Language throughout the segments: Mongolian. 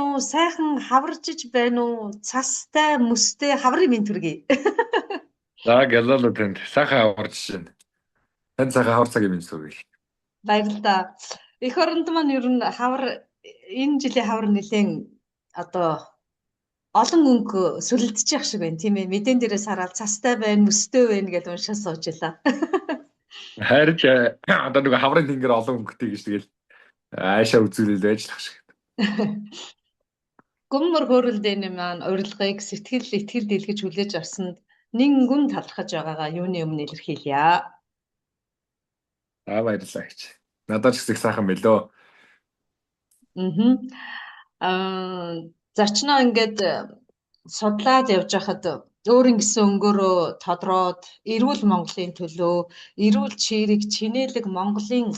Уу? Сайхан хаваржиж байна уу? Цастай, мөстэй хаврын мэнд хүргэе. За, гэлээ танд сайхан хаварж байна. Танд сайхан хавар цагийн мэнд хүргэе. Баярлалаа. Эх оронд маань ер нь хавар, энэ жилийн хавар нэлээд одоо олон өнгө сүлэлдэж явах шиг байна, тийм ээ. Мэдэн дээрээс хараад цастай байна, мөстэй байна гэж уншаа сууж илаа. Харин ч одоо нөгөө хаврын тэнгэр олон өнгөтэй гэж тэгэл аашаа үзүүлэл байж л ах шиг. Гүммөр хөөрөлдөөний маань урилгыг сэтгэл итгэл дэлгэж хүлээж авсанд нэн гүн талархаж байгаагаа юуны өмнө илэрхийлье. Аа, баярлалаа гэж. Надад ч их сайхан мэлөө. Аа, зочноо ингээд судлаад явж байхад өөрийн гэсэн өнгөөрөө тодроод эрүүл Монголын төлөө, эрүүл чирэг, чинээлэг Монголын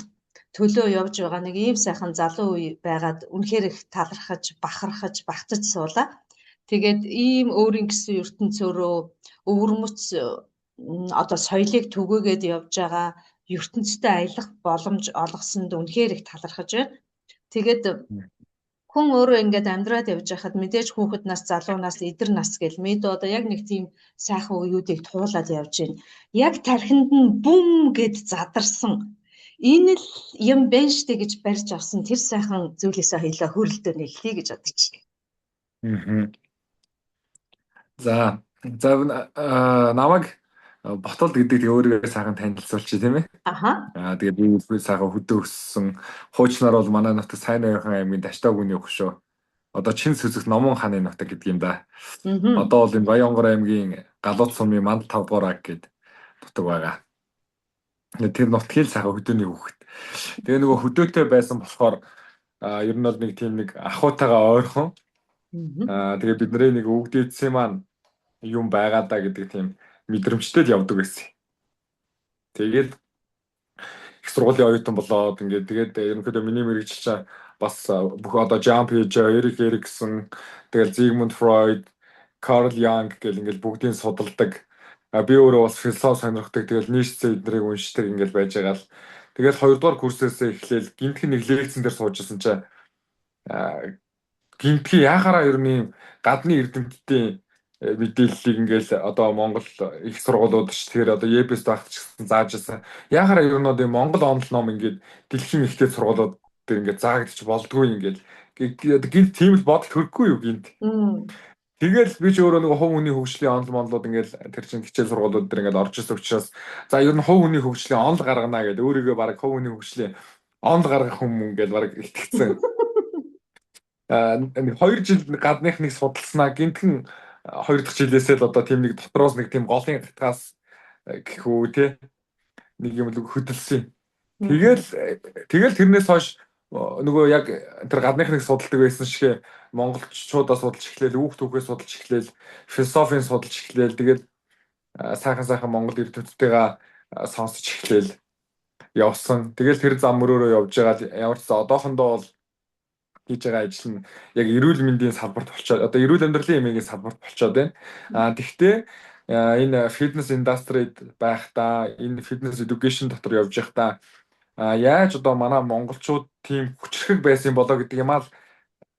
төлөө явж байгаа нэг ийм сайхан залуу үе байгаад үнэхээр их талархаж, бахархаж, багтаж суулаа. Тэгээд ийм өөрийн гэсэн ертөнцөөрөө өвөрмөц одоо соёлыг түгээгээд явж байгаа ертөнцтэй аялах боломж олгосонд үнэхээр их талархаж байна. Тэгээд хүн өөрөө ингээд амьдраад явж байхад мэдээж хүүхэд нас, залуу нас, эдэр нас гэл мэд одоо яг нэг тийм сайхан үеүүдийг туулаад явж байна. Яг тархинд нь бүм гэд задарсан энэ л юм байна штэ гэж барьж авсан тэр сайхан зүйлээсээ хоёлаа хөрөлдөө нэглэе гэж бодож байна. За за, намайг Ботолд гэдэг тэг өөрийгөө сайхан танилцуулчих, тийм ээ. Аха. Аа, тэгээ би сайхан хөдөө өссөн. Хуучнаар бол манай нутаг Сайн Оюухан аймгийн Даштай гүний хөшөө. Одоо Чин сүзэх Номон хааны нутаг гэдэг юм да. Одоо бол энэ Баянгор аймгийн Галууц сумын Манд 5 дугаар аг гээд нутаг байгаа. Тэр нутгийн сайхан хөдөөний хүүхэд. Тэгээ нөгөө хөдөөтэй байсан болохоор ер нь бол нэг тийм нэг ахуйтайгаа ойрхон. Аа, тэгээ бидний нэг өвгдээдсэн маань юм байгаа даа гэдэг тийм мэдрэмжтэй л явдаг байсан. Тэгээд их сургуулийн оюутан болоод ингээд тэгээд ерөнхийдөө миний мэргэжил чинь бас бүх одоо Жан Пижо, Эрик Эриксон, тэгэл Зигмунд Фройд, Карл Янг гэл ингээд бүгдийг судалдаг. Би өөрөө бас философи сонирхдаг. Тэгэл Ницше эднэрийг уншдаг ингээд байж байгаа л. Тэгэл хоёрдугаар курсээсээ эхлээл гинтхэн нэг лекцэн дээр сууж исэн чинь гинтхэн яхаараа ер нь гадны эрдэмтдийн мэдээллийг ингээл одоо Монгол их сургуулиуд ч тэгэхээр одоо ЕБС багт ч гэсэн зааж байсан. Яхаараа ер нь одоо Монгол онол ном ингээд дэлхийн ихтэй сургуулиуд дээр ингээд заагдчих болдгүй ингээд гинт тийм л бодол төрөхгүй юу гинт. Тэгэл би ч өөрөө нэг хувь хүний хөгжлийн онол монлууд ингээл тэр чинь хичээл сургуулиуд дээр ингээд орж ирсэн учраас за ер нь хувь хүний хөгжлийн онол гаргана гэдээ өөрийгөө баг хувь хүний хөгжлийн онол гаргах хүмүүс ингээд баг итгэцэн. Аа, нэг 2 жил гадныхныг судалснаа гинтхэн хоёр дахь жилээсээ л одоо тийм нэг дотроос нэг тийм голын гатгаас гэх үү те нэг юм л хөдөлсөн. Тэгэл тэгэл тэрнээс хойш нөгөө яг тэр гадныхныг судалдаг байсан шиг монголчуудаа судалж эхлээл, үүх түүхээ судалж эхлээл, философийн судалж эхлээл, тэгэл сайхан сайхан монгол эрдэмтдтэйгээ сонсож эхлээл явсан. Тэгэл тэр зам мөрөөрөө явж байгаа. Ямар ч одоохондоо бол хийж байгаа ажил нь яг эрүүл мэндийн салбарт болчоод одоо эрүүл амьдралын эмээгийн салбарт болчоод байна. А тэгвэл энэ фитнес индастрид байхдаа, энэ фитнес education дотор явж байхдаа яаж одоо манай монголчууд тийм хүчрхэг байсан болоо гэдэг юм аа л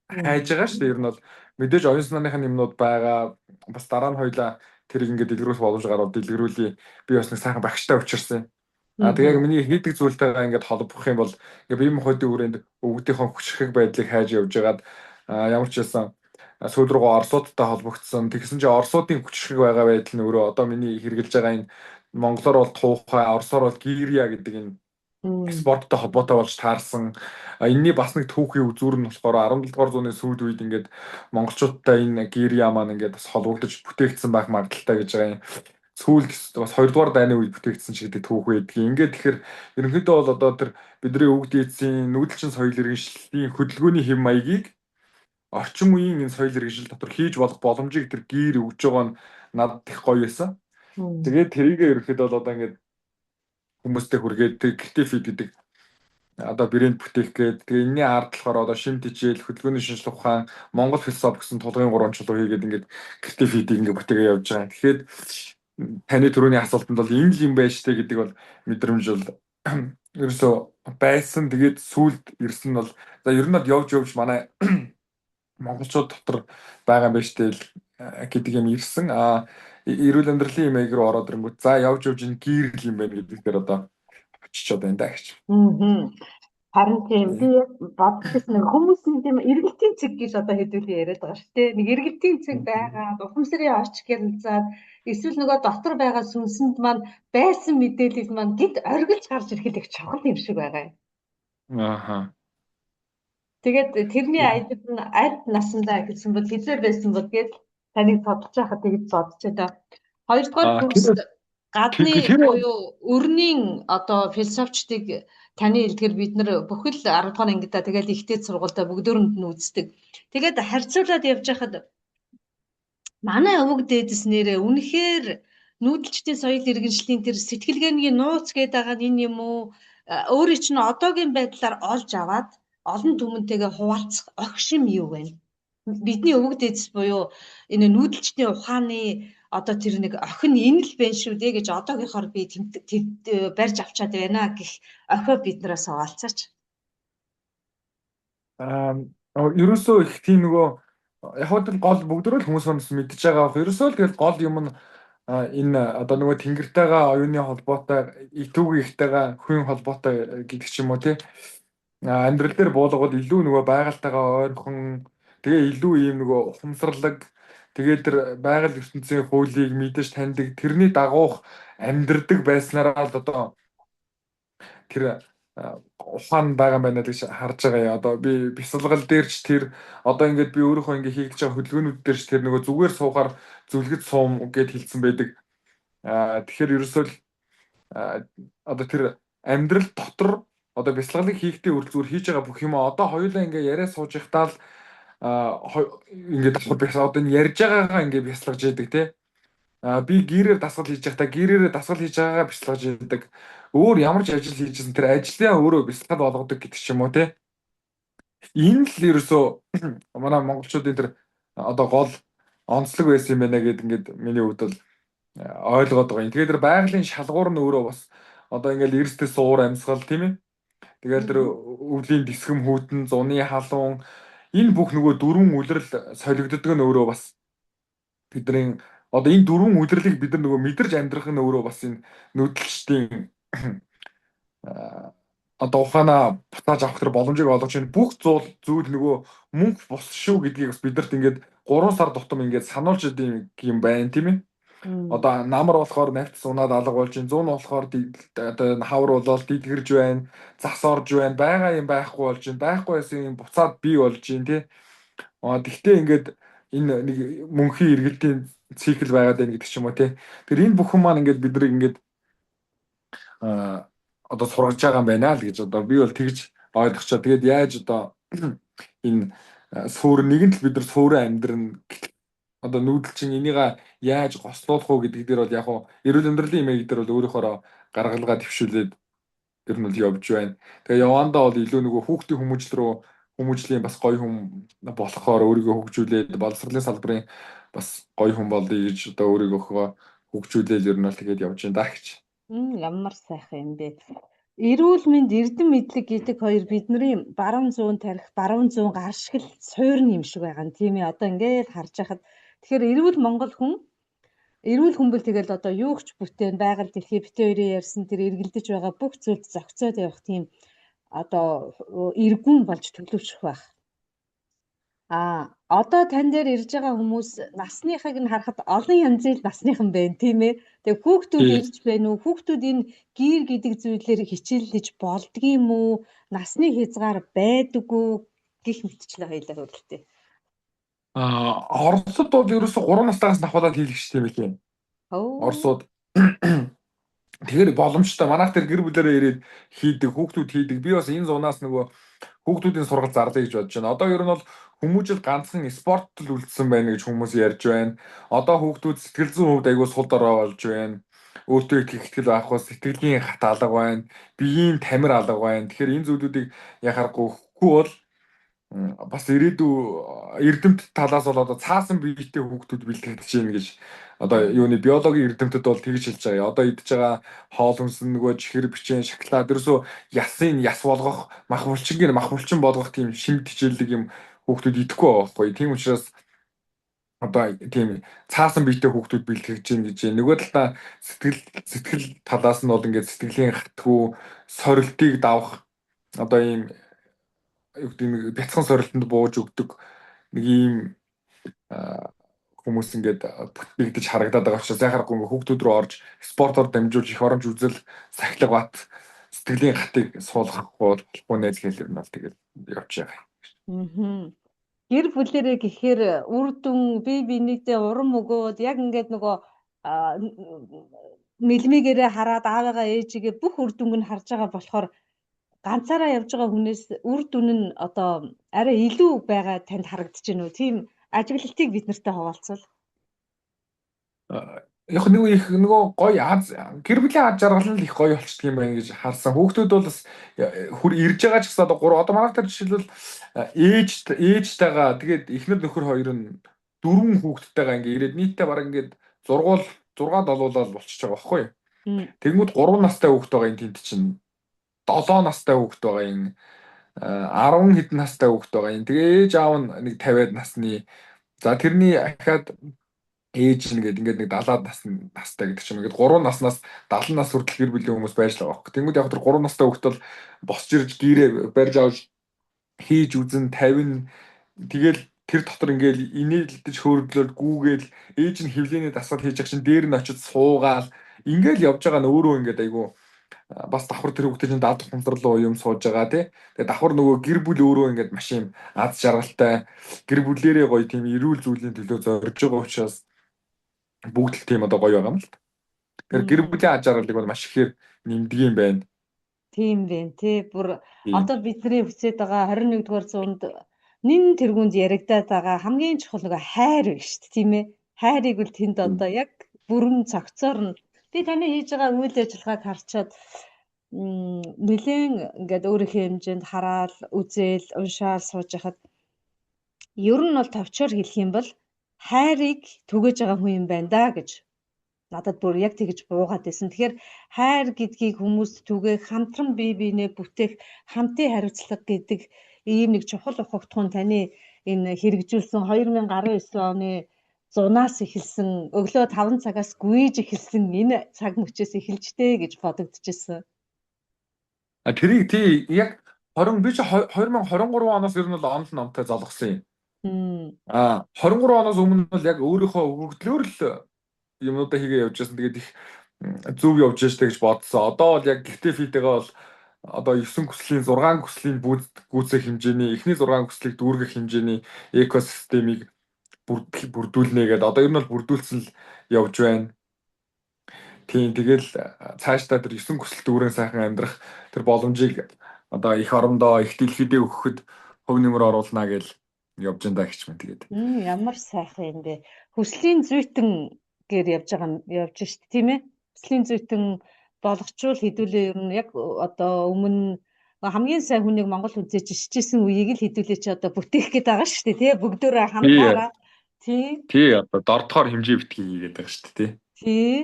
хайж байгаа шүү дээ. Ер нь бол мэдээж оюун санааныхын юмнууд байгаа. Бас дараа нь хоёлаа тэрийг ингээд дэлгэрүүлэх боломж гараад дэлгэрүүлье. Би бас нэг сайхан багштай учирсан. А тэгээ яг миний хийдэг зүйлтэйгээ ингээд холбох юм бол ингээд бие махбодын хүрээнд өвгдийнхөө хүчрхэг байдлыг хайж явж байгаад ямар ч байсан сүүл рүүгээ Оросуудтай холбогдсон. Тэгсэн чинь Оросуудын хүчрхэг байгаа байдал нь өөрөө одоо миний хэрэглэж байгаа энэ монголоор бол туухай, оросоор бол гиря гэдэг энэ спорттой холбоотой болж таарсан. Энэний бас нэг түүхийн үзүүр нь болохоор 17 дугаар зууны сүйд үед ингээд монголчуудтай энэ гиря маань ингээд бас холбогдож бүтээгдсэн байх магадлалтай гэж байгаа юм. Сүүлд бас 2 дугаар дайны үед бүтээгдсэн ч гэдэг түүх байдгийг. Ингээд тэгэхээр ерөнхийдөө бол одоо тэр бидний өвөг дээдсийн нүүдэлчин соёл иргэншлийн хөдөлгөөний хэв маягийг орчин үеийн энэ соёл иргэншил дотор хийж болох боломжийг тэр гир өгж байгаа нь надад их гоё байсан. Тэгээд тэрийгээ ерөнхийдөө бол одоо ингээд хүмүүстэй хүргээд Creative гэдэг одоо брэнд бүтээх гээд, тэгээ энэний ард болохоор одоо шим тэжээл, хөдөлгөөний шинжлэх ухаан, Монгол философи гэсэн тулгын гурван чулуу хийгээд ингээд Creative Fit-ийг ингээд бүтээгээ явж байгаа. Тэгэхээр таны түрүүний асуултанд бол энэ л юм байж тээ гэдэг бол мэдрэмж бол ерөөсөө байсан. Тэгээд сүүлд ирсэн нь бол за ер нь бол явж явж манай Монголчууд дотор байгаа юм байна штэ гэдэг юм ирсэн. Эрүүл амьдралын юм рүү ороод ирэнгүүт за явж явж энэ гэрэл юм байна гэдэг дээр одоо очичоод байна да гэж. Аа. Харин тийм, би яг бодчихсон, нэг хүмүүсийн тийм эргэлтийн цэг гэж одоо хэдүүлээ яриад байгаа шүү дээ. Нэг эргэлтийн цэг байгаа, ухамсарын орч гялзаад эсвэл нөгөө дотор байгаа сүнсэнд маань байсан мэдээлэл маань гинт оргилж гарч ирэх их чухал юм шиг байгаа юм. Тэгээд тэрний аялал нь аль насандаа гэсэн бол, хизээ байсан бол гэж таныг тодорч байхад тэгж бодож байна. Хоёрдугаар курст гадны буюу өрний одоо философчдыг таны хэлдгээр бид нар бүхэл 10 дугаар ангидаа тэгэл ихтэй сургуультай бүгдөөрэнд нь үздэг. Тэгээд харьцуулаад явж байхад манай өвөг дээдэс нэрээ үнэхээр нүүдэлчдийн соёл иргэншлийн тэр сэтгэлгээний нууц гэдэг байгаа нь энэ юм уу? Өөрийн чинь одоогийн байдлаар олж аваад олон түмэнтэйгээ хуваалцах огшим юу вэ? Бидний өвөг дээдэс буюу энэ нүүдэлчдийн ухааны одоо тэр нэг охин энэ л байна шүү дээ гэж одоогийнхоор би барьж авчаад байна гэх охио биднээс хуваалцаач. Ерөөсөө их тийм нөгөө яг хөө гол бүгдөө л хүмүүс хүмүүс мэдж байгаа бах. Ерөөсөө л тэгэл гол юм нь энэ одоо нөгөө тэнгэртэйгээ оюуны холбоотой, итүүгийн ихтэйгээ хүн холбоотой гэдэг ч юм уу, тий. Амьдрал дээр буулгавал илүү нөгөө байгальтайгаа ойрхон, тэгээ илүү ийм нөгөө ухамсарлаг, тэгээд тэр байгаль ертөнцийн хуулийг мэдэж таньдаг, тэрний дагуух амьдрдаг байснараа л одоо тэр ухаан байгаа юм байна л гэж харж байгаа юм. Одоо би бясалгал дээр ч тэр одоо ингээд би өөрийнхөө ингээд хийгдэж байгаа хөдөлгөөнүүд дээр ч тэр нөгөө зүгээр суухаар зүлгэд суум гэд хэлсэн байдаг. Тэгэхээр ерөөсөө л одоо тэр амьдрал дотор одоо бясалгалыг хийхдээ хүртэл зүгээр хийж байгаа бүх юм одоо хоёулаа ингээ яриа сууж байхдаа л ингээд давхар бяс одоо энэ ярьж байгаагаа ингээ бясалгаж яадаг, тий. Би гэрээр дасгал хийж байхдаа гэрээрээ дасгал хийж байгаагаа бясалгаж яадаг. Өөр ямар ч ажил хийжсэн тэр ажлаа өөрөө бясалгал болгодог гэдэг ч юм уу, тий. Энэ л ерөөсөө манай монголчуудын тэр одоо гол онцлог байсан юм байна гэд ингээд миний хувьд бол ойлгоод байгаа юм. Тэгээд тэр байгалийн шалгуур нь өөрөө бас одоо ингээл эрсдэл суур амьсгал, тийм ээ. Тэгэл тэр өвлийн дисгэм хүйтэн, зуны халуун, энэ бүх нөгөө дөрвөн үлрэл солигддог нь өөрөө бас бидний одоо энэ дөрвөн үлрэлийг бид нар нөгөө мэдэрч амьдрах нь өөрөө бас энэ нүүдэлчдийн одоо ухаанаа буцааж авах тэр боломжийг олгож байна. Бүх зүйл нөгөө мөнх бус шүү гэдгийг бас бидэрт ингээд 3 сар тутам ингээд сануулж идэв юм байна, тийм ээ. Одоо намар болохоор навц унаад алга болж байна. Зүүн болохоор одоо хавар болоод дидгэрж байна. Зас орж байна. Байгаа юм байхгүй болж байна. Байхгүй байсан юм буцаад бий болж байна, тий. Тэгтээ ингээд энэ нэг мөнхийн эргэлтийн цикл байгаад байна гэдэг ч юм уу, тий. Тэр энэ бүхэн маань ингээд биднийг ингээд одоо сургаж байгаа юм байна л гэж одоо би бол тэгж ойлгочоо. Тэгээд яаж одоо энэ суур нэгэн л бид нар суурин амьдрна, одоо нүүдэлчин энийгээ яаж гослуулах уу гэдэг дээр бол яг хуу эрүүл амьдралын имийг дээр бол өөрөөхөөрөө гаргалгаа төвшүүлээд ер нь бол явж байна. Тэгээ явандаа бол илүү нөгөө хүүхдийн хүмүүжил рүү, хүмүүжлийн бас гоё хүн болохоор өөрийгөө хөгжүүлээд, боловсролын салбарын бас гоё хүн болъё гэж одоо өөрийгөө хөгжүүлээл ер нь бол тэгээд явж байна даа гэж. Ямар сайхан юм бэ. Эрүүл мэнд, эрдэм мэдлэг гэдэг хоёр бидний баруун зүүн тарих, баруун зүүн гар шиг л суурин юм шиг байгаа юм, тийм ээ. Одоо ингээд харж байхад тэгэхээр эрүүл монгол хүн, эрүүл хүмүүл тэгэл одоо юу ч бүтээн, байгаль дэлхий битээ хоёрын ярьсан тэр эргэлдэж байгаа бүх зүйлд зохицоод явах тийм одоо эргүүн болж төлөвшөх байх. Одоо тань дээр ирж байгаа хүмүүс насныхыг нь харахад олон янзын насныхан байна, тийм ээ. Тэгээ хүүхдүүд ирж байна уу? Хүүхдүүд энэ гэр гэдэг зүйлээр хичээллэж болдгийм үү? Насны хязгаар байдаггүй гих мэтчлээ хоёлаа хөрөлтэй. Оросод бол ерөөсө 3 настайгаас авахуулаад хийлгэж юм билээ. Оросууд тэгэхээр боломжтой. Манайх тэр гэр бүлээрээ ирээд хийдэг, хүүхдүүд хийдэг. Би бас энэ зунаас нөгөө хүүхдүүдийн сургалт зарлая гэж бодож байна. Одоо ер нь бол хүмүүжил ганцхан спорт л үлдсэн байна гэж хүмүүс ярьж байна. Одоо хүүхдүүд сэтгэл зүйн хувьд айгүй сул дорой болж байна. Өөртөө итгэх итгэл байхгүй, сэтгэлийн хат алга байна. Биеийн тамир алга байна. Тэгэхээр энэ зүйлүүдийг яхаарахгүй өгөхгүй бол бас ирээдүй эрдэмт талаас бол одоо цаасан биетэй хүүхдүүд бэлтгэгдэж байна гэж одоо юуны биологийн эрдэмтэд бол тэгж хэлж байгаа. Одоо идж байгаа хоол хүнс нөгөө чихэр, бичэн, шоколад ерөөсөө ясын яс болгох, мах булчингийн мах булчин болгох тийм шимт хичээллэг юм хүүхдүүд идэхгүй байгаа байхгүй. Тийм учраас одоо тийм цаасан биетэй хүүхдүүд бэлтгэж гин гэж. Нөгөө талдаа сэтгэл талаас нь бол ингээд сэтгэлийн хатгүү сорилтыг давах одоо ийм юу гэдэг нэг бяцхан сорилтонд бууж өгдөг нэг ийм хүмүүс ингээд бүтгэгдэж харагдаад байгаа учраас яхаарахгүй ингээд хүүхдүүд рүү орж спортоор дамжуулж их оромж үзэл сахилга бат сэтгэлийн хатыг суулгахгүй болохгүй нэ гэл ер нь бол тэгэл явж байгаа. Аа. Гэр бүлэрээ гэхээр үр дүн бие биенийдээ урам өгөөд яг ингээд нөгөө мэлмигээрээ хараад аавыгаа ээжигээ бүх үр дүнг нь харж байгаа болохоор ганцаараа явж байгаа хүнээс үр дүн нь одоо арай илүү байгаа танд харагдаж байна уу? Тийм ажиглалтыг бид нартай хуваалцвал. Яг нэг их нөгөө гоё аз гэр бүлийн аз жаргал нь л их гоё болчихдог юм байна гэж харсан. Хүүхдүүд бол бас хүр ирж байгаа ч гэсэн одоо гур одоо манайх тэр жишээлбэл ээжтэйгээ тэгээд эхнэр нөхөр хоёр нь дөрвөн хүүхэдтэйгээ ингээ ирээд нийтдээ бараг ингээд зургуул 6 7 болчихж байгаа байхгүй юу. Тэнгүүд 3 настай хүүхэд байгаа энэ тэнд чинь 7 настай хүүхэд байгаа юм 10 хэдэн настай хүүхэд байгаа юм. Тэгээ ээж аав нь нэг 50-аад насны. За тэрний ахаад ээж нь гээд ингээд нэг 70-аад настай гэдэг чинь ингээд 3 наснаас 70 нас хүртэл гэр бүлийн хүмүүс байж л байгаа байхгүй. Тэнгүүд яг тэр 3 настай хүүхэд бол босч ирж гэрээ барьж авч хийж үзэн 50 тэгэл тэр дотор ингээл инээлдэж хөөрдлөөр гүүгээл ээж нь хөвлөний дасгал хийж явах чинь дээр нь очиж суугаал ингээл явж байгаа нь өөрөө ингээд айгу бас давхар тэр хүүхдээ чинь дад ухамсарлуу юм сууж байгаа тий. Тэгээ давхар нөгөө гэр бүл өөрөө ингээд маш юм аз жаргалтай гэр бүлэрээ гоё тийм эрүүл зүйлийн төлөө зорж байгаа учраас бүгд л тийм одоо гоё байгаа юм л. Тэгэхээр гэр бүлийн аз жаргалыг бол маш ихээр нэмдэг юм байна. Тийм байна тий. Бүр одоо бидний хүсэж байгаа 21-р зуунд нин тэргуунд яригадаад байгаа хамгийн чухал нөгөө хайр биш шүү дээ, тийм ээ. Хайрыг бол тэнд одоо яг бүрэн цогцоор нь би таны хийж байгаа үйл ажиллагааг харчаад нэлээд ингээд өөрийнхөө хэмжээнд хараал, үзээл, уншаал сууж хахад ер нь бол товчоор хэлэх юм бол хайрыг түгээж байгаа хүн юм байна да гэж надад бүр яг тэгж буугаад байсан. Тэгэхээр хайр гэдгийг хүмүүст түгээх, хамтран бие биенээ бүтээх, хамтын хариуцлага гэдэг ийм нэг чухал ухагтхуун таны энэ хэрэгжүүлсэн 2019 оны зунаас эхэлсэн өглөө 5 цагаас гүйж эхэлсэн энэ цаг мөчөөс эхэлжтэй гэж бодогдчихсэн. А тэрийг тий яг 20 би чи 2023 оноос ер нь бол онл номтой золгосон юм. А 23 оноос өмнө бол яг өөрийнхөө өгөгдлөөр л юмнуудаа хийгээ явж байсан. Тэгээд их зөв явж штэ гэж бодсон. Одоо бол яг гэртээ фитэйгээ бол одоо 9 хүслийн 6 хүслийн гүйцэх хэмжээний эхний 6 хүслийг дүүргэх хэмжээний экосистемийг бүрдүүлнэ гэдээ одоо ер нь бол бүрдүүлсэн л явж байна. Тийм тэгэл цаашдаа тэр 9 хүсэл дүүрэн сайхан амьдрах тэр боломжийг одоо их орондоо их дэлхийдээ өгөхөд хувь нэмэр оруулнаа гэж явж энэ гэж мэн тэгээд. Ямар сайхан юм бэ. Хүслийн зүйтэн гэр явж байгаа явж шít тийм ээ. Хүслийн зүйтэн болгочвол хэдүүлээ ер нь яг одоо өмнө хамгийн сайн хүнийг Монгол үзэж ишчихсэн үеийг л хэдүүлээ чи одоо бүтээх гээд байгаа шүү дээ тий бүгдөө хамтаараа тий. Тий одоо дордохоор хэмжээ битгий хийгээд байгаа шүү дээ тий. Тий.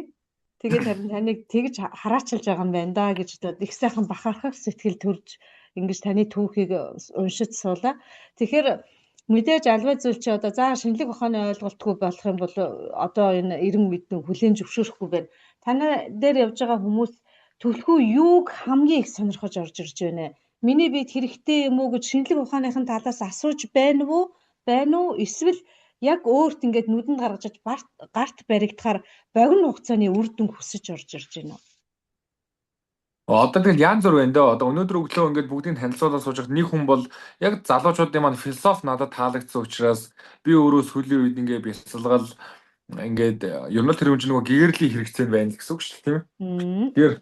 Тэгээд харин таныг тэгж хараачилж байгаа юм байна да гэж одоо их сайхан бахархах сэтгэл төрж ингэж таны түүхийг уншиж суулаа. Тэгэхээр мэдээж альва зүйл чи одоо за шинэлэг ухааны ойлголтгүй болох юм бол одоо энэ эрен мэдэн хүлээн зөвшөөрөхгүй байна. Танай дээр явж байгаа хүмүүс түлхүү юуг хамгийн их сонирхож орж ирж байна. Миний биед хэрэгтэй юм уу гэж шинэлэг ухааныхын талаас асууж байна уу? Байна уу? Эсвэл яг өөрт ингээд нүдэнд гаргаж гарт баригдахаар богино хугацааны үр дүн хүсэж орж ирж байна уу? Одоо тэгэл янз бүр байна дөө. Одоо өнөөдөр өглөө ингээд бүгдийг танилцуулаад сууж байхад нэг хүн бол яг залуучуудын маань философи надад таалагдсан учраас би өөрөө сүүлийн үед ингээд бясалгал ингээд ер нь л тэр хүн чинь нөгөө гэрлийн хэрэгцээ байна л гэсэн үг шүү дээ, тийм ээ. Тэгэхээр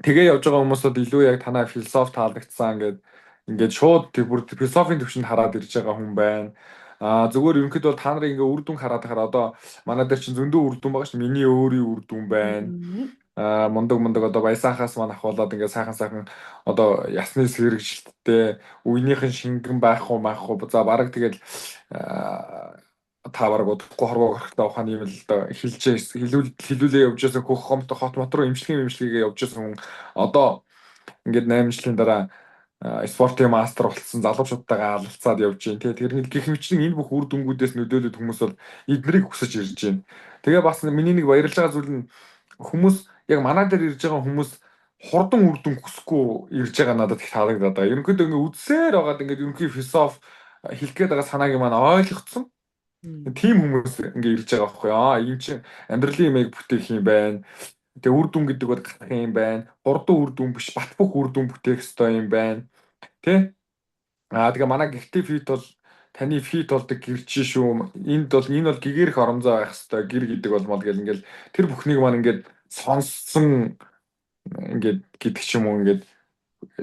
тэгээ явж байгаа хүмүүсүүд илүү яг танаа философи таалагдсан ингээд ингээд шууд тэр бүр философийн төвшөнд хараад ирж байгаа хүн байна. А зүгээр ерөнхийдөө бол та нарыг ингээ үр дүн хараад байхаар одоо манай дээр чинь зөндөө үр дүн байгаа шүү. Миний өөрийн үр дүн байна. А мундаг одоо баясаахаас маань ахуулаад ингээ сайхан сайхан одоо ясны сэрэгжилттэй үеийнхэн шингэн байх уу маах уу за бараг тэгэл та бараг удахгүй хорвоо гарахтаа ухааны юм л одоо хэлүүлээ явж байсан хөх хомт хот мот руу имчилгээгээ явж байсан хүн одоо ингээд 8 жилийн дараа Спортын мастер болсон залуучуудтайгаа алалцаад явж байна. Тэгээ тэр гэх мэтчилэн энэ бүх үр дүнгуудээс нөлөөлөд хүмүүс бол эднэрийг хүсэж ирж байна. Тэгээ бас миний нэг баярлж байгаа зүйл нь хүмүүс яг манай дээр ирж байгаа хүмүүс хурдан үр дүн хүсэхгүй ирж байгаа надад их таалагдаад байгаа. Ерөнхийдөө ингээ үзсээр байгаад ингээд ерөнхий философи хэлэх гээд байгаа санааг маань ойлгоцсон. Тийм хүмүүс ингээ ирж байгаа байхгүй юу? Аа, энэ чинь амьдралын юмыг бүтээх юм байна. Тэгээ үр дүн гэдэг бол гарах юм байна. Хурдан үр дүн биш, бат бөх үр дүн бүтээх ёстой юм байна. Тэ? Аа, тэгээ манай гэртээ fit бол таны fit болдог гэр чи шүү. Энд бол энэ бол гэгэрх оромзоо байх ёстой. Гэр гэдэг бол мол гэл ингээл тэр бүхнийг маань ингээд сонссон ингээд гэдэг ч юм уу, ингээд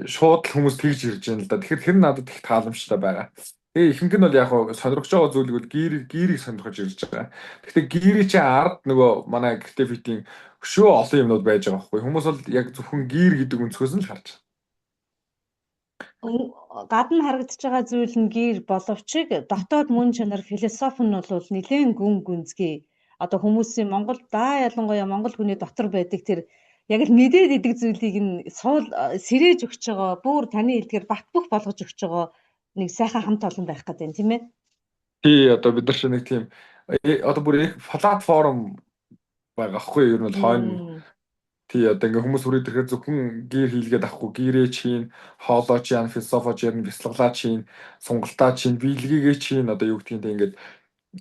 шууд л хүмүүс тэгж ирж байна л да. Тэгэхээр тэр надад их тааламжтай байгаа. Тэгээ ихэнх нь бол яг сонирхож байгаа зүйлийг бол гэрийг сонирхож ирж байгаа. Гэхдээ гэрийн чинь ард нөгөө манай гэртээ fit ийн өшөө олон юмнууд байж байгаа байхгүй. Хүмүүс бол яг зөвхөн гэр гэдэг өнцгөөс нь л харж байгаа. Гадна харагдаж байгаа зүйл нь гэр боловч дотоод мөн чанар, философи нь бол нэлээд гүн гүнзгий. Одоо хүмүүсийн Монгол даа, ялангуяа Монгол хүний дотор байдаг тэр яг л мэдээд идэг зүйлийг нь суул сэрээж өгч байгаа, бүр таны хэлдгээр бат бөх болгож өгч байгаа нэг сайхан хамт олон байх гэдэг юм, тийм ээ. Тий, одоо бид нар чинь нэг тийм одоо бүр их платформ байгаа хгүй юу, ер нь бол хойно. Тий, одоо ингээ хүмүүс хүрээд ирэхээр зөвхөн гэр хийлгээд авахгүй, гэрээ чин, хоолоо чинь, философо чинь, бясалгалаа чинь, сунгалтаа чинь, биелгээгээ чинь, одоо юу гэдгийг тэ ингээд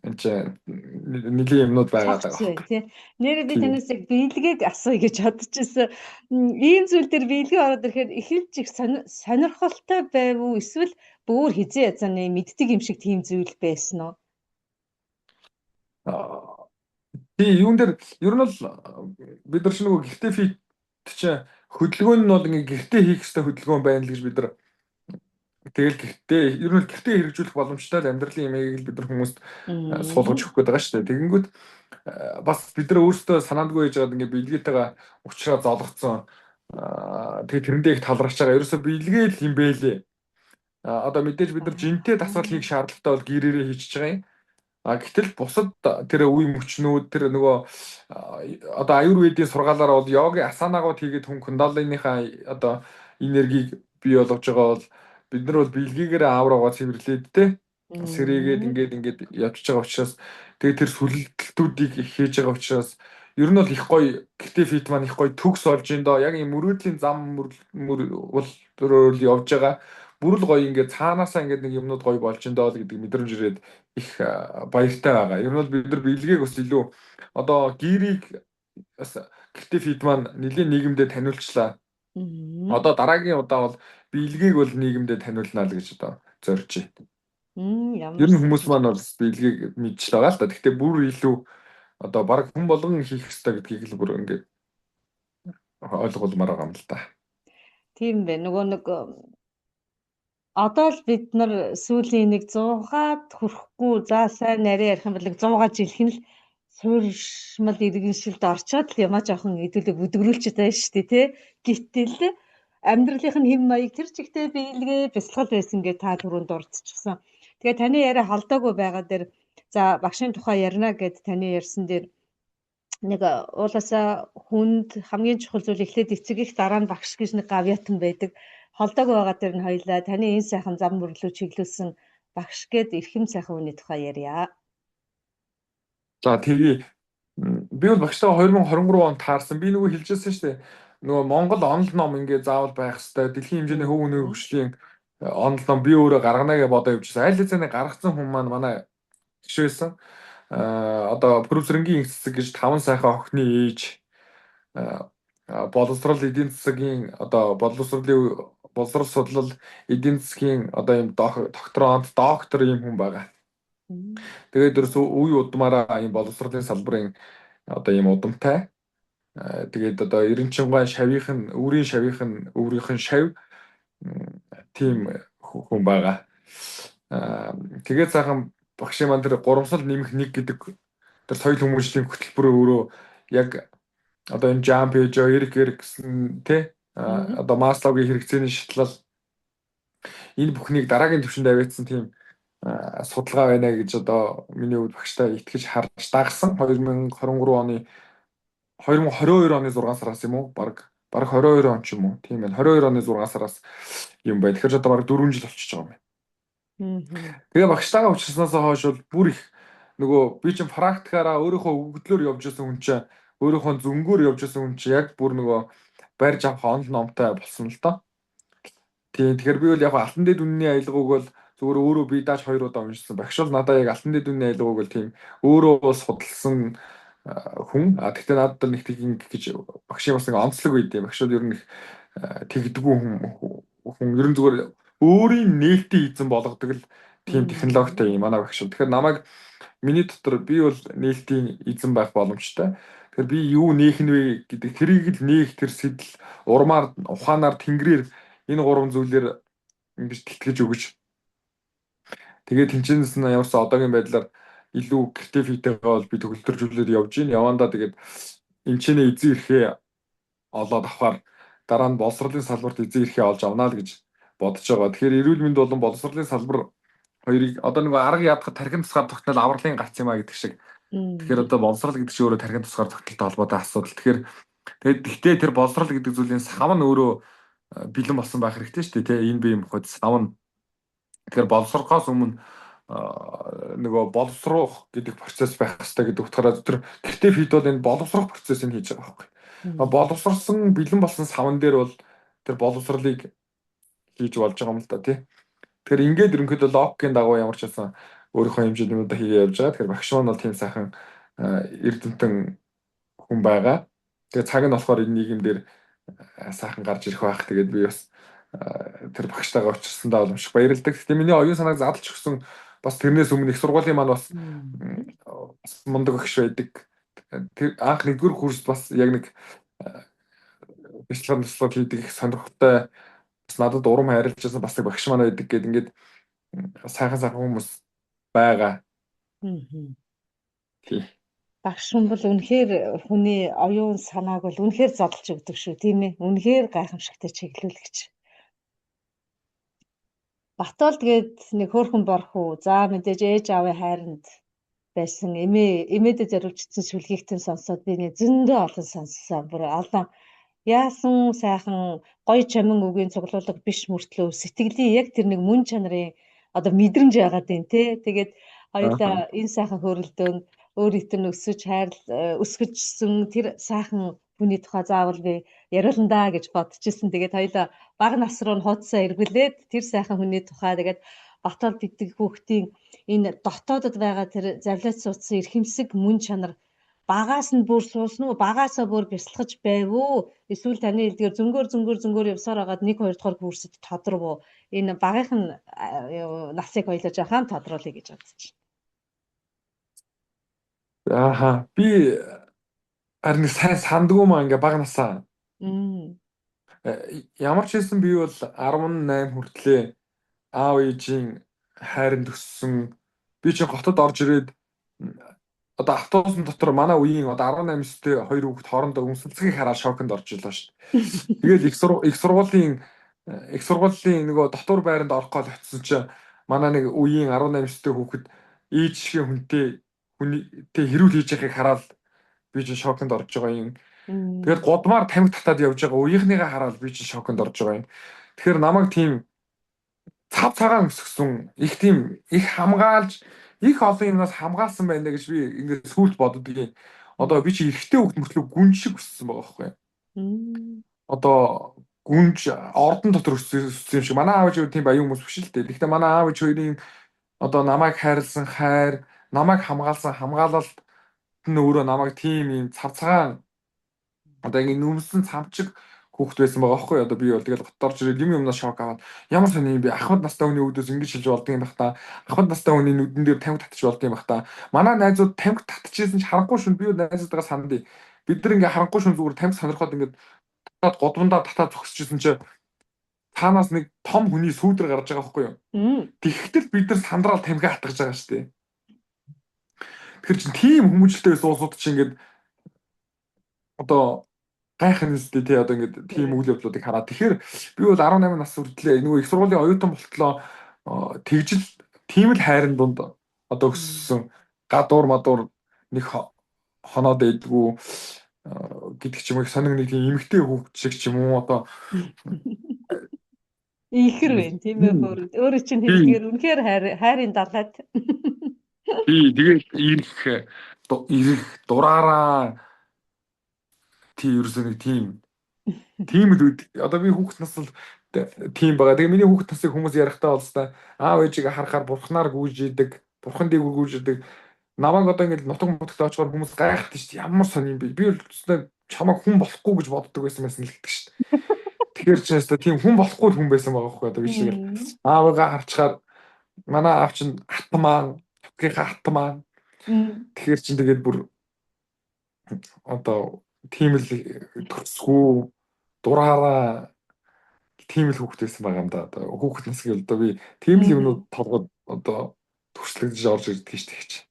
энэ чинь нэлийн юмнууд байгаа даа. Тий. Нээрээ би танаас яг биелгээг асууя гэж бодож ирсэн. Ийм зүйл дээр биелгээ ороод ирэхээр эхэлж их сонирхолтой байв уу, эсвэл бүр хизээ язааны мэддэг юм шиг тийм зүйл байсан уу? Тий, юун дээр ер нь бол бид нар ч нөгөө гэртээ fit чинь хөдөлгөөн нь бол ингээ гэртээ хийх ёстой хөдөлгөөн байна л гэж бид нар тэгэл гэртээ ер нь гэртээ хэрэгжүүлэх боломжтой л амьдралын юмыг л бид нар хүмүүст суулгаж өгөх гээд байгаа шүү дээ. Тэгэнгүүт бас бид нар өөрсдөө санаандгүй байж байгаад ингээ биелгээтэйгээ уучраа золгоцсон. Тэгээ тэрэндээ их талархаж байгаа. Ерөөсө биелгээ л юм бэлээ. Одоо мэдээж бид нар жинтэй дасгал хийх шаардлагатай бол гэрээрээ хийчихэж байгаа юм. А гэтэл бусад тэр үе мөчнүүд, тэр нөгөө одоо аюурведийн сургаалаар бол йогийн асанагууд хийгээд хүн кундалиныхаа одоо энергийг бий болгож байгаа бол бид нар бол биелгээгээр аавраагаа цэвэрлээд те сэрээгээд ингээд ингээд явж байгаа учраас, тэгээд тэр сүлэлтүүдийг хийж байгаа учраас ер нь бол их гоё гэртээ fit маань их гоё төгс болж ин доо. Яг юм мөрөөдлийн зам бол явж байгаа, бүр л гоё ингээд цаанаасаа ингээд нэг юмнууд гоё болж ин доо гэдэг мэдрэмж ирээд их баяртай байгаа. Ер нь бол бид нар биелгээг бас илүү одоо гэрийг бас гэртээ fit маань нэлийн нийгэмдээ таниулчлаа. Одоо дараагийн удаа бол биелгээг бол нийгэмдээ таниулнаа л гэж одоо зорж байна. Ямар Ер нь хүмүүс маань бол биелгээг мэдчихэл байгаа л да. Гэхдээ бүр илүү одоо баг хүн болгон хийх ёстой гэдгийг л бүр ингээд ойлгуулмаар байгаа юм л да. Тийм бэ. Нөгөө нэг одоо л бид нар сүүлийн нэг 100-аад хүрэхгүй, за сайн нарийн ярих юм бол 100 жил хин л суурьшмал иргэншилд орчоод л ямаа жоохон хэдүүлээ бүдгэрүүлчихэд байна шүү дээ, тий. Гэтэл амьдралынх нь хэм маяг тэр чигтээ биелгээ, бясалгал байсан гэж та түрүүнд дурдчихсан. Тэгээ таны яриа холдоогүй байгаа дээр, за багшийн тухай ярина гэд таны ярьсан дээр нэг уулаасаа хүнд хамгийн чухал зүйл эхлээд эцэг их, дараа нь багш гэж нэг гавьяатан байдаг. Холдоогүй байгаа дээр нь хоёлаа таны энэ сайхан зам мөрлөө чиглүүлсэн багш гээд эрхэм сайхан хүний тухай ярья. За, тэгээ би бол багштайгаа 2023 онд таарсан. Би нөгөө хэлжсэн шүү дээ. Нөгөө Монгол онол ном ингээ заавал байх хэвээр, дэлхийн хэмжээний хөв өнөө хөгжлийн онол ном би өөрөө гаргана гэж бодоо явжсэн. Аль хэзээний гаргацсан хүн маань манай гişвэсэн. Одоо профессорынгийн их цэцэг гэж таван сайхан охины ээж, боловсрол эдийн засгийн одоо боловсролын боловсрол судлал эдийн засгийн одоо ийм докторант, доктор ийм хүн байгаа. Тэгээд ерөөсөө үе удмаараа ийм боловсролын салбарын одоо ийм удамтай. Тэгээд одоо Эренчингуй шавийнх нь өврийн шавийнх нь өврийнх нь шав тийм хүн байгаа. Тэгээд сайхан багшийн маань тэр гурамсал нэмэх нэг гэдэг тэр соёл хүмүүжлийн хөтөлбөр өөрөө яг одоо энэ Жан Пежо, Эрик Эриксон тий, одоо Маслоугийн хэрэгцээний шатлал, энэ бүхнийг дараагийн түвшинд аваадсан тийм судалгаа байна гэж одоо миний хувьд багштай итгэж харж дагсан. 2023 оны, 2022 оны 6 сараас юм уу баг. Бараг 22 он ч юм уу. Тийм байна. 22 оны 6 сараас юм байна. Тэгэхээр ч одоо бараг 4 жил болчихж байгаа юм байна. Тэгээ багштайгаа уулзсанаас хойш бол бүр их нөгөө би чинь практикаараа өөрийнхөө өгөгдлөөр явж исэн хүн чинь, өөрийнхөө зөнгөөр явж исэн хүн чинь яг бүр нөгөө барьж авах онол номтой болсон л доо. Тийм, тэгэхээр би бол яг алтан дэд үнний аялгауг бол зүгээр өөрөө би дааж хоёр удаа уншсан. Багш бол надаа яг алтан дэд үнний аялгауг бол тийм өөрөө судалсан хүн. А тэгтээ надад бол нэг тийм гэж багшийн бас нэг онцлог байд юм. Багш бол ер нь их тэгдэггүй хүн ер нь зүгээр өөрийн нээлтийн эзэн болгодог л тийм технологитой юм манай багш. Тэгэхээр намайг миний дотор би бол нээлтийн эзэн байх боломжтой. Тэгэхээр би юу нээх нь вэ гэдэг тэрийг л нээх тэр сэтэл урмаар, ухаанаар, тэнгэрээр энэ гурван зүйлээр ингэж тэтгэж өгөж, тэгээд тэнцэнээс нь ямарсан одоогийн байдлаар илүү гэрте фитэйгээ бол би төгөлдржүүлээд явж гин. Явандаа тэгээд энэ ч нэ эзэн эрхээ олоод авахар дараа нь боловсролын салбарт эзэн эрхээ олж авнаа л гэж бодож байгаа. Тэгэхээр эрүүл мэнд болон боловсролын салбар хоёрыг одоо нэг арга ядахад тархин тусгаар тогтнол авралын гарц юм а гэдэг шиг. Тэгэхээр одоо боловсрол гэдэг чинь өөрөө тархин тусгаар тогтнолтой холбоотой асуудал. Тэгэхээр тэгээд гэхдээ тэр боловсрол гэдэг зүйлийн сав нь өөрөө бэлэн болсон байх хэрэгтэй шүү дээ, тий. Энэ бие махбод сав нь. Тэгэхээр боловсрохоос өмнө нөгөө боловсрох гэдэг процесс байх хэрэгтэй гэдэг утгаараа тэр гэртээ фид бол энэ боловсрох процессыг хийж байгаа байхгүй. Боловсрсон бэлэн болсон савн дээр бол тэр боловсролыг хийж болж байгаа юм л да, тий. Тэгэхээр ингээд ерөнхийдөө логикийн дагуу ямар ч байсан өөрийнхөө хэмжээний юмудаа хийгээ явж байгаа. Тэгэхээр багш маань бол тийм сайхан эрдэмтэн хүн байгаа. Тэгээ цаг нь болохоор энэ нийгэмдэр сайхан гарч ирэх байх. Тэгээд би бас тэр багштайгаа учирсандаа бол маш их баярлалаа. Гэхдээ миний оюун санааг задлж өгсөн бас тэрнээс өмнө их сургуулийн маань бас мундаг багш байдаг. Тэр анх нэгдүгээр курст бас яг нэг бяцлал туслал хийдэг их сонирхолтой бас надад урам хайрлаж байсан бас нэг багш маань байдаг гээд ингээд сайхан сайхан хүмүүс байгаа. Тий. Багш хүн бол үнэхээр хүний оюун санааг бол үнэхээр задлж өгдөг шүү, тийм ээ. Үнэхээр гайхамшигтай чиглүүлэгч. Батол тэгээд нэг хөөрхөн борхуу. За мэдээж ээж аавын хайранд байсан эмээдээ зориулжсэн сүлгийгтэн сонсоод би нэг зөндөө олон сонссон. Бүр олон яасан сайхан гоё чамин үгийн цуглуулга биш мөртлөө сэтгэлийн яг тэр нэг мөн чанарын одоо мэдрэмж байгаад байна те. Тэгээд хоёулаа энэ сайхан хөрөлдөөнд өөр итэн өсөж хайрл өсгөжсөн тэр сайхан хүний тухай заавал би яриулна даа гэж бодчихсон. Тэгээд хоёулаа бага нас руу хуудасаа эргүүлээд тэр сайхан хүний тухай, тэгээд Батол гэдэг хүүхдийн энэ дотоодод байгаа тэр завлиац суудсан эрхэмсэг мөн чанар багаас нь бүр суусан уу, багаасаа бүр бясалгаж байв уу, эсвэл таны хэлдгээр зөнгөөр зөнгөөр зөнгөөр явсаар хагаад 1 2 дугаар курсэд тодров уу? Энэ багийнх нь насыг хоёлоо жаахан тодруулъя гэж бодож байна. Ааха, би харин сайн сандгүй маа ингээ бага насаа. Ямар ч хэлсэн би бол 18 хүртлээ аав ээжийн хайранд өссөн. Би чинь хотод орж ирээд одоо автобусын дотор манай үеийн одоо 18 9-тэй хоёр хүүхэд хоорондоо үнсэлцгийг хараад шоконд орж илаа шүү дээ. Тэгэл их сургуулийн нөгөө дотор байранд орох гол очисон чинь манай нэг үеийн 18 9-тэй хүүхэд ээж шиг хүнтэй хүнтэй хэрүүл хийж байгааг хараад би чинь шоконд орж байгаа юм. Тэгээд гудмаар тамхи татаад явж байгаа үеийнхнийгээ хараад би чинь шоконд орж байгаа юм. Тэгэхээр намайг тийм цав цагаан өсгсөн, их тийм их хамгаалж, их олон юмнаас хамгаалсан байна гэж би ингээд сүүлд боддгийн. Одоо би чи эрэгтэй хүүхд мөртлөө гүн шиг өссөн байгаа байхгүй юу? Одоо гүнж ордон дотор өссөн юм шиг. Манай аав ээж тийм баян хүмүүс биш л дээ. Гэхдээ манай аав ээж хоёрын одоо намайг хайрлсан хайр, намайг хамгаалсан хамгаалалт нь өөрөө намайг тийм юм цав цагаан одоо ингэ нүмсэн цамчиг хүүхэд байсан байгаа байхгүй. Одоо би бол тэгэл хотод орж ирээд юм юмнаас шок аваад, ямар сони юм бэ, ахмад настай хүний үүдээс ингэж хэлж болдго юм бах та, ахмад настай хүний нүдэн дээр тамхи татчих болдго юм бах та. Манай найзууд тамхи татчихсан ч харанхуй шүн би найзуудтайгаа сандъя, бид нар ингээ харанхуй шүн зүгээр тамхи сонирхоод ингээд татаад гудамдаа татаад зогсчихсон чи цаанаас нэг том хүний сүүдэр гарч байгаа байхгүй юу? Тэгэхдээ бид нар сандраал тамхи хатгаж байгаа шүү дээ. Тэгэхээр чин тийм хүмүүжлтэй байсан улсууд чинь ингээд одоо гайхах юм тий, одоо ингээд тийм үйл явдлуудыг хараад. Тэгэхээр би бол 18 нас хүртлээ нөгөө их сургуулийн оюутан болтлоо тэгжил тийм л хайрын дунд одоо өссөн, гадуур мадуур нэг хоноод байдгүй. гэдэг ч юм уу, их сонин нэг тийм эмэгтэй хүүхэд шиг ч юм уу одоо. Ихэр байна тийм ээ бүр өөрөө чинь хэлдгээр үнэхээр хайрын далайд. Би тэгээд ирэх дураараа тий ерөөсөө нэг тийм л үед одоо би хүүхэд нас л тийм байгаа. Тэгээ миний хүүхэд насыг хүмүүс ярихдаа болстой аав ээжигээ харахаар бурхнаар гүйж идэг, бурхан дээгүүр гүйж идэг. Намайг одоо ингээд нутаг мутагт очихоор хүмүүс гайхдаг шүү дээ. Ямар сонин юм бэ? Би бол чамайг хүн болохгүй гэж боддог байсан байсан л гэдэг шүү дээ. Тэгэхээр чи өстой тийм хүн болохгүй хүн байсан байгаа байхгүй одоо би шиг л аавыгаа харчаар манай аав чинь атман, нутгийнхаа атман. Тэгэхээр чин тэгээд бүр одоо тийм л төрсгүү дураараа тийм л хүүхэд байсан байгаа юм да. Одоо хүүхэд нас гээл одоо би тийм л юмнууд толгойд одоо төрслөгдөж орж ирдэг шүү дээ.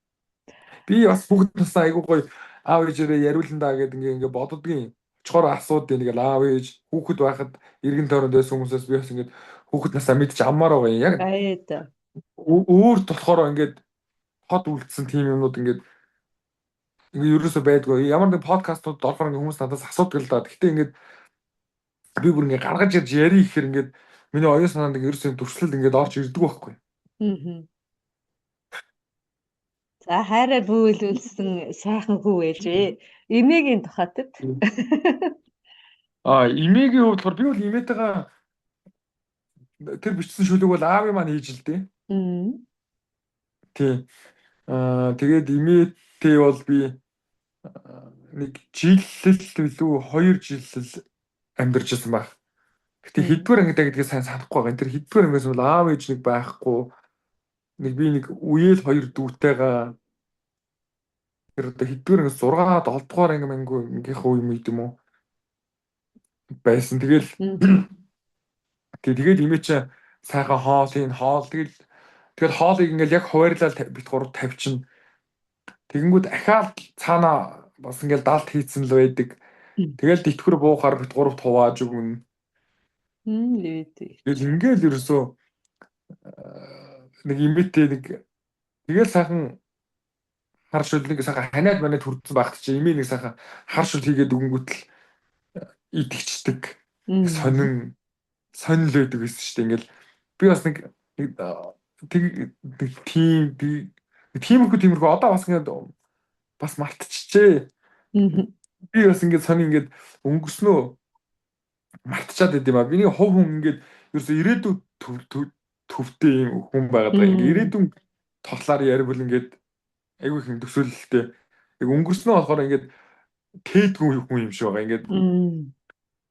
Би бас хүүхэд насаа айгуу гоё аав ээжээрээ яриулан даа гэдэг ингээ боддгийн. Очихоор асуудیں۔ Нэг аав ээж хүүхэд байхад эргэн тойронд байсан хүмүүсээс би бас ингээд хүүхэд насаа мэдчих аммаар байгаа юм. Яг өөрт болохоор ингээд хот үлдсэн тийм юмнууд ингээд ерөөсөө байдгүй. Ямар нэг подкастууд орохоор ингээд хүмүүс надаас асуудаг л да. Гэхдээ ингээд би бүр ингээд гаргаж ирж яри гэхээр ингээд миний оюун санаанд ингээд ерөөсөө дүрслэл ингээд орж ирдэг байхгүй. За хайраар бөөлүүлсэн сайхан хүү ээжээ. Эмээгийн тухайтад. Аа, эмээгийн хувьд болохоор би бол эмээтэйгээ тэр бичсэн шүлэг бол аавын маань хийж л дээ. Тий. Аа, тэгээд эмээтэй бол би нэг жил л илүү 2 жил л амьдарч байсан баг. Гэтэ хэддүгээр ангидаа гэдгийг сайн санахгүй байгаа. Тэр хэддүгээр ангиас бол аав ээж нэг байхгүй. Нэг би нэг үеэл хоёр дүүтэйгээ тэр одоо хэддүгээр ангиас 6 7 дугаар анги мангу ангийнхаа үе юм юм уу байсан. Тэгэл тэгээд эмээ чи сайхан хоол хийн хоол тэгэл хоолыг ингээл яг хуваарлал бит гурав тавьчихна. Тэгэнгүүт ахаал цаана бас ингээл далд хийцэн л байдаг. Тэгэл дитгэр буухаар бит гуравт хувааж өгнө. Тэгэл ингээл ерөөсөө нэг эмээтэй нэг тэгэл сайхан хар шүл нэг сайхан ханиад манад хүрдсэн байхад чи эмээ нэг сайхан хар шүл хийгээд өгөнгүүт л идэгчдэг. Сонин сонин л байдаг гэсэн шүү дээ. Ингээл би бас нэг нэг тийм тиймэрхүү одоо бас ингээд бас мартчихжээ. Би бас ингээд сонин ингээд өнгөрснөө мартчихад байд юм а. Миний хувь хүн ингээд ерөөсөө ирээдүйн төвтэй юм хүн байгаад байгаа. Ингээд ирээдүйн тоглоор ярибал ингээд айгүй их төсөөлөлтэй. Яг өнгөрснөө болохоор ингээд тээдгүй хүн юм шиг байгаа. Ингээд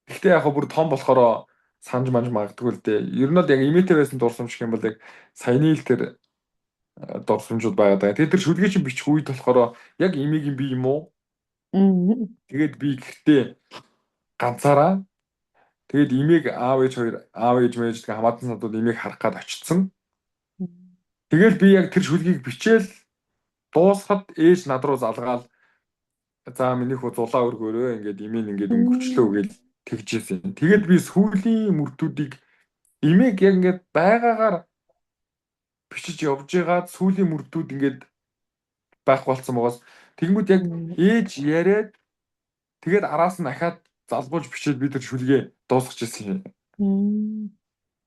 гэхдээ яг бүр том болохоор санаж манж магадгүй л дээ. Ер нь бол яг имээтэй байсан дурсамж гэх юм бол яг саяны л тэр дурсамжууд байгаад байгаа. Тэгээд тэр шүлгээ чинь бичих үед болохоор яг имигийн би юм уу? Тэгээд би гэртээ ганцаараа тэгээд имийг аав ээж хоёр аав ээж мэж гэх хамаатан садууд имийг харах гад очсон. Тэгэл би яг тэр шүлгийг бичээл дуусахад ээж над руу залгаал за миний хүү зулаа өргөөрөө ингээд имийг ингээд өнгөрчлөө гэж тэгжээсэн. Тэгээд би сүүлийн мөртүүдийг имийг яг ингээд байгаагаар бичиж явж байгаад сүүлийн мөртүүд ингээд байхгүй болсон байгаас тэгэнгүүт яг ээж яриад тэгээд араас нь ахаад залгуулж бичээд би тэр шүлгээ дуусгаж ирсэн юм.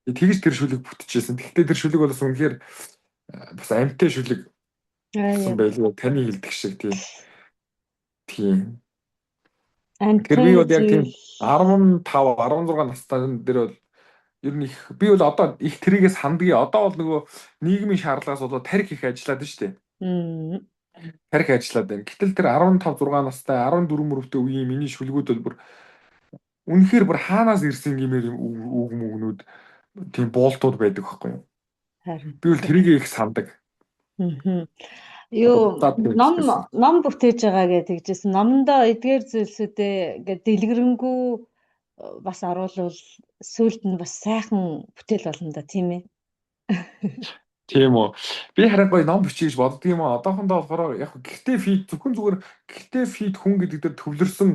Тэгэж тэр шүлэг бүтчихсэн. Тэгэхдээ тэр шүлэг бол бас үнэхээр бас амьтай шүлэг болсон байлгүй таны хэлдэг шиг тийм. Тийм. Тэгэхээр би бол яг тийм 15 16 настай дээр бол ер нь их би бол одоо их тэрийгээ сандгийг одоо бол нөгөө нийгмийн шаардлагаас болоод тарих их ажиллаад байна шүү дээ. Тарих ажиллаад байна. Гэтэл тэр 15 6 настай 14 мөрөвтэй үеийн миний шүлгүүд бол бүр үнэхээр бүр хаанаас ирсэн гэмээр үг мүгнүүд тийм буултууд байдаг байхгүй юу? Харин. Би бол тэрийгээ их сандаг. Юу ном бүтээж байгаа гэж тэгжсэн. Номондоо эдгээр зүйлсүүдээ ингээд дэлгэрэнгүй бас оруулвал сүүлд нь бас сайхан бүтээл болно да, тийм ээ. Тийм үү. Би харин гоё ном бичиж гэж боддөг юм аа. Одоохондоо болохоор яг гэртээ фид зөвхөн зүгээр гэртээ фид хүн гэдэг дээр төвлөрсөн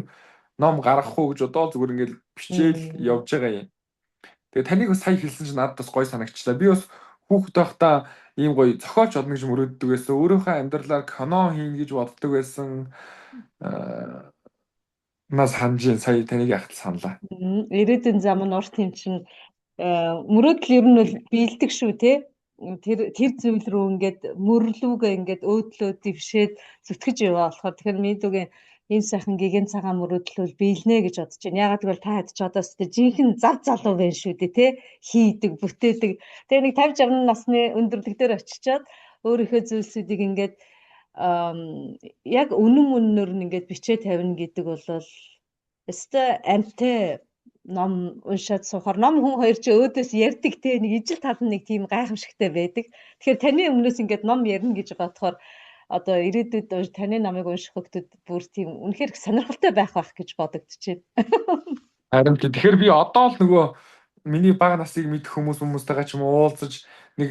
ном гаргах уу гэж одоо зүгээр ингээл бичээл явж байгаа юм. Тэгээ таныг бас сая хэлсэн чинь надад бас гоё санагчлаа. Би бас хүүхэд байхдаа ийм гоё зохиолч болно гэж мөрөөддөг байсан. Өөрийнхөө амьдралаар кино хийнэ гэж боддог байсан. Наа санаж ийн сая таныг яхад саналаа. Ирээдүйн зам нь урт юм чинь мөрөөдөл ер нь бол биелдэг шүү те. Тэр зүйл рүү ингээд мөрлүүгээ ингээд өөдлөө дэвшээд зүтгэж яваа болохоор тэгэхээр мэдүүгийн энэ сайхан гигэн цагаан мөрөөдөл бол биелнэ гэж бодож байна. Ягаад гэвэл та хэд ч одоо өстэй жинхэнэ зав залуу байна шүү дээ те. Хийдэг, бүтээдэг. Тэгээ нэг 50 60 насны өндөрлөг дээр очичоод өөрийнхөө зүйлсүүдийг ингээд яг үнэн үннээр нь ингээд бичээ тавина гэдэг бол өстой амтай ном уншаад суухаар ном хүн хоёр чи өөдөөс ярьдаг те нэг ижил тал нь нэг тийм гайхамшигтай байдаг. Тэгэхээр таны өмнөөс ингээд ном ярина гэж бодохоор одоо ирээдүйд таны номыг унших хүмүүс бүр тийм үнэхээр их сонирхолтой байх байх гэж бодогдчихэв. Харин тэгэхээр би одоо л нөгөө миний бага насыг мэдэх хүмүүстэйгээ ч юм уу уулзаж нэг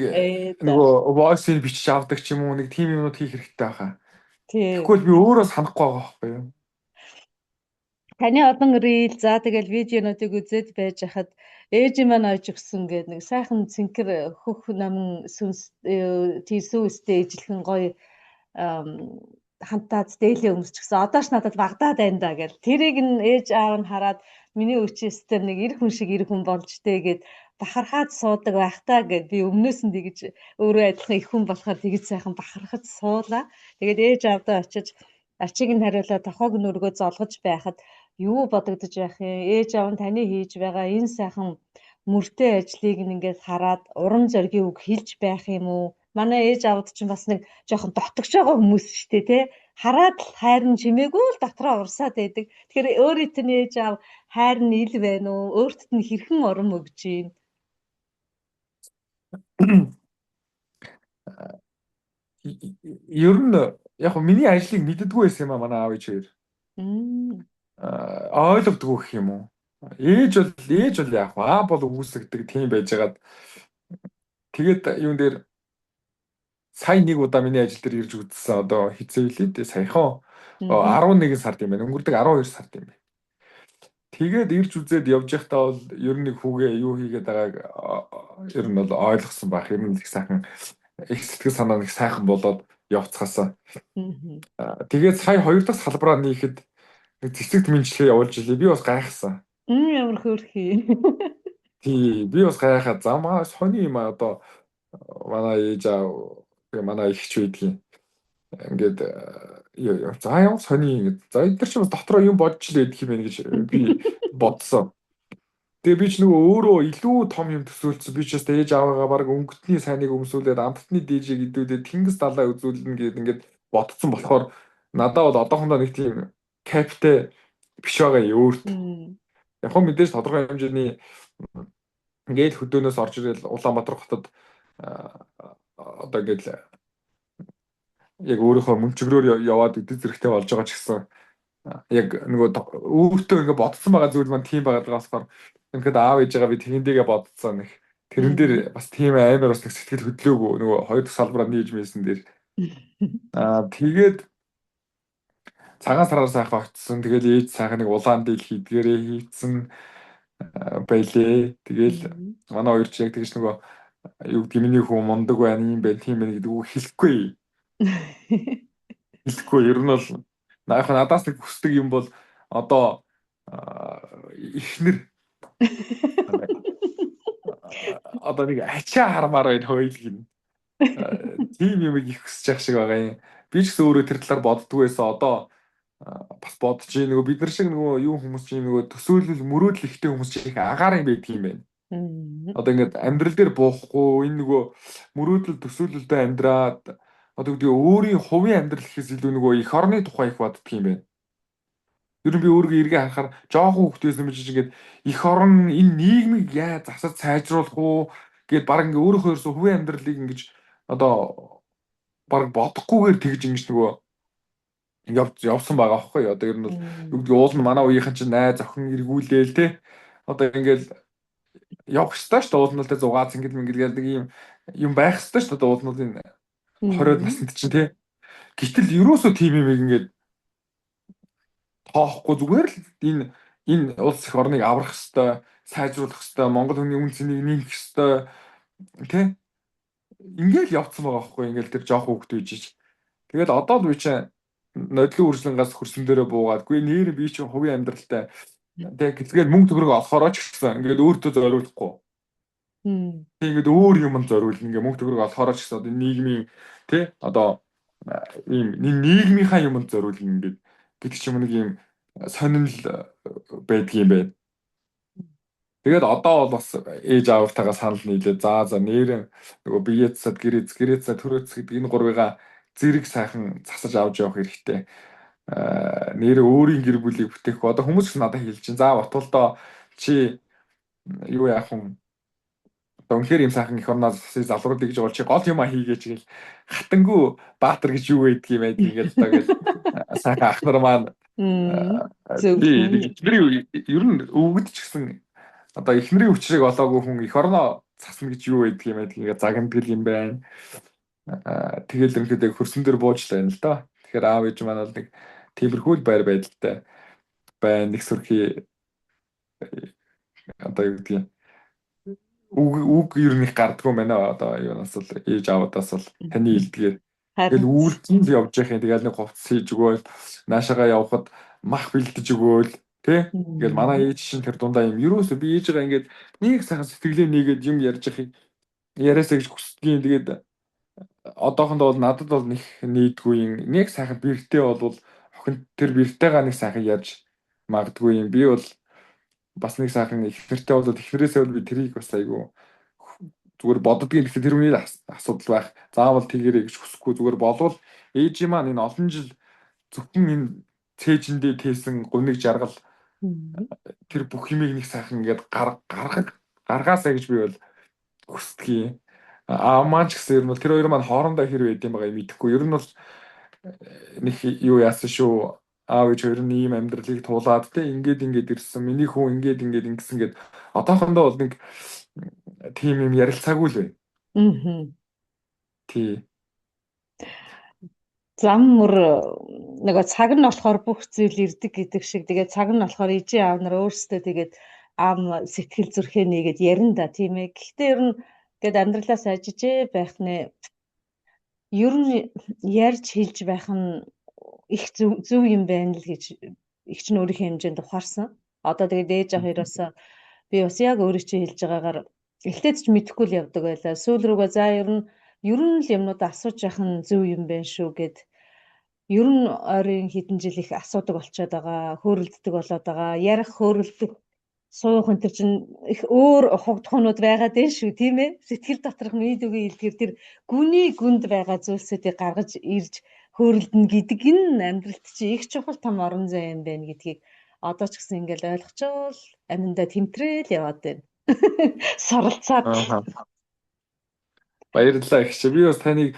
нөгөө voice-ийг бичиж авдаг ч юм уу нэг тийм юмнууд хийх хэрэгтэй байхаа. Тэгэхгүй бол би өөрөө санахгүй байгаа байхгүй юу? Таны олон reel за тэгэл видеонуудыг үзээд байж хахад ээж маань ойж өгсөн гэдэг нэг сайхан цэнхэр хөх намын сүнс тийсүү өстэй ижилхэн гоё хантаад дээлээ өмсчихсэн. Одоо ч надад багадаад байна да гэл. Тэрийг нь ээж аав нь хараад миний өчөөстэй нэг эр хүн шиг эр хүн болж тэ гэд бахархаад суудаг байх та гэд би өмнөөс нь тэгэж өөрөө адилхан их хүн болохоор тэгэж сайхан бахархаж суулаа. Тэгээд ээж аавдаа очиж ачиг нь хариулаа тохоог нүргөө золгож байхад юу бодогдож байх юм? Ээж аав нь таны хийж байгаа энэ сайхан мөртэй ажлыг нь ингээд хараад урам зоригийн үг хэлж байх юм уу? Манай ээж аавд чинь бас нэг жоохон дотогч байгаа хүмүүс шүү дээ, тэ? Хараад л хайр нь чимээгүй л дотроо урсаад байдаг. Тэгэхээр өөрийнх нь ээж аав хайр нь ил байна уу? Өөртд нь хэрхэн урам өгч байна? Ер нь яг миний ажлыг мэддэггүй байсан юм а манай аав ээж хоёр. Ойлгодгүй гэх юм уу? Ээж бол яг аа бол үүсгдэг тийм байжгаад тэгээд юун дээр сая нэг удаа миний ажил дээр ирж үзсэн одоо хизээ билээ дээ саяхан 11 сард юм байна. Өнгөрдөг 12 сард юм байна. Тэгээд ирж үзээд явж байхдаа бол ер нь нэг хүүгээ юу хийгээд байгааг ер нь бол ойлгосон байх. Ер нь их сайхан их сэтгэл санаа нэг сайхан болоод явцгаасан. Тэгээд сая хоёр дахь салбараа нийхэд нэг цэцэгт мэнчлэгээ явуулж илээ. Би бас гайхсан. Ямар хөөрхий. Тий, би бас гайхаад за маа сони юм а одоо манай ээж аав тэгээ манай эгч байдгийн. Ингээд за ямар сони ингээд за эдгээр чи бас дотроо юм бодж л байдаг юм байна гэж би бодсон. Тэгээ би ч нөгөө өөрөө илүү том юм төсөөлсөн. Би ч бас ээж аавыгаа баг өнгөтний сайныг өмсүүлээд амттны дижиг идүүлээд тэнгис далай үзүүлнэ гэд ингээд бодсон болохоор надад бол одоохондоо нэг тийм каптай биш байгаа юм өөрт. Яг хөө мэдээж тодорхой хэмжээний ингээд хөдөөнөөс орж ирэл Улаанбаатар хотод одоо ингээд яг өөрийнхөө мөнчгөрөөр яваад идэв зэрэгтэй болж байгаа ч гэсэн яг нөгөө өөртөө ингээд бодсон байгаа зүйл маань тийм байгаа болохоор ингээд аав ээжээгээ би тэгэндээгээ бодцсон нэг тэрэн дээр бас тийм амар бас нэг сэтгэл хөдлөөгүй нөгөө хоёр дахь салбараа нээж мэйсэн дээр тэгээд цагаан сараар сайхан очсон. Тэгэл ээж сайхан нэг улаан дийл хийдгээрээ хийцэн байлээ. Тэгэл манай хоёр ч яг тэгж нөгөө юу гэдэг миний хүн мундаг байна юм байна тийм байна гэдэг үг хэлэхгүй. Хэлэхгүй. Ер нь бол яг надаас нэг хүсдэг юм бол одоо эхнэр одоо нэг ачаа хармаар байна хойл гин. Тийм юм их хүсэж явах шиг байгаа юм. Би ч гэсэн өөрөө тэр талаар боддгоо байсан. Одоо бас бодож байна. Нөгөө бид нар шиг нөгөө юу хүмүүс чинь нөгөө төсөөлөл мөрөөдөл ихтэй хүмүүс чинь их агаар юм байдаг юм байна. Одоо ингээд амьдрал дээр буухгүй энэ нөгөө мөрөөдөл төсөөлөлдөө амьдраад одоо гэдэг өөрийн хувийн амьдрал гэхээс илүү нөгөө эх орны тухай их боддөг юм байна. Ер нь би өөрийгөө эргээ харахаар жоохон хүүхэд байсан юм чи ингээд эх орн энэ нийгмийг яа засаж сайжруулах уу гэд баг ингээ өөрийнхөө ерөөсөө хувийн амьдралыг ингэж одоо баг бодохгүйгээр тэгж ингэж нөгөө явсан байгаа аахгүй юу. Одоо ер нь бол юу гэдэг уул нь манай үеийнхэн чинь найз охин эргүүлээл те. Одоо ингээл явах ёстой шүү дээ. Уул нь л те зугаа цэнгэл мэнгэл гэдэг нэг юм юм байх ёстой шүү дээ. Уул нь бол энэ 20-од наснд чинь те. Гэтэл ерөөсөө тийм юм ингээд тоохгүй зүгээр л энэ улс эх орныг аврах ёстой, сайжруулах ёстой, Монгол хүний үн цэнийг нэмэх ёстой те. Ингээл явцсан байгаа байхгүй ингээл тэр жоох хүүхэд үйжиж. Тэгэл одоо л би чинь нодлон үржлэнгаас хөрсөн дээрээ буугаад гүй нэр би чинь хувийн амьдралтай тэг тэгээд мөнгө төгрөг олохороо ч гэсэн ингээд өөртөө зориулахгүй. Тэг ингээд өөр юмд зориулна, ингээд мөнгө төгрөг олохороо ч гэсэн одоо нийгмийн тий одоо ийм нийгмийнхаа юмд зориулна ингээд гэдэг ч юм нэг ийм сонинл байдгийн юм байна. Тэгээд одоо бол бас ээж аавтайгаа санал нийлээ. За за нэрэн нөгөө биеэд сад гэрээц гэрээц сад төрөөц гэдэг энэ гурвыгаа зэрэг сайхан засаж авч явах хэрэгтэй. Нэрээ өөрийн гэр бүлийг бүтээх. Одоо хүмүүс ч надад хэлж чинь. За Батулдаа чи юу яах вэ? Одоо үнэхээр юм сайхан эх орноо засыг залруулъя гэж бол чи гол юмаа хийгээч гэл хатангу баатар гэж юу байдгийг байдгийг ингээл одоо гэл сайхан ах нар маань тий ер нь өвгөд ч гэсэн одоо эхнэрийн хүчрийг олоогүй хүн эх орноо засна гэж юу байдгийг байдгийг ингээ загнадаг юм байна. Тэгэл ерөнхийдөө хөрсөн дээр бууж л байна л доо. Тэгэхээр аав ээж маань бол нэг тиймэрхүү л байр байдалтай байна. Нэг сүрхий одоо юу гэдгийг үг үг ер нь их гардггүй байна. Одоо юунаас бол ээж аавдаас бол таны хэлдгээр. Тэгэл үйлдэл л явж явах юм. Тэгэл нэг хувцас хийж өгөөл, наашаага явхад мах бэлдэж өгөөл, тий? Тэгэл манай ээж чинь тэр дундаа юм. Ерөөсөө би ээжигээ ингээд нэг сайхан сэтгэлээ нэгээд юм ярьж явахыг яриасаа гэж хүсдгийн. Тэгээд одоохондоо бол надад бол нэг нийтгүй юм. Нэг сайхан бэртэй болвол охин тэр бэртэйгээ нэг сайхан ярьж магадгүй юм. Би бол бас нэг сайхан эхнэртэй болоод эхнэрээсээ бол би тэрийг бас айгүй зүгээр боддгийн. Гэхдээ тэр хүний асуудал байх. Заавал тэгэрэй гэж хүсэхгүй, зүгээр болвол ээж маань энэ олон жил зөвхөн энэ цээжиндээ тээсэн гуниг жаргал тэр бүх юмыг нэг сайхан ингээд гаргах гаргаасаа гэж би бол хүсдгийн. Аа маань ч гэсэн ер нь бол тэр хоёр маань хоорондоо хэр байд юм байгаа юм мэдэхгүй. Ер нь бол нэг юу яасан шүү. Аав ээж хоёр нь ийм амьдралыг туулаад те ингээд ингээд ирсэн. Миний хүн ингээд ингээд ингэсэн гэд одоохондоо бол нэг тийм юм ярилцаагүй л байна. Тий. Зам мөр нөгөө цаг нь болохоор бүх зүйл ирдэг гэдэг шиг, тэгээд цаг нь болохоор ээжийн аав нар өөрсдөө тэгээд ам сэтгэл зүрхээ нэгээд ярина да, тийм ээ. Гэхдээ ер нь гээд амьдралаас ажижээ байх нэ. Ер нь ярьж хэлж байх нь их зөв зөв юм байна л гэж их чинь өөрийнхөө хэмжээнд ухаарсан. Одоо тэгээд ээж аав хоёроос би бас яг өөрөө чи хэлж байгаагаар элтэд ч мэдэхгүй л явдаг байлаа. Сүүл рүүгээ за ер нь л юмнууд асууж явах нь зөв юм байна шүү гэд ер нь ойрын хэдэн жил их асуудаг болчиход байгаа, хөөрөлддөг болоод байгаа. Ярих, хөөрөлдөх, суух энэ төр чинь их өөр ухагдахуунууд байгаад байна шүү, тийм ээ. Сэтгэл доторх миний дүгийн хэлдгэр тэр гүний гүнд байгаа зүйлсүүдийг гаргаж ирж хөөрөлдөнө гэдэг энэ амьдралт чи их чухал том орон зай юм байна гэдгийг одоо ч гэсэн ингээл ойлгочоол аминдаа тэмтрээл яваад байна. Суралцаад. Баярлалаа их чи. Би бас таныг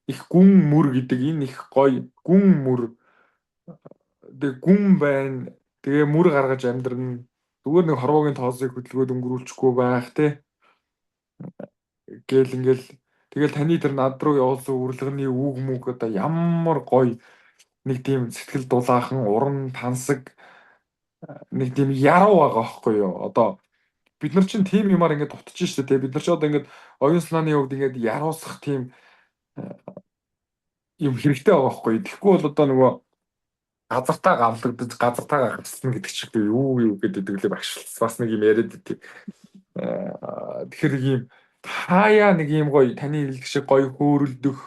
их гүн мөр гэдэг энэ их гоё гүн мөр, тэг гүн байна. Тэгээ мөр гаргаж амьдрна. Зүгээр нэг хорвоогийн тоосыг хөдөлгөөд өнгөрүүлчихгүй байх те. Гээл ингээл тэгэл таны тэр над руу явуулсан урилганы үг мүг одоо ямар гоё нэг тийм сэтгэл дулаахан уран тансаг нэг тийм яруу байгаа байхгүй юу? Одоо бид нар чинь тийм юмар ингээд дутж штэ те. Бид нар ч одоо ингээд оюун санааны хувьд ингээд яруулсах тийм юм хэрэгтэй байгаа байхгүй юу? Тэгэхгүй бол одоо нөгөө газартаа гавлагдаж газартаа гаргацсан гэдэг чиг би юу юу гэдэг лээ багш бас нэг юм яриад байдаг. Тэгэхээр ийм хаяа нэг ийм гоё таны хэлдэг шиг гоё хөөрөлдөх,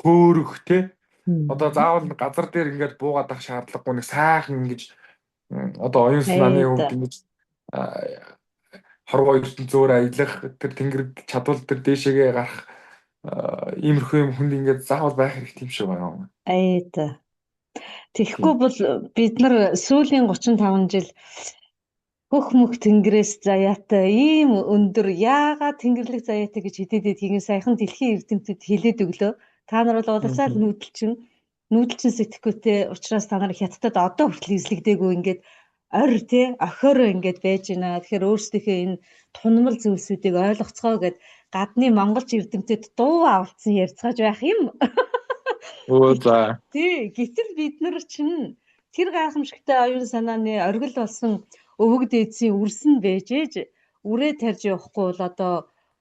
хөөрөх те. Одоо заавал газар дээр ингээд буугаад ах шаардлагагүй, нэг сайхан ингэж одоо оюун санааны хувьд ингэж хорвоо ертөнцөөр аялах, тэр тэнгэр чадвал тэр дээшээгээ гарах иймэрхүү юм хүнд ингээд заавал байх хэрэгтэй юм шиг байна. Аяа. Тэгэхгүй бол бид нар сүүлийн 35 жил хөх мөх тэнгэрээс заяатай ийм өндөр яагаад тэнгэрлэг заяатай гэж хэдийд эдгийг саяхан дэлхийн эрдэмтэд хэлээд өглөө. Та нар бол угаасаа л нүүдэлчин сэтгэхүйтэй учраас та нар хятадд одоо хүртэл эзлэгдээгүй ингээд ор те охиороо ингээд байж байна. Тэгэхээр өөрсдийнхөө энэ тунмал зүйлсүүдийг ойлгоцгоо гэд гадны монголч эрдэмтэд дуу авалцсан ярьцгааж байх юм. Өө за. Тий, гэтэл бид нар чинь тэр гайхамшигтай оюун санааны оргил болсон өвөг дээдсийн үрсэн байж ээж үрээ тарьж явахгүй бол одоо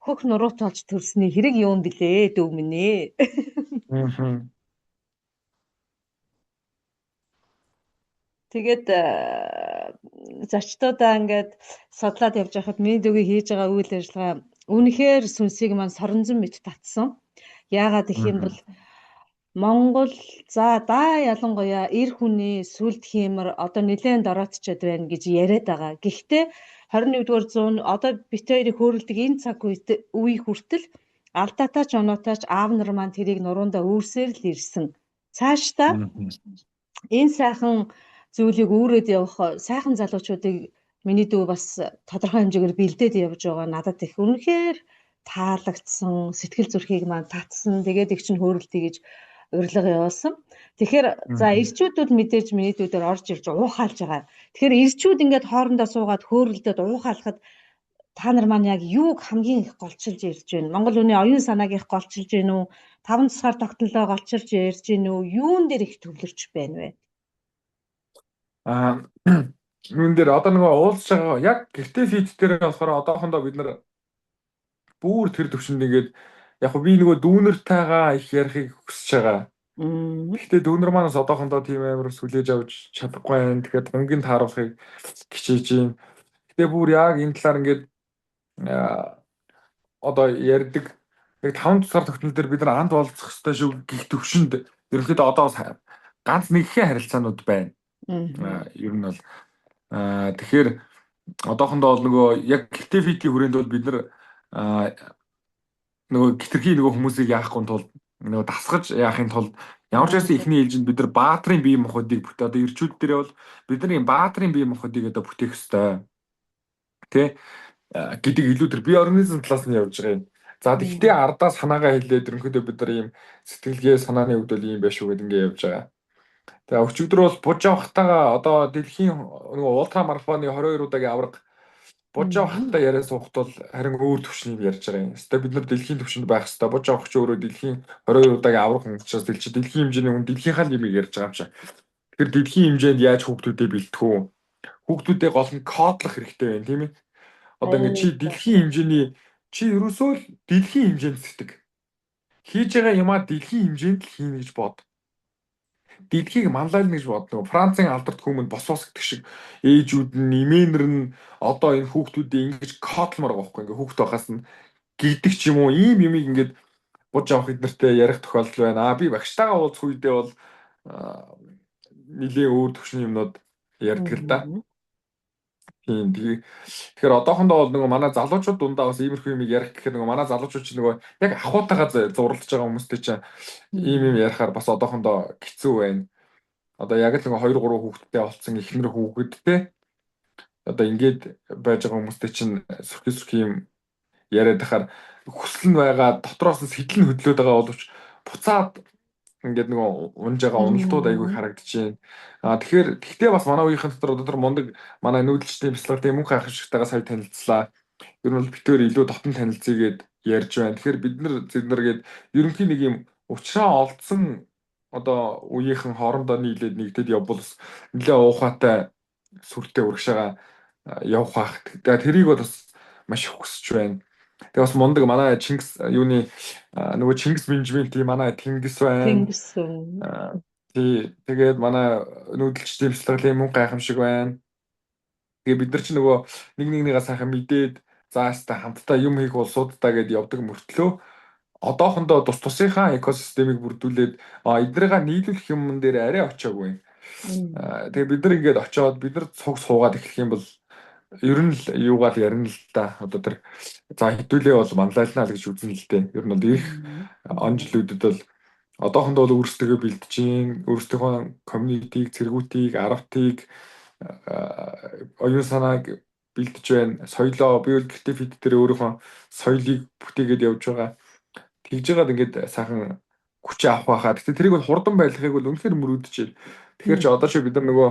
хөх нуруу толж төрсний хэрэг юм блэ дүү минь ээ. Аа. Тэгээд зочдуудаа ингээд судлаад явж байхад миний дүүгийн хийж байгаа үйл ажиллагаа үнэхээр сүнсийг маань соронзон мэт татсан. Яагаад гэх юм бол Монгол за даа ялангуяа эр хүний сүлд хиймэр одоо нэлээд дороотчод байна гэж яриад байгаа. Гэхдээ 21-р зуун одоо бит хоёрыг хөөрөлдөг энэ цаг үе хүртэл алдаатай ч оноотой ч аав нар маань тэрийг нуруундаа үүрсээр л ирсэн. Цаашдаа энэ сайхан зүйлийг үүрээд явах сайхан залуучуудыг миний дүү бас тодорхой хэмжээгээр бэлдээд явж байгаа надад их үнэхээр таалагдсан, сэтгэл зүрхийг маань татсан. Тэгээд их чинь хөөрөлдөе гэж урилга явуулсан. Тэгэхээр за эрчүүдүүд мэдээж миний дүүдээр орж ирж уухаалж байгаа. Тэгэхээр эрчүүд ингээд хоорондоо суугаад хөөрөлдөд уухаалахад та нар маань яг юуг хамгийн их голчилж ярьж байна? Монгол хүний оюун санааг их голчилж байна уу? Таван тусгаар тогтнолоо голчилж ярьж байна уу? Юун дээр их төвлөрч байна вэ? Аа, юун дээр одоо нөгөө уулзж байгаа яг гэртээ feed дээр болохоор одоохондоо бид нар бүр тэр төвшөнд ингээд яг би нөгөө дүүнертайгаа их ярихыг хүсэж байгаа. Гэхдээ дүүнер маань бас одоохондоо тийм амар бас хүлээж авч чадахгүй байна. Тэгэхээр тунгийн тааруулахыг хичээж байна. Гэтэ бүр яг энэ талаар ингээд одоо ярьдаг яг таван тусгаар тогтнол дээр бид нар анд болцох ёстой шүү гэх төвшөнд ерөнхийдөө одоо ганц нэгхэн харилцаанууд байна. Ер нь бол тэгэхээр одоохондоо бол нөгөө яг гэртээ feed-ийн хүрээнд бол бид нар нөгөө хэтэрхий нөгөө хүмүүсийг яахгүй тулд нөгөө дасгаж яахын тулд ямар ч байсан эхний ээлжинд бид нар баатрын бие махбодыг бүтээ, одоо эрчүүд дээр бол бидний баатрын бие махбодыг одоо бүтээх ёстой. Тэ гэдэг илүү тэр бие организм талаас нь явж байгаа юм. За, тэгвэл ардаа санаагаа хэлээд ерөнхийдөө бид нар ийм сэтгэлгээ санааны хувьд бол ийм байх шүү гэдэг ингээ явж байгаа. Тэгээ өчигдөр бол буж авахтайгаа одоо дэлхийн нөгөө ультра марафоны 22 удаагийн аварга буж авахтаа яриа суухад бол харин өөр төвшний юм ярьж байгаа юм. Хэвээ бид нар дэлхийн төвшөнд байх хэвээ. Буж авах чи өөрөө дэлхийн 22 удаагийн аварга хүн учраас дэлхийн хэмжээний хүн дэлхийнхаа л юмыг ярьж байгаа юм чи. Тэгэхээр дэлхийн хэмжээнд яаж хүүхдүүдэд бэлтгэв үү? Хүүхдүүдэд гол нь кодлох хэрэгтэй байна, тийм ээ. Одоо ингээд чи дэлхийн хэмжээний, чи ерөөсөө л дэлхийн хэмжээнд сэтгэг. Хийж байгаа юмаа дэлхийн хэмжээнд л хийнэ гэж бод. Дэлхийг манлайлна гэж бодно. Францын алдарт хүмүүн бос бос гэдэг шиг ээжүүд нь, имэнэр нь одоо энэ хүүхдүүдээ ингэж кодлмоор байгаа байхгүй, ингээ хүүхд байхаас нь гэдэг ч юм уу, ийм юмыг ингээд буж авах эднэртэй ярих тохиолдол байна. Аа, би багштайгаа уулзах үедээ бол нэлээ өөр төвшний юмнууд ярьдаг л да. Тийм, тэгэхээр одоохондоо бол нөгөө манай залуучууд дундаа бас иймэрхүү юмыг ярих гэхээр нөгөө манай залуучууд ч нөгөө яг ахуйтайгаа зурлаж байгаа хүмүүстэй чинь ийм юм ярихаар бас одоохондоо хэцүү байна. Одоо яг л нөгөө 2 3 хүүхэдтэй болсон эхнэр хүүхэдтэй одоо ингээд байж байгаа хүмүүстэй чинь сүрхий сүрхий юм яриад байхаар хүсэл нь байгаа, дотроос нь сэтгэл нь хөдлөөд байгаа боловч буцаад ингээд нөгөө унж байгаа уналтууд айгүй харагдаж байна. А тэгэхээр тэгтээ бас манай үеийнхэн дотор одоо тэр мундаг манай нүүдэлчдийн бяцлаглалын мөнх гайхамшигтайгаа сая танилцлаа. Ер нь бол битээр илүү дотн танилцъя гээд ярьж байна. Тэгэхээр бид нар зэрнэр гээд ерөнхий нэг юм уучраа олдсон одоо үеийнхэн хоорондоо нийлээд нэгдээд явбал бас нэлээ уухайтай сүртэй урагшаага явах бах. Тэгээ тэрийг бол бас маш их хүсэж байна. Тэгээ бас мундаг манай Чингис юуны нөгөө Чингис менежментийн манай Тэнгис байна. Тэнгис. Тий, тэгээд манай нүүдэлчдийн бяцлаглалын мөн гайхамшиг байна. Тэгээ бид нар ч нөгөө нэг нэгнийгээ сайхан мэдээд зааштай хамтдаа юм хийх улсуудтай гэдээ явдаг мөртлөө одоохондоо тус тусынхаа экосистемийг бүрдүүлээд эднэрийг нийлүүлэх юмн дээр арай очиагүй. Тэгээ бид нар ингээд очиод бид нар цуг суугаад эхлэх юм бол ер нь л юугаар ярина л да. Одоо тэр за хэдүүлээ бол манлайлнаа л гэж үзнэ л дээ. Ер нь бол их он жилүүдэд бол одоохондоо бол өөрсдөө бэлдэж гин, өөрсдийнхөө community-г, цэргүүтийг, аравтыг, оюун санааг бэлдэж байна. Соёлоо би бол гэртээ feed дээр өөрийнхөө соёлыг бүтээгээд явж байгаа. Тэгж жагаад ингээд сайхан хүчээ авах байхаа. Гэтэ тэрийг бол хурдан байлгахыг бол үнэхээр мөрөөдөж байна. Тэгэхээр чи одоо чи бид нар нөгөө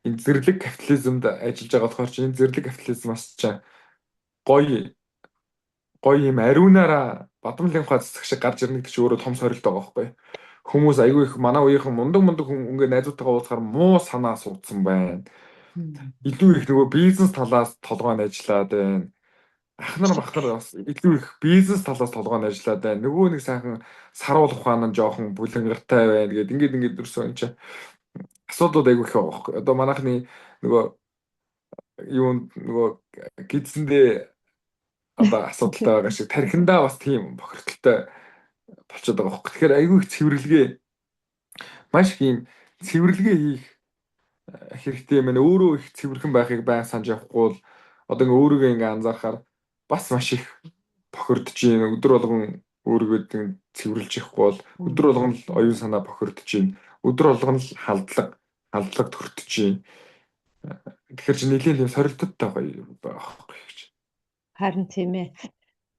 энэ зэрлэг капитализмд ажиллаж байгаа болохоор чи энэ зэрлэг капитализмаас чи гоё гоё юм ариунаараа бадамлын ухаа цэцэг шиг гарч ирнэ гэдэг чи өөрөө том сорилт байгаа байхгүй. Хүмүүс айгүй их манай үеийнхэн мундаг мундаг хүн ингээ найзуудтайгаа уулзахаар муу санаа суудсан байна. Илүү их нөгөө бизнес талаас толгой нь ажиллаад байна. Ах нар мах нар бас илүү их бизнес талаас толгой нь ажиллаад байна. Нөгөө нэг сайхан саруул ухаан нь жоохон бүлэнгартай байна гэд ингээд ингээд өрсөн энэ чи Асуудлууд айгүй их байгаа байхгүй. Одоо манайхны нөгөө юунд нөгөө гидсэндээ одоо асуудалтай байгаа шиг тархиндаа бас тийм бохирдолтой болчиход байгаа байхгүй. Тэгэхээр айгүй их цэвэрлэгээ маш их юм цэвэрлэгээ хийх хэрэгтэй юм байна. Өөрөө их цэвэрхэн байхыг байн санаж явахгүй бол одоо ингээ өөрийгөө ингээ анзаархаар бас маш их бохирдож байна. Өдөр болгон өөрийгөө цэвэрлж явахгүй бол өдөр болгон л оюун санаа бохирдож байна. Өдөр болгон л халдлага төртөж байна. Тэгэхээр чи нэлийн тийм сорилттой байгаа байхгүй гэж. Харин тийм ээ.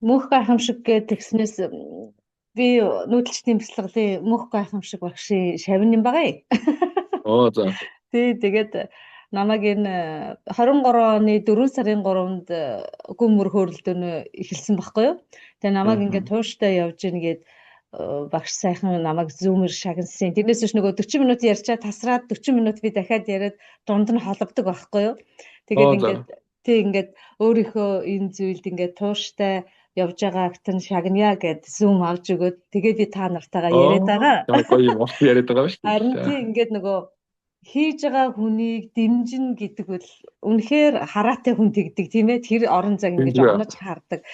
Мөнх гайхамшиг гэдэг тэгснээс би нүүдэлчдийн бяцлаглалын мөнх гайхамшиг багшийн шавин юм байгаа юм. Оо за. Тий, тэгээд намайг энэ 23 оны 4 сарын 3-нд гүн мөр хөөрөлдөөнө эхэлсэн байхгүй юу? Тэгээ намайг ингээд тууштай явж гин гээд багш сайхан намайг зүүмэр шагнасан. Тэрнээс биш нөгөө 40 минут ярьчаа тасраад 40 минут би дахиад яриад дунд нь холбодог байхгүй юу? Тэгээд ингээд тий ингээд өөрийнхөө энэ зүйлд ингээд тууштай явж байгаа агт нь шагная гэд зүүм авч өгөөд тэгээд би та нартайгаа яриад байгаа. Ямар гоё юм урт яриад байгаа юм шүү дээ. Харин тий ингээд нөгөө хийж байгаа хүнийг дэмжин гэдэг бол үнэхээр хараатай хүн тэгдэг тийм ээ, тэр орон зай ингэж онож хардаг.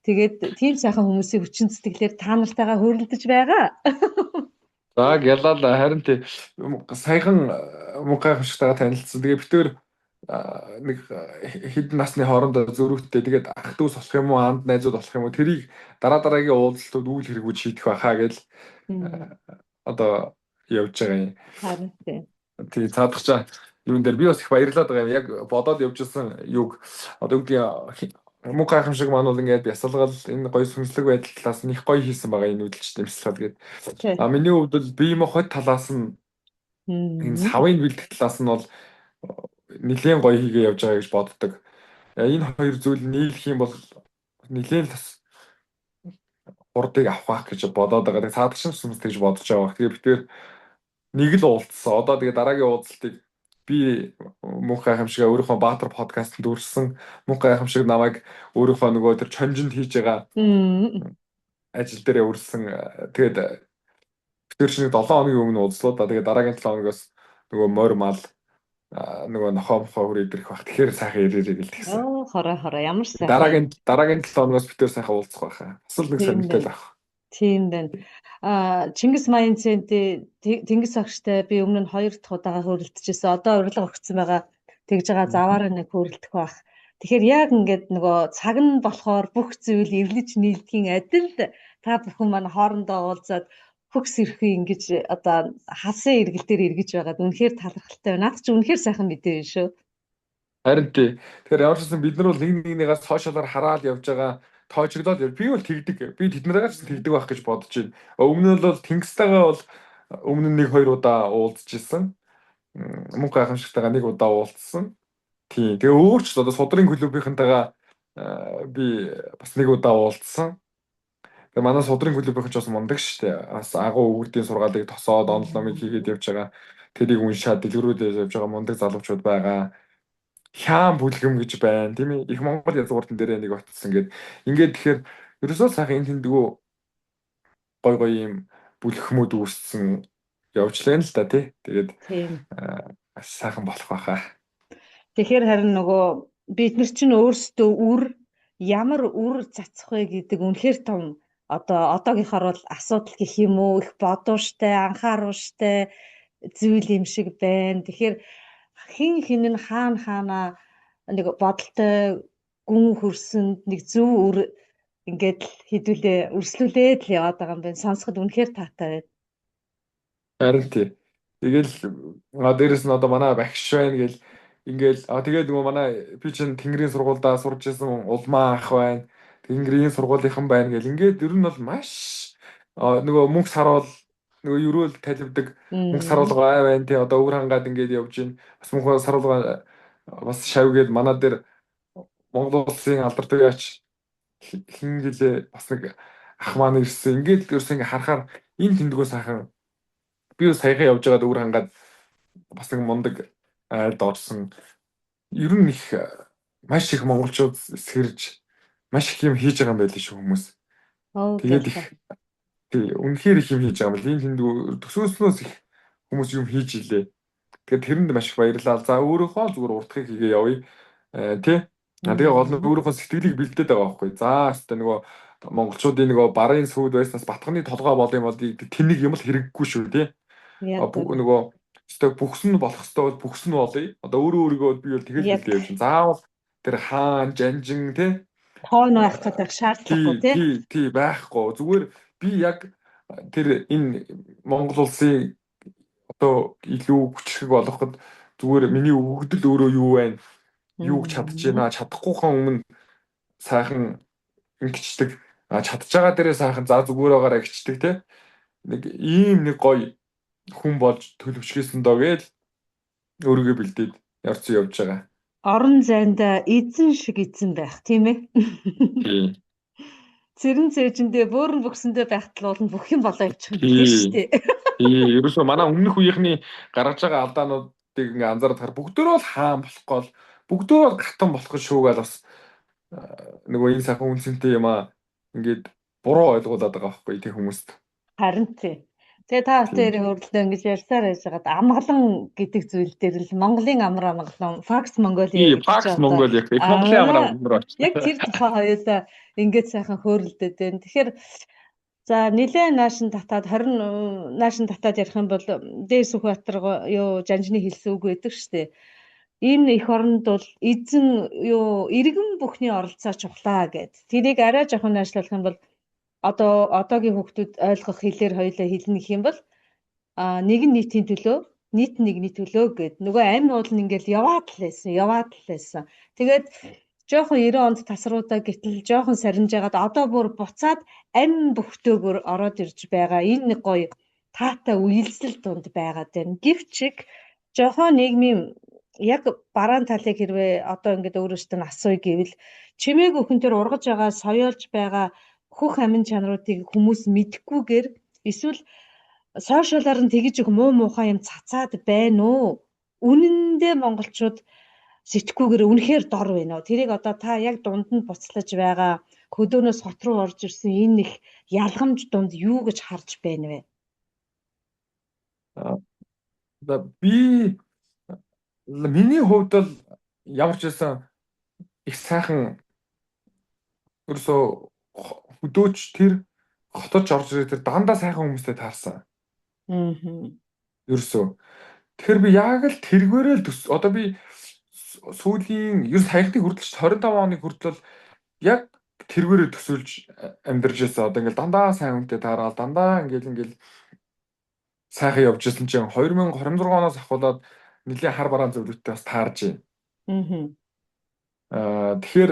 Тэгээд тийм сайхан хүмүүсийн хүчин сэтгэлээр та нартайгаа хөрөлдөж байгаа. За гялал харин тий саяхан мөн гайхамшигтайгаа танилцсан. Тэгээ бид тэр нэг хэдэн насны хоорондоо зөрүүтэй тэгээд ах дүүс болох юм уу, анд найзууд болох юм уу, тэрийг дараа дараагийн уулзалтууд үйл хэрэгүүд шийдэх байхаа гэж одоо явж байгаа юм. Харин тий. Тий цаадахчаа юун дээр би бас их баярлаад байгаа юм. Яг бодоод явж исэн юг одоо үгдийн мөн гайхамшиг маань бол ингээд бясалгал энэ гоё сүнслэг байдал талаас нь их гоё хийсэн байгаа энэ нүүдэлчтэй бясалгал гээд. А миний хувьд бол бие махбод талаас нь энэ савын бэлдэх талаас нь бол нэлээд гоё хийгээ явж байгаа гэж боддог. Энэ хоёр зүйл нийлэх юм бол нэлээд бас хурдыг авах байх гэж бодоод байгаа. Тэгээ цаадах шин сүнс тэгж бодож байгаа. Тэгээ бид тэр нэг л уулзсан. Одоо тэгээ дараагийн уулзалтыг би мөнх гайхамшигаа өөрийнхөө Баатар подкастт дүрсэн. Мөнх гайхамшиг намайг өөрийнхөө нөгөө тэр чонжинд хийж байгаа ажил дээрээ үрсэн. Тэгээд бид тэр чинь 7 хоногийн өмнө уулзлаа. Тэгээ дараагийн 7 хоногоос нөгөө морь мал нөгөө нохоо мохоо хүрээд ирэх бах. Тэгэхээр сайхан ирээрэй гэл тэгсэн. Оо хорой хорой ямар сайхан. Дараагийн 7 хоногоос бид тэр сайхан уулзах байхаа. Бас л нэг сонирхолтой байх. Тийм байна. Чингис Маян цэнтэй Тэнгис агштай би өмнө нь 2 дахь удаага хөөрөлдөжсэн. Одоо урилга өгсөн байгаа. Тэгж байгаа заваараа нэг хөөрөлдөх байх. Тэгэхээр яг ингээд нөгөө цаг нь болохоор бүх зүйл эвлэж нийлдгийн адил та бүхэн маань хоорондоо уулзаад хөгс ирэхүй ингэж одоо хасын эргэл дээр эргэж байгаад үнэхээр талархалтай байна. Наад чи үнэхээр сайхан мэдээ байна шүү. Харин тий. Тэгэхээр ямар ч гэсэн бид нар бол нэг нэгнийгээс сошиалаар хараад явж байгаа, тоочглоод би бол тэгдэг. Би тэднэрээс ч тэгдэг байх гэж бодож байна. Өмнө нь бол Тэнгистэйгээ бол өмнө нь 1 2 удаа уулзж исэн. Мөнх гайхамшигтайгаа нэг удаа уулзсан. Тийм. Тэгээ өөр ч одоо судрын клубийнхэнтэйгээ би бас нэг удаа уулзсан. Тэгээ манай судрын клубийнхэн ч бас мундаг шүү дээ. Бас агуу өвгөрдийн сургаалыг тосоод онол номыг хийгээд явж байгаа. Тэрийг уншаад дэлгэрүүлээд явж байгаа мундаг залуучууд байгаа. Хяан бүлгэм гэж байна тийм ээ. Их Монгол язгууртан дээрээ нэг очсон гээд ингээд тэгэхээр ерөөсөө сайхан энэ тэндгүү гой гой юм бүлхмүүд үүссэн явжлаа л да тий. Тэгээд сайхан болох байхаа. Тэгэхээр харин нөгөө бид нар чинь өөрсдөө үр ямар үр цацах вэ гэдэг үнэхээр том одоо одоогийнхоор бол асуудал гэх юм уу, их бодууштай, анхаарууштай зүйл юм шиг байна. Тэгэхээр хин хин нь хаана хаана нэг бодолтой гүн хөрсөнд нэг зөв үр ингээд л хідүүлээ өрслүүлээд л яваад байгаа юм байна. Сонсоход үнэхээр таатай байна. Харин тий. Тэгэл дээрэс нь одоо манай багш байна гэл ингээл тэгээд нөгөө манай би чинь Тэнгэрийн сургуульдаа сурч исэн улмаа ах байна. Тэнгэрийн сургуулийнхан байна гэл ингээд ер нь бол маш нөгөө мөнх саруул нөгөө ерөөл таливдаг мөнх саруулгаа байна тий, одоо өвөр хангаад ингээд явж гин. Бас мөнх саруулгаа бас шав гээд манай дээр Монгол улсын алдартай яач хин гэлээ бас нэг ах маань ирсэн. Ингээд ерөөсөө ингээд харахаар энэ тэндгүү сайхан би саяхан явж байгаад өвөр хангаад бас нэг мундаг айлд орсон. Ер нь их маш их монголчууд сэрж маш их юм хийж байгаа юм байл шүү хүмүүс. Тэгээд их тий үнэхээр их юм хийж байгаа юм л. Энэ тэнд төсөөснөөс их хүмүүс юм хийж илээ. Тэгэхээр тэрэнд маш их баярлалаа. За өөрийнхөө зүгээр уртахыг хийгээ явъя. Тий. Тэгээ гол нь өөрийнхөө сэтгэлийг бэлдээд байгаа байхгүй. За өстой нөгөө монголчуудын нөгөө барын сүйд байснаас батганы толгой бол юм бол тэнэг юм л хэрэггүй шүү тий. Нөгөө өстой бүхс нь болох өстой бол бүхс нь болъё. Одоо өөрөө өөрийгөө би бол тэгэл бэлдээ явж. Заавал тэр хаан, жанжин тий. Тоон байх гэдэг шаардлагагүй тий. Тий, тий байхгүй. Зүгээр би яг тэр энэ Монгол улсын одоо илүү хүчрхэг болгоход зүгээр миний өгөгдөл өөрөө юу байна? Юуг чадж байна? Чадахгүйхан өмнө сайхан ингэчдэг. Чадж байгаа дээрээ сайхан за зүгээр байгаараа гिचдэг те. Нэг ийм нэг гоё хүн болж төлөвшгөөсөн доо гээл өөрийгөө бэлдээд явцсан явж байгаа. Орон зайд эзэн шиг эзэн байх тийм ээ. Тийм. Цэрэн цээжиндээ бөөрн бөксөндөө байхтал бол бүх юм болоо явчих юм биш үү? Тийм. Ерөөсөө манай өмнөх үеийнхний гаргаж байгаа алдаануудыг ингээ анзаараад хар бүгдөө л хаан болохгүй бол бүгдөө л гатан болох шүүгээл бас нөгөө энэ сайхан үнсэнтэй юм аа ингээд буруу ойлгуулад байгаа байхгүй тийм хүмүүст. Харин тий. Тэгээ та хоёрын хөрөлдөө ингэж ярьсаар байжгаад амгалан гэдэг зүйл дээр л Монголын амар амгалан Pax Mongolia гэж Pax Mongolia гэх Монголын амар амгалан руу. Яг тэр тухай хоёулаа ингэж сайхан хөөрөлдөд байна. Тэгэхээр за нилээн наашин татаад 20 наашин татаад ярих юм бол дээр Сүхбаатар юу жанжны хэлсэн үг байдаг шүү дээ. Энэ эх оронд бол эзэн юу иргэн бүхний оролцоо чухлаа гэд. Тэрийг арай жоохон наашлуулах юм бол одоо одоогийн хүүхдүүд ойлгох хэлээр хоёулаа хэлнэ гэх юм бол нэг нь нийтийн төлөө, нийт нэгний төлөө гэд нөгөө амь уул нь ингээл яваад л байсан, яваад л байсан. Тэгээд жоохон 90 онд тасруудаа гэтэл жоохон сарнижгаад одоо бүр буцаад амь бүхтөөгөр ороод ирж байгаа. Энэ нэг гоё таатай үелсэл дунд байгаад байна. Гэвч жоохон нийгмийн яг бараан талыг хэрвээ одоо ингээд өөрөөсөө нь асууя гэвэл чимээгүй хүн төр ургаж байгаа, соёолж байгаа хөх амин чанаруудыг хүмүүс мэдэхгүйгээр эсвэл сошиалаар нь тэгж их муу муухай юм цацаад байна уу? Үнэндээ монголчууд сэтгхүүгээр үнэхээр дор байна уу? Тэрийг одоо та яг дунд нь буцлаж байгаа хөдөөнөөс хот руу орж ирсэн энэ их ялгамж дунд юу гэж харж байна вэ? За би миний хувьд бол ямар ч байсан их сайхан ерөөсөө хөдөөч тэр хотож орж ирээ тэр дандаа сайхан хүмүүстэй таарсан. Аа. Ерөөсөө. Тэгэхээр би яг л тэргээрээ л төс одоо би сүүлийн ер саяхны хүртэл 25 оны хүртэл яг тэргээрээ төсөөлж амьдарч байсан. Одоо ингээл дандаа сайн хүнтэй таараад дандаа ингээл сайхан явж исэн чинь 2026 оноос ахуулаад нэлийн хар бараан зөвлөлттэй бас таарж байна. Аа тэгэхээр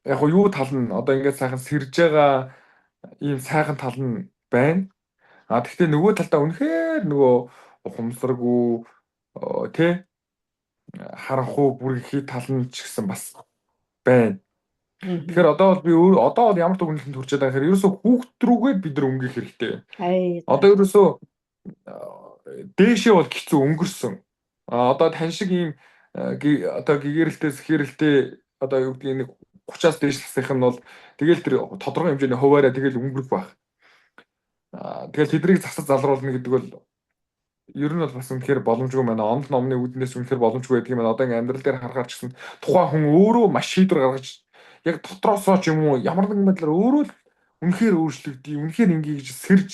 яг юу тал нь одоо ингээд сайхан сэрж байгаа ийм сайхан тал нь байна. А тэгвэл нөгөө талдаа үнэхээр нөгөө ухамсаргүй тэ харанхуу бүргэхий тал нь ч гэсэн бас байна. Тэгэхээр одоо бол би өөр одоо бол ямар дүгнэлтэнд хүрч байгаа гэхээр ерөөсөө хүүхд рүүгээ бид нар өнгөх хэрэгтэй. Одоо ерөөсөө дээшээ бол хэцүү өнгөрсөн. А одоо тань шиг ийм одоо гэгэрэлтэй сэхэрэлтэй одоо юу гэдгийг нэг 30-аас дээш насных нь бол тэгэл тэр тодорхой хэмжээний хуваараа тэгэл өнгөрөх байх. Аа тэгэл тэднийг засаж залруулна гэдэг бол ер нь бол бас үнэхээр боломжгүй байна. Онол номны үүднээс үнэхээр боломжгүй байдаг юм байна. Одоо ингээ амьдрал дээр харахаар ч гэсэн тухайн хүн өөрөө маш шийдвэр гаргаж яг дотроосоо ч юм уу ямар нэгэн байдлаар өөрөө л үнэхээр өөрчлөгдөе, үнэхээр ингээ гэж сэрж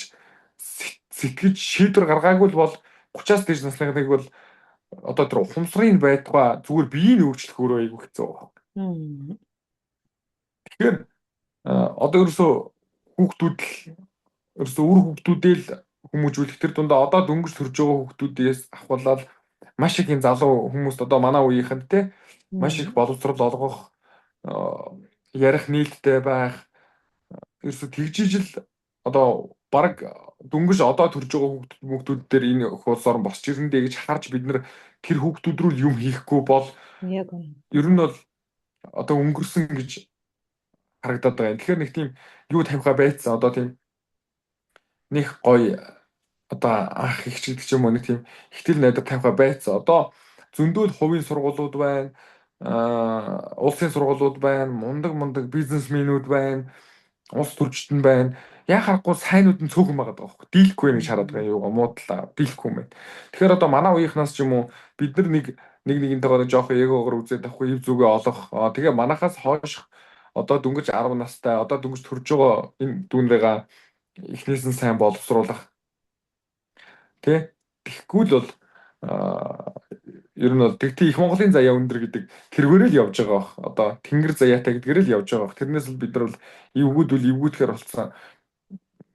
сэтгэж шийдвэр гаргаагүй л бол 30-аас дээш насныхыг бол одоо тэр ухамсарын байтугай зүгээр биеийг өөрчлөх өөрөө айгүй хэцүү байна. Тэгэхээр одоо ерөөсөө хүүхдүүд л ерөөсөө үр хүүхдүүдээ л хүмүүжүүлэх тэр дундаа одоо дөнгөж төрж байгаа хүүхдүүдээс ахуулаад маш их энэ залуу хүмүүст одоо манай үеийнхэнд те маш их боловсрол олгох, ярих нээлттэй байх ерөөсөө тэгжиж л одоо баг дөнгөж одоо төрж байгаа хүүхдүүд дээр энэ өх улс орон босч ирнэ дээ гэж харж бид нар тэр хүүхдүүд рүү юм хийхгүй бол яг үнэ. Ер нь бол одоо өнгөрсөн гэж харагдаад байгаа юм. Тэгэхээр нэг тийм юу тавихаа байцсан одоо тийм нэг гоё одоо анх их ч гэдэг ч юм уу нэг тийм ихтэл найдар тавихаа байцсан. Одоо зөндөл хувийн сургуулиуд байна, улсын сургуулиуд байна, мундаг бизнесмэнүүд байна, улс төрчд нь байна. Яа харахгүй сайнууд нь цөөхөн байгаа даа байхгүй. Дийлэхгүй юм гэж хараад байгаа юм юугаа муудлаа дийлэхгүй юм байна. Тэгэхээр одоо манай үеийнхнаас ч юм уу бид нар нэг нэг нэгнтэйгээ жоохон эгогоор үзээд авахгүй ив зүгээ олох. Тэгээ манахаас хойш одоо дөнгөж 10 настай одоо дөнгөж төрж байгаа энэ дүүнрэгаа эхнээс нь сайн боловсруулах. Тэ? Тэгэхгүй л бол ер нь бол тэгтээ их Монголын заяа өндөр гэдэг тэргээрээ л явж байгаа бах. Одоо тэнгэр заяатай гэдгээр л явж байгаа бах. Тэрнээс л бид нар бол эвгүүд үл эвгүүтгэхэр болсон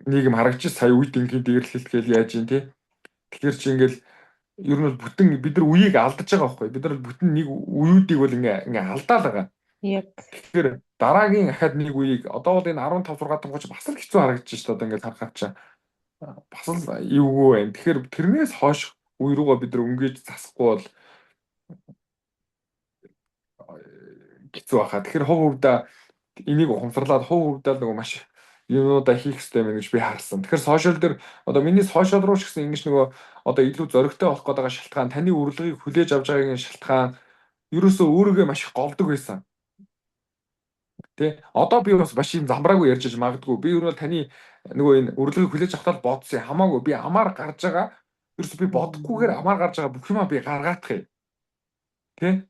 нийгэм харагч сая үе дэнгийн дээрлэлт гээл яаж юм те. Тэгэхээр чи ингээл ер нь бол бүтэн бид нар үеийг алдаж байгаа байхгүй. Бид нар бүтэн нэг үеүүдийг бол ингээ ингээ алдаал байгаа. Яг. Тэгэхээр дараагийн ахаад нэг үеийг одоо бол энэ 15 6 тамгууч бас л хэцүү харагдаж шүү дээ. Одоо ингээд харахад чи бас л эвгүй байна. Тэгэхээр тэрнээс хойш үе рүүгээ бид нар өнгөж засахгүй бол хэцүү байхаа. Тэгэхээр хувь хувьдаа энийг ухамсарлаад хувь хувьдаа нөгөө маш юмнуудаа хийх хэрэгтэй юм гэж би харсан. Тэгэхээр сошиал дээр одоо миний сошиал руу ч гэсэн ингэж нөгөө одоо илүү зоригтой болох гээд байгаа шалтгаан таны урилгыг хүлээж авч байгаагийн шалтгаан ерөөсөө өөрийгөө маш их голдог байсан. Тэ? Одоо би бас маш юм замбраагүй ярьж иж магадгүй. Би ер нь бол таны нөгөө энэ урилгыг хүлээж авахтаа л бодсон. Хамаагүй би амаар гарч байгаа. Ерөөсөө би бодохгүйгээр амаар гарч байгаа бүх юмаа би гаргаадах юм. Тэ?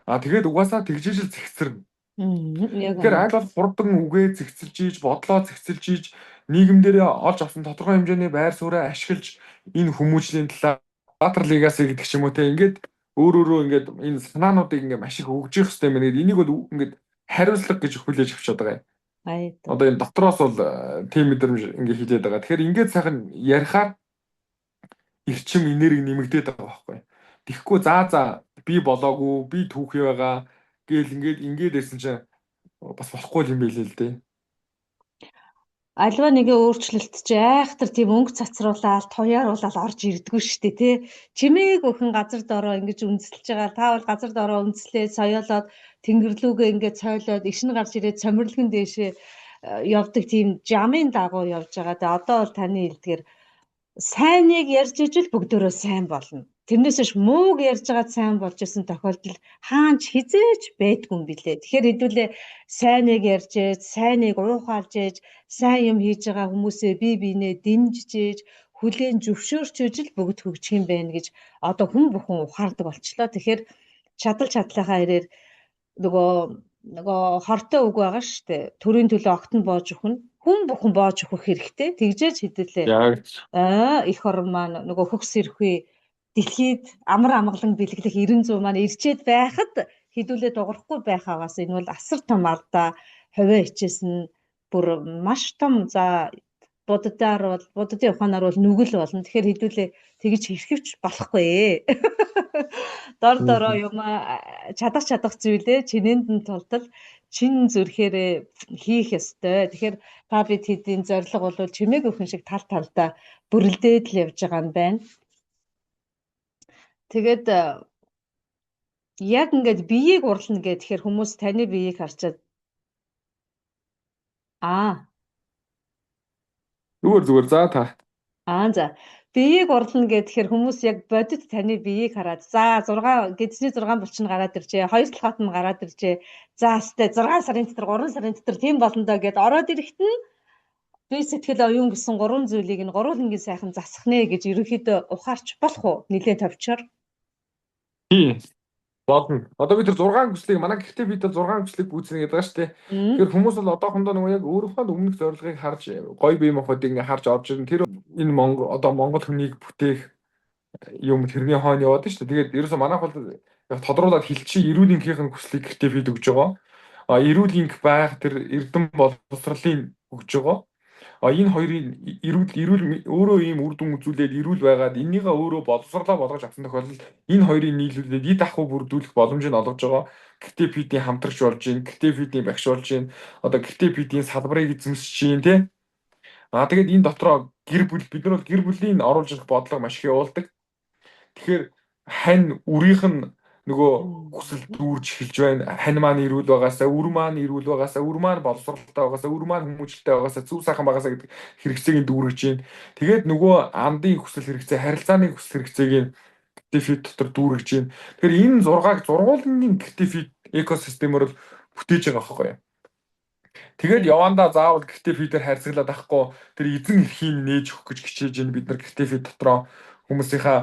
А тэгээд угаасаа тэгжиж л зэгцэрнэ. Яг Тэгэхээр аль бол хурдан үгээ зэгцэлж ийж, бодлоо зэгцэлж ийж, нийгэмдэрээ олж авсан тодорхой хэмжээний байр сууриа ашиглаж энэ хүмүүжлийн талаар Батар Легаси гэдэг ч юм уу те ингээд өөр өөрөө ингээд энэ санаануудыг ингээд маш их өгж явах хэрэгтэй юм байна. Энийг бол ингээд хариуцлага гэж хүлээж авчаад байгаа юм. Одоо энэ дотроос бол тийм мэдрэмж ингээд хилээд байгаа. Тэгэхээр ингээд сайхан ярихаар эрчим энерги нэмэгдээд байгаа байхгүй. Тэгэхгүй за би болоогүй, би түүхий байгаа гээл ингээд ингээд байсан чинь бас болохгүй юм билээ л дээ. Альва нэгэн өөрчлөлт чи айхтар тийм өнгө цацруулаад туяаруулаад орж ирдгүү шүү дээ тий. Чимээг өхөн газар дороо ингэж үндэслэж байгаа. Та бол газар дороо үндэслээд соёолоод тэнгэрлүүгээ ингээд цойлоод ишин гарч ирээд цомирлогон дээшээ явдаг тийм жамын дагуу явж байгаа. Тэгээ одоо бол таны хэлдгээр сайныг ярьж ижил бүгдөө сайн болно. Тэрнээс биш мууг ярьж байгаад сайн болж исэн тохиолдол хаанч хизээч байдгүй юм билээ. Тэгэхээр хэдүүлээ сайныг ярьж ээж, сайныг уухалж ээж, сайн юм хийж байгаа хүмүүсээ бие биенээ дэмжиж ээж, хүлээн зөвшөөрч ээж л бүгд хөгжих юм байна гэж одоо хүн бүхэн ухаардаг болчлоо. Тэгэхээр чадал чадлынхаа хэрээр нөгөө хортой үг байгаа шүү дээ. Төрийн төлөө огт нь боож өгнө. Хүн бүхэн боож өгөх хэрэгтэй. Тэгжээж хэдүүлээ. Аа их орн маань нөгөө хөгс ирэхүй дэлхийд амар амгалан бэлэглэх 90 зуун маань ирчээд байхад хэдүүлээ дугарахгүй байхаагаас энэ бол асар том алдаа хувиа хичээсэн бүр маш том за буддаар бол буддын ухаанаар бол нүгэл болно. Тэгэхээр хэдүүлээ тэгж хэрхэвч болохгүй. Дор дороо юм чадах чадах зүйлээ чинээнд нь тултал чин зүрхээрээ хийх ёстой. Тэгэхээр та бид хэдийн зорилго бол чимээг өхөн шиг тал талдаа бүрэлдээд л явж байгаа юм байна. Тэгээд яг ингээд биеийг урлана гэх тэгэхээр хүмүүс таны биеийг харчаад аа Зүгээр зүгээр за та. Аа за. Биеийг урлана гэхээр хүмүүс яг бодит таны биеийг хараад за 6 гэдэсний 6 булчин гараад иржээ. 2 толгойт нь гараад иржээ. За өстэй 6 сарын дотор 3 сарын дотор тийм болно доо гэд ороод ирэхэд нь би сэтгэл оюун гэсэн гурван зүйлийг нь гурван сайхан засах нэ гэж ерөнхийдөө ухаарч болох уу? Нилээн товчоор. Тий. Болно. Одоо бид тэр 6 хүслийг манай гэртээ бид 6 хүслийг гүйцэнэ гэдэг байгаа шүү дээ. Тэгэхээр хүмүүс бол одоохондоо нөгөө яг өөрийнхөө өмнөх зорилгыг харж гоё бие махбодыг ингээ харж орж ирнэ. Тэр энэ Монгол одоо Монгол хүнийг бүтээх юм тэрний хойно яваад шүү дээ. Тэгээд ерөөсөө манайх бол яг тодруулаад хэлчихье эрүүл энхийнх нь хүслийг гэртээ бид өгж байгаа. А эрүүл энх байх тэр эрдэм боловсролын өгж байгаа. А энэ хоёрын эрүүл эрүүл өөрөө ийм үр дүн үзүүлээд эрүүл байгаад энийгээ өөрөө боловсрлоо болгож авсан тохиолдолд энэ хоёрыг нийлүүлээд эд ахуй бүрдүүлэх боломжийг олгож байгаа. Гэртээ фидийн хамтрагч болж гин, гэртээ фидийн багш болж гин, одоо гэртээ фидийн салбарыг эзэмшиж гин тий. А тэгээд энэ дотроо гэр бүл бид нар бол гэр бүлийн оруулж ирэх бодлого маш их явуулдаг. Тэгэхээр хань үрийнх нь нөгөө хүсэл дүүрж эхэлж байна. Хань маань эрүүл байгаасаа, үр маань эрүүл байгаасаа, үр маань боловсралтай байгаасаа, үр маань хүмүүжлэлтэй байгаасаа, зөв сайхан байгаасаа гэдэг хэрэгцээг нь дүүргэж байна. Тэгээд нөгөө андын хүсэл хэрэгцээ, харилцааны хүсэл хэрэгцээг нь гэртээ дотор дүүргэж байна. Тэгэхээр энэ зургааг зургуулны гэртээ фит экосистемээр бол бүтээж байгаа байхгүй юу? Тэгээд явандаа заавал гэртээ фидээр хайрцаглаад авахгүй тэр эзэн эрхийг нээж өгөх гэж хичээж байна бид нар гэртээ фид дотроо хүмүүсийнхаа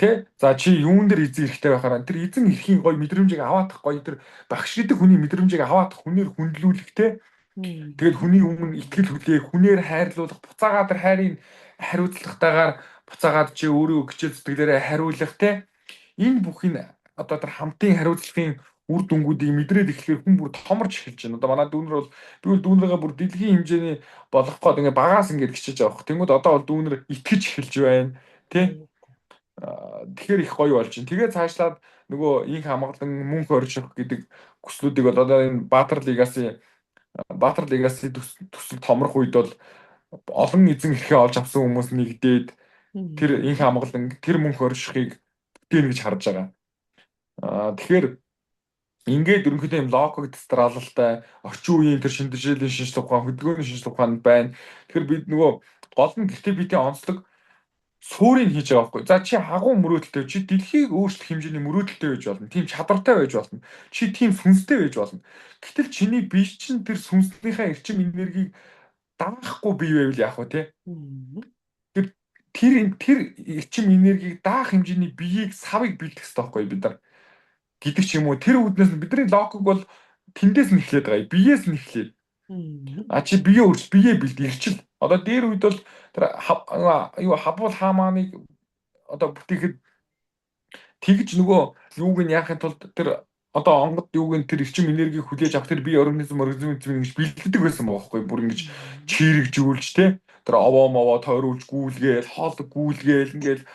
тий, за чи юун дээр эзэн эрхтэй байхаараа тэр эзэн эрхийн гоё мэдрэмжийг аваадах, гоё тэр багш гэдэг хүний мэдрэмжийг аваадах, хүнээр хүндлүүлэх тий. Тэгээд хүний өмнө итгэл хүлээх, хүнээр хайрлуулах, буцаагаад тэр хайрын хариуцлагатайгаар буцаагаад чи өөрөө хичээл зүтгэлээрээ хариулах тий. Энэ бүхний одоо тэр хамтын хариуцлагын үр дүнгуудыг мэдрээд эхлэхээр хүн бүр томорч эхэлж байна. Одоо манай дүүнер бол би бол дүүнерээ бүр дэлхийн хэмжээний болгох гээд ингээ багаас ингээд хичээж байгаа. Тэнгүүд одоо бол дүүнер итгэж эхэлж байна. Тэ? Тэгэхээр их гоё болж байна. Тэгээ цаашлаад нөгөө инх хамгаалан мөнх орших гэдэг хүслүүдийг бол одоо энэ Баатар Лигас төсөл томрох үед бол олон эзэн эрхээ олж авсан хүмүүс нэгдээд тэр инх хамгаалан тэр мөнх оршихыг бүтээнэ гэж харж байгаа. Тэгэхээр ингээд ерөнхийдөө юм логик дистралалтай орчин үеийн тэр шинэчлийн шинжлэх ухаан, хөдөлгөөний шинжлэх ухаан байна. Тэгэхээр бид нөгөө гол нь гэртээ биетийн онцлог суурийг хийж байгаа байхгүй. За чи агуу мөрөөдөлтэй, чи дэлхийг өөрчлөх хэмжээний мөрөөдөлтэй байж болно. Тийм чадвартай байж болно. Чи тийм сүнстэй байж болно. Гэтэл чиний бие чинь тэр сүнснийхээ эрчим энергийг даахгүй бие байвал яах вэ те? Тэр тэр тэр эрчим энергийг даах хэмжээний биеийг савыг бэлдэх хэрэгтэй байхгүй бид нар гэдэг ч юм уу. Тэр үүднээс бидний логик бол тэндээс нь эхлээд байгаа. Биеэс нь эхлээд. А чи бие өөрчл, бие бэлд, эрчил. Одоо дээр үед бол тэр юу хабуул хаамааныг одоо бүтээхэд тэгж нөгөө юуг нь яахын тулд тэр одоо онгод юуг нь тэр эрчим энергийг хүлээж авах тэр бие организм ингэж бэлддэг байсан байгаа байхгүй, бүр ингэж чийрэгжүүлж те, тэр овоо мовоо тойруулж гүйлгээл, хоол гүйлгээл, ингээл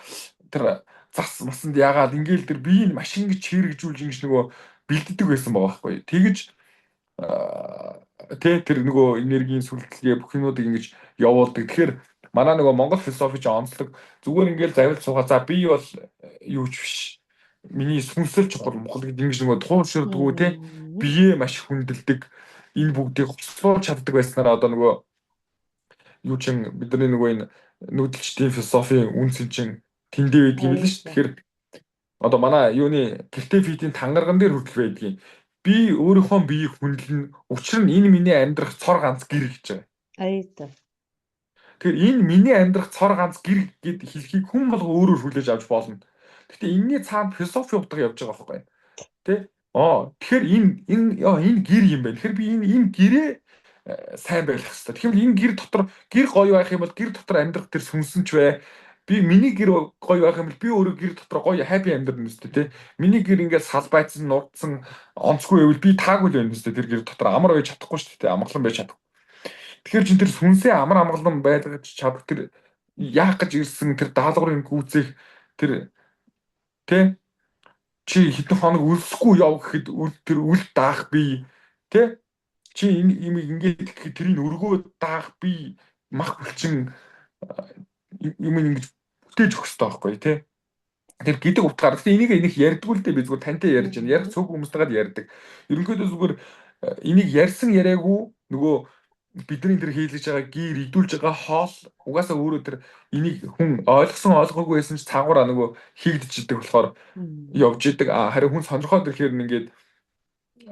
тэр зас масанд ягаал ингээл тэр биеийг маш ингэж чийрэгжүүлж ингэж нөгөө бэлддэг байсан байгаа байхгүй. Тэгж тэ тэр нөгөө энергийн сүлдэлгээ бүх юмнуудыг ингэж явуулдаг. Тэгэхээр манай нөгөө Монгол философи ч онцлог зүгээр ингээл завилт суугаа, за би бол юу ч биш. Миний сүнсэл чухал Монгол гэдэг ингэж нөгөө тууширдгүү те, бие маш хүндэлдэг, энэ бүгдийг хослуулж чаддаг байснараа одоо нөгөө юу чин бидний нөгөө энэ нүүдэлчдийн философийн үнц чинь тэндээ байдаг юм билээ шүү. Тэгэхээр одоо манай юуны гэртээ фитийн тангарган дээр хүртэл байдгийн. Би өөрийнхөө биеийг хүндлэн. Учир нь энэ миний амьдрах цор ганц гэр гэж байгаа. Аяа. Тэгэхээр энэ миний амьдрах цор ганц гэр гэд хэлхийг хүн болго өөрөөр хүлээж авч болно. Гэхдээ энэний цаана философи утга явж байгаа байхгүй. Тэ? Тэгэхээр энэ энэ энэ гэр юм байна. Тэгэхээр би энэ энэ гэрээ сайн байх хэрэгтэй. Тэгэхээр энэ гэр дотор гэр гоё байх юм бол гэр дотор амьдрах тэр сүнсэн ч бай. Би миний гэр гоё байх юм бол би өөрөө гэр дотор гоё happy амьдрна үстэй тий. Миний гэр ингээд салбайцсан, нурдсан, онцгүй байвал би таагүй л байна үстэй. Тэр гэр дотор амар байж чадахгүй шүү дээ. Амгалан байж чадахгүй. Тэгэхээр чин тэр сүнсээ амар амгалан байлгаж чадах тэр яах гэж ирсэн тэр даалгаврын гүйцэх тэр тий чи хэдэн хоног өлсөхгүй яв гэхэд тэр үл даах би тий чи энэ юм ингээд гэхэд тэрийг өргөө даах би мах булчин юм ингэж бүтээж өгөх хэрэгтэй байхгүй тий. Тэр гэдэг утгаар гэхдээ энийг энийг ярьдгүй л дээ, би зүгээр тантай ярьж байна. Ярих цөөх хүмүүстэйгээ ярьдаг. Ерөнхийдөө зүгээр энийг ярьсан яриаггүй нөгөө бидний тэр хийлгэж байгаа гэр идүүлж байгаа хоол угаасаа өөрөө тэр энийг хүн ойлгосон ойлгоогүй байсан ч цаагаараа нөгөө хийгдчихдэг болохоор явж идэг. А харин хүн сонирхоод ирэхээр ингээд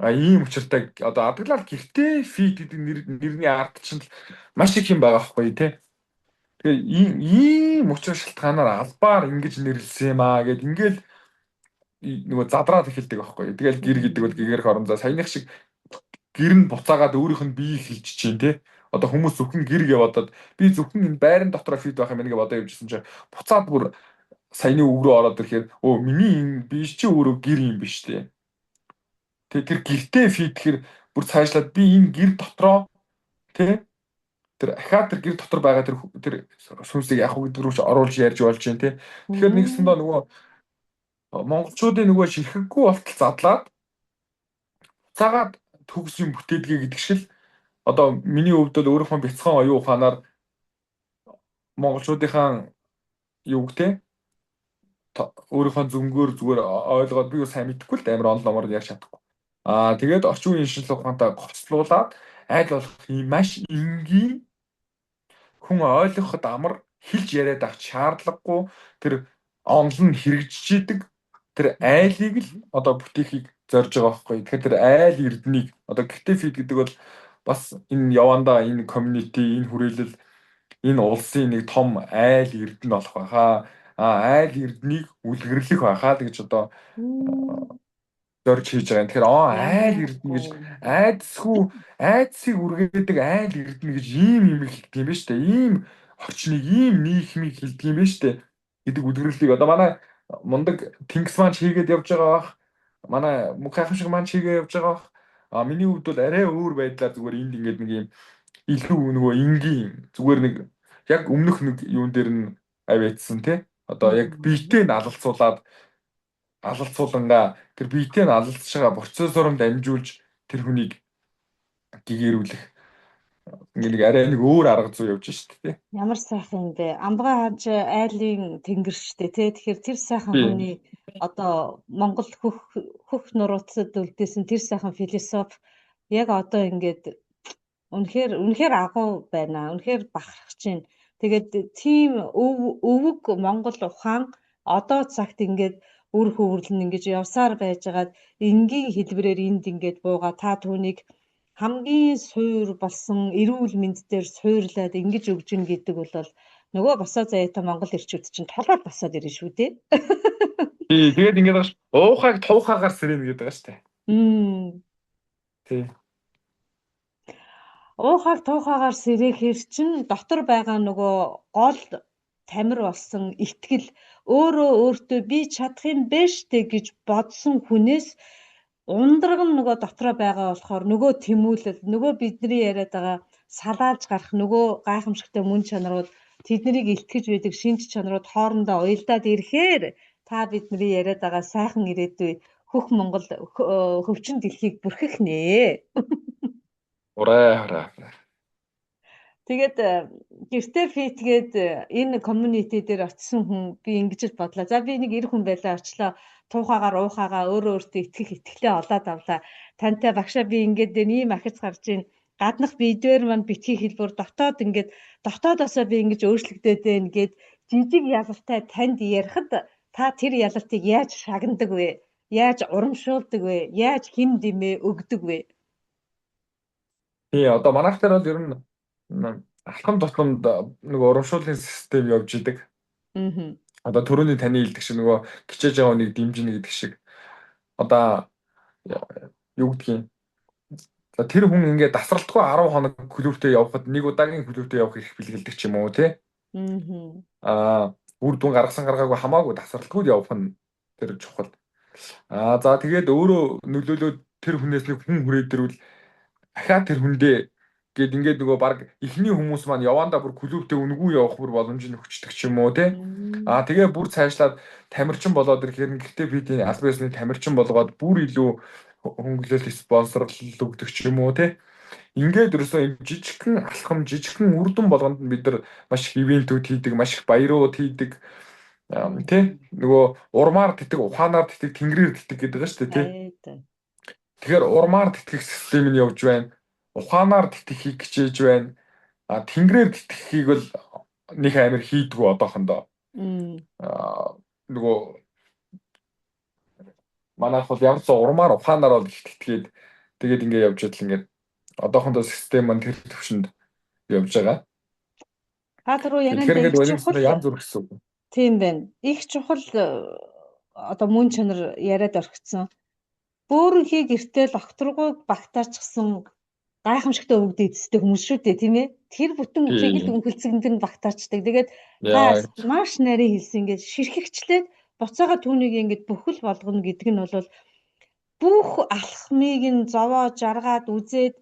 ийм учиртай одоо адаглал гэртээ фит гэдэг нэрний ард чинь маш их юм байгаа байхгүй тий. Тэгээ ийм учир шалтгаанаар албаар ингэж нэрлсэн юм аа гэд ингээл нөгөө задраад эхэлдэг байхгүй. Тэгэл гэр гэдэг бол гэгэрх орон зай саяных шиг гэр нь буцаагаад өөрийнх нь биеийг хилж чинь тий. Одоо хүмүүс зөвхөн гэр гэж бодоод би зөвхөн энэ байран дотроо фит байх юм байна гэж бодоо явжсэн чинь буцаад бүр саяны үг рүү ороод ирэхээр өө миний энэ би чи өөрөө гэр юм биш тий. Тэгээ тэр гэртээ фит гэхэр бүр цаашлаад би энэ гэр дотроо тий тэр ахаад тэр гэр дотор байгаа тэр тэр сүнсийг яг гэдэг рүү ч оруулж ярьж болж байна тий. Тэгэхээр нэгсэндээ нөгөө монголчуудын нөгөө ширхэггүй болтол задлаад буцаагаад төгс юм бүтээдгээ гэдэг шиг л одоо миний хувьд бол өөрийнхөө бяцхан оюун ухаанаар монголчуудынхаа юуг те өөрийнхөө зөнгөөр зүгээр ойлгоод би юу сайн мэдэхгүй л амар онол номоор ярьж чадахгүй. Аа тэгээд орчин үеийн шинжлэх ухаантай гоцлуулаад аль болох ийм маш энгийн хүн ойлгоход амар хэлж яриад авах шаардлагагүй тэр онол нь хэрэгжиж идэг тэр айлыг л одоо бүтээхийг зорж байгаа байхгүй. Тэгэхээр тэр айл эрднийг одоо гэртээ фид гэдэг бол Бас энэ явандаа энэ community, энэ хүрээлэл, энэ улсын нэг том айл эрдэнэ болох байхаа. А айл эрдэнийг үлгэрлэх байхаа л гэж одоо зорж хийж байгаа юм. Тэгэхээр айл эрдэнэ гэж айдсгүй айдсыг үргээдэг айл эрдэнэ гэж ийм юм хэлдэг юм байна шүү дээ. Ийм орчныг, ийм нийгмийг хэлдэг юм байна шүү дээ гэдэг үлгэрлэлийг одоо манай мундаг Тэнгис маань хийгээд явж байгаа бах. Манай мөнх гайхамшиг маань хийгээд явж байгаа бах. А миний хувьд бол арай өөр байдлаар зүгээр энд ингээд нэг юм илүү нөгөө энгийн зүгээр нэг яг өмнөх нэг юун дээр нь аваадсан тий. Одоо яг биетэй нь алалцуулаад алалцуулангаа тэр биетэй нь алалцж байгаа процессор нь дамжуулж тэр хүнийг гэгэрүүлэх ингээ нэг арай нэг өөр арга зүй явж шít тий. Ямар сайхан юм бэ? Амбгаа хаан чи айлын тэнгэр штэ тий. Тэгэхээр тэр сайхан хүний одоо Монгол хөх нурууцад үлдээсэн тэр сайхан философи яг одоо ингээд үнэхээр үнэхээр агуу байна. Үнэхээр бахархаж байна. Тэгээд тийм өвөг Монгол ухаан одоо цагт ингээд үр хөвөрлөн ингэж явсаар байжгаад энгийн хэлбэрээр энд ингээд бууга та түүнийг хамгийн суур болсон эрүүл мэнд дээр суурлаад ингэж өгж гин гэдэг бол нөгөө босоо заяатай Монгол эрчүүд чинь толгойд босоод ирнэ шүү дээ. Тий, тэгээд ингээд байгаа ш. Уухайг туухаагаар сэрэнэ гэдэг байгаа шүү дээ. Тий. Уухайг туухаагаар сэрэхээр чинь дотор байгаа нөгөө гол тамир болсон итгэл өөрөө өөртөө би чадах юм бэ штэ гэж бодсон хүнээс ундраг нь нөгөө дотроо байгаа болохоор нөгөө тэмүүлэл, нөгөө бидний яриад байгаа салаалж гарах нөгөө гайхамшигтай мөн чанарууд, тэднийг илтгэж байдаг шинж чанарууд хоорондоо уялдаад ирэхээр та бидний яриад байгаа сайхан ирээдүй хөх Монгол хөвчин дэлхийг бүрхэх нэ. Урай хараа. Тэгээд гэртээ фитгээд энэ community дээр очисон хүн би ингэж л бодлоо. За би нэг эр хүн байлаа очлоо. Туухаагаар уухаагаа өөрөө өөртөө итгэх итгэлээ олоод авлаа. Тантай багшаа би ингээд ийм ахиц гарч ийн гаднах бидвэр маань битгий хэлбэр дотоод ингээд дотоодосоо би ингэж өөрчлөгдөд байна гэд жижиг ялалтай танд ярихад та тэр ялалтыг яаж шагнадаг вэ? Яаж урамшуулдаг вэ? Яаж хим дэмээ өгдөг вэ? Тий, одоо манайх дээр бол ер нь алхам тутамд нөгөө урамшууллын систем явж идэг. Одоо түрүүний таны хэлдэг шиг нөгөө хичээж байгаа хүнийг дэмжинэ гэдэг шиг. Одоо юу гэдгийг. За тэр хүн ингээд дасралтгүй 10 хоног клубтээ явхад нэг удаагийн клубтээ явах эрх бэлгэлдэг ч юм уу тий. Аа үр дүн гаргасан гаргаагүй хамаагүй дасралтгүй явах нь тэр чухал. Аа за тэгээд өөрөө нөлөөлөөд тэр хүнээс нэг хүн хүрээд ирвэл дахиад тэр хүндээ гээд ингээд нөгөө баг эхний хүмүүс маань явандаа бүр клубтээ үнэгүй явах бүр боломжийг өгчдөг ч юм уу тий. Аа тэгээ бүр цаашлаад тамирчин болоод ирэхээр гэртээ бидийн аль биесны тамирчин болгоод бүр илүү хөнгөлөлт спонсорлол өгдөг ч юм уу тий. Ингээд ерөөсөө юм жижигхэн алхам, жижигхэн үр дүн болгонд бид нар маш их ивентүүд хийдэг, маш их баярууд хийдэг тий. Нөгөө урмаар тэтгэх, ухаанаар тэтгэх, тэнгэрээр тэтгэх гэдэг байгаа шүү дээ тий. Тэгэхээр урмаар тэтгэх систем нь явж байна. Ухаанаар тэтгэхийг хичээж байна. А тэнгэрээр тэтгэхийг бол нэг амир хийдгүү одоохондоо. Аа нөгөө манайх бол ямар ч урмаар ухаанаар бол их тэтгээд тэгээд ингээ явж идэл ингээд одоохондоо систем маань тэр төвшөнд явж байгаа. Та түрүү ярианд Тэгэхээр ингээд чухал янз бүр гэсэн үг. Тийм байна. Их чухал одоо мөн чанар яриад орхисон. Бөөрөнхий гэртэл огторгуйг багтаачихсан гайхамшигтай өвөг дээдстэй хүмүүс шүү дээ, тийм ээ. Тэр бүтэн чиглэл үнхэлцгэнд нь багтаачдаг. Тэгээд та маш нарийн хэлсэн ингээд ширхэгчлээд буцаага түүнийг ингээд бүхэл болгоно гэдэг нь бол бүх алхмыг нь зовоо жаргаад үзээд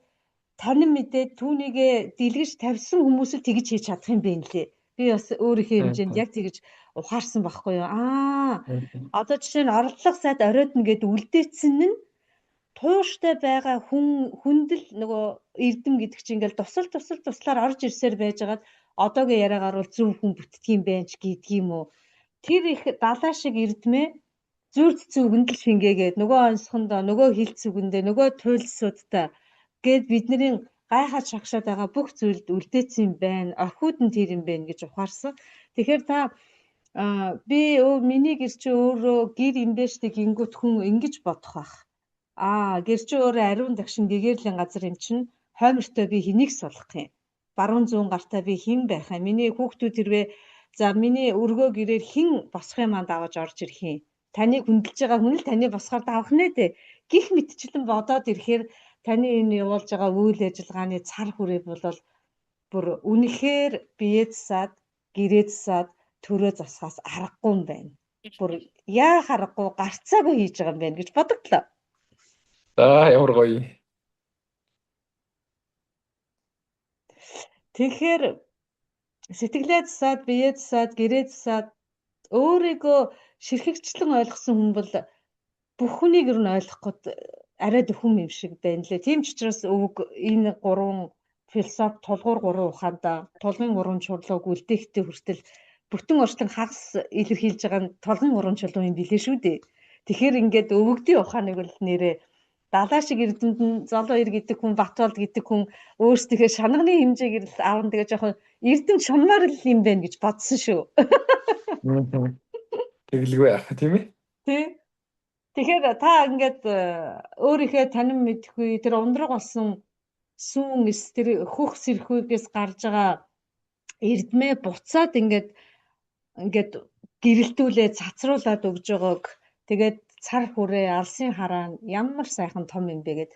танин мэдээд түүнийгээ дэлгэж тавьсан хүмүүс л тэгж хийж чадах юм байна лээ. Би бас өөрийнхөө хэмжээнд яг тэгж ухаарсан байхгүй юу. Аа одоо жишээ нь орлого сайд оройтно гэд үлдээсэн нь тууштай байгаа хүн хүндэл нөгөө эрдэм гэдэг чинь ингээл тусал тусал туслаар орж ирсээр байжгаад одоогийн яриагаар бол зөв хүн бүтдг юм байна ч гэдг юм уу. Тэр их далаа шиг эрдмээ зүрд зүгэнд л шингээгээд нөгөө онсхондоо нөгөө хилц үгэндээ нөгөө туйлсуудтай гээд бидний гайхаад шагшаад байгаа бүх зүйлд үлдээсэн юм байна. Орхиуд нь тэр юм байна гэж ухаарсан. Тэгэхээр та би миний гэр чи өөрөө гэр юм бэ штэ гингүүт хүн ингэж бодох бах. Аа гэр чи өөрөө ариун дагшин гэгэрлийн газар юм чинь Хоймортой би хэнийг сулгах юм? Баруун зүүн гартаа би хэн байх юм? Миний хүүхдүүд хэрвээ за миний өргөө гэрээр хэн босхын манд аваж орж ирэх юм? Таныг хүндэлж байгаа хүн л таны босхоор давах нэ дээ. Гих мэтчлэн бодоод ирэхээр таны энэ явуулж байгаа үйл ажиллагааны цар хүрээ бол бүр үнэхээр бие засаад, гэрээ засаад, төрөө засахаас аргагүй юм байна. Бүр яа харахгүй гарцаагүй хийж байгаа юм байна гэж бодогдлоо. За ямар гоё. Тэгэхээр сэтгэлээ засаад, биеэ засаад, гэрээ засаад өөрийгөө ширхэгчлэн ойлгосон хүн бол бүх хүнийг ер нь ойлгох гээд арай дөхөм юм шиг байна лээ. Тийм ч учраас өвөг энэ гурван философи тулгуур гурван ухаандаа тулгын гурван чулууг үлдээхдээ хүртэл бүтэн орчлон хагас илэрхийлж байгаа нь толгын гурван чулуу юм билээ шүү дээ. Тэгэхээр ингээд өвөгдийн ухааныг бол нэрээ далаа шиг эрдэмтэн золоо ир гэдэг хүн Батболд гэдэг хүн өөрсдийнхээ шанагны хэмжээг л аавн тэгээ жоохон эрдэмт шунмаар л юм байна гэж бодсон шүү. Тэгэлгүй яах тийм ээ. Тий. Тэгэхээр та ингээд өөрийнхөө танин мэдхгүй тэр ундраг болсон сүүн эс тэр хөх сэрхүүгээс гарч байгаа эрдмээ буцаад ингээд ингээд гэрэлтүүлээ цацруулад өгж байгааг тэгээд цар хүрээ алсын хараа ямар сайхан том юм бэ гэд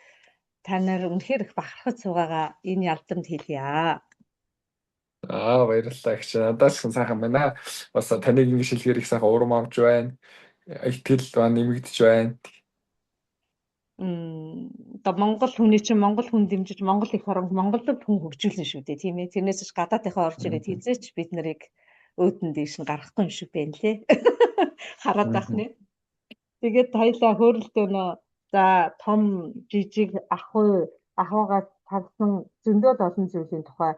та нар үнэхээр их бахархаж суугаагаа энэ ялдамд хэлье. Аа баярлалаа их чи надад ч сайхан байна. Бас таныг ингэ шилгээр их сайхан урам авч байна. Итгэл ба нэмэгдэж байна. Одоо Монгол хүний чинь Монгол хүн дэмжиж Монгол их орон Монголд хүн хөгжүүлнэ шүү дээ, тийм ээ. Тэрнээс ч гадаадынхаа орж ирээд хизээч бид нарыг өөдөн дээш нь гаргахгүй юм шиг байна лээ. Хараад байх нэ. Тэгээд хоёлаа хөөрөлдөөнө за том жижиг ах ахуйгаа тавсан зөндөө олон зүйлийн тухай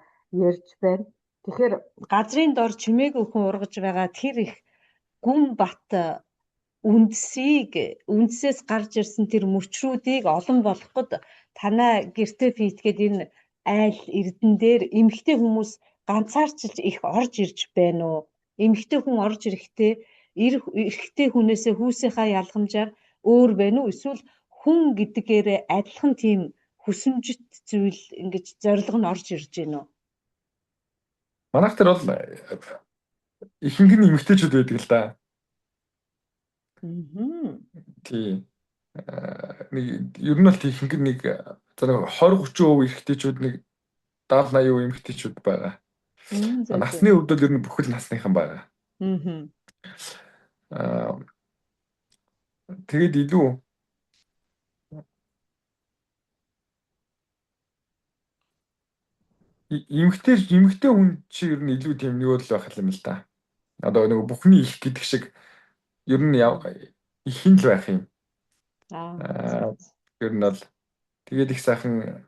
ярьж байна. Тэгэхээр газрын дор чимээгүй хүн ургаж байгаа тэр их гүн бат үндсийг үндсээс гарч ирсэн тэр мөчрүүдийг олон болоход танаа гэрте фитгээд энэ айл эрдэн дээр эмэгтэй хүмүүс ганцаарчилж их орж ирж байна уу? Эмэгтэй хүн орж ирэхдээ эрэгтэй хүнээсээ хүүсийнхаа ялгамжаар өөр байна уу? Эсвэл хүн гэдгээрээ адилхан тийм хүсэмжит зүйл ингэж зорилго нь орж ирж байна уу? Манайх тэр бол ихэнх нь эмэгтэйчүүд байдаг л да. Тийм. Нэг ер нь бол ихэнх нь нэг за нэг 20 30% эрэгтэйчүүд нэг 70 80% эмэгтэйчүүд байгаа. Насны хувьд бол ер нь бүхэл насныхан байгаа. Тэгээд илүү эмэгтэй хүн чи ер нь илүү тийм нэг л байх юм л да. Одоо нэг бүхний их гэдэг шиг ер нь их нь л байх юм. Ер нь бол тэгээд их сайхан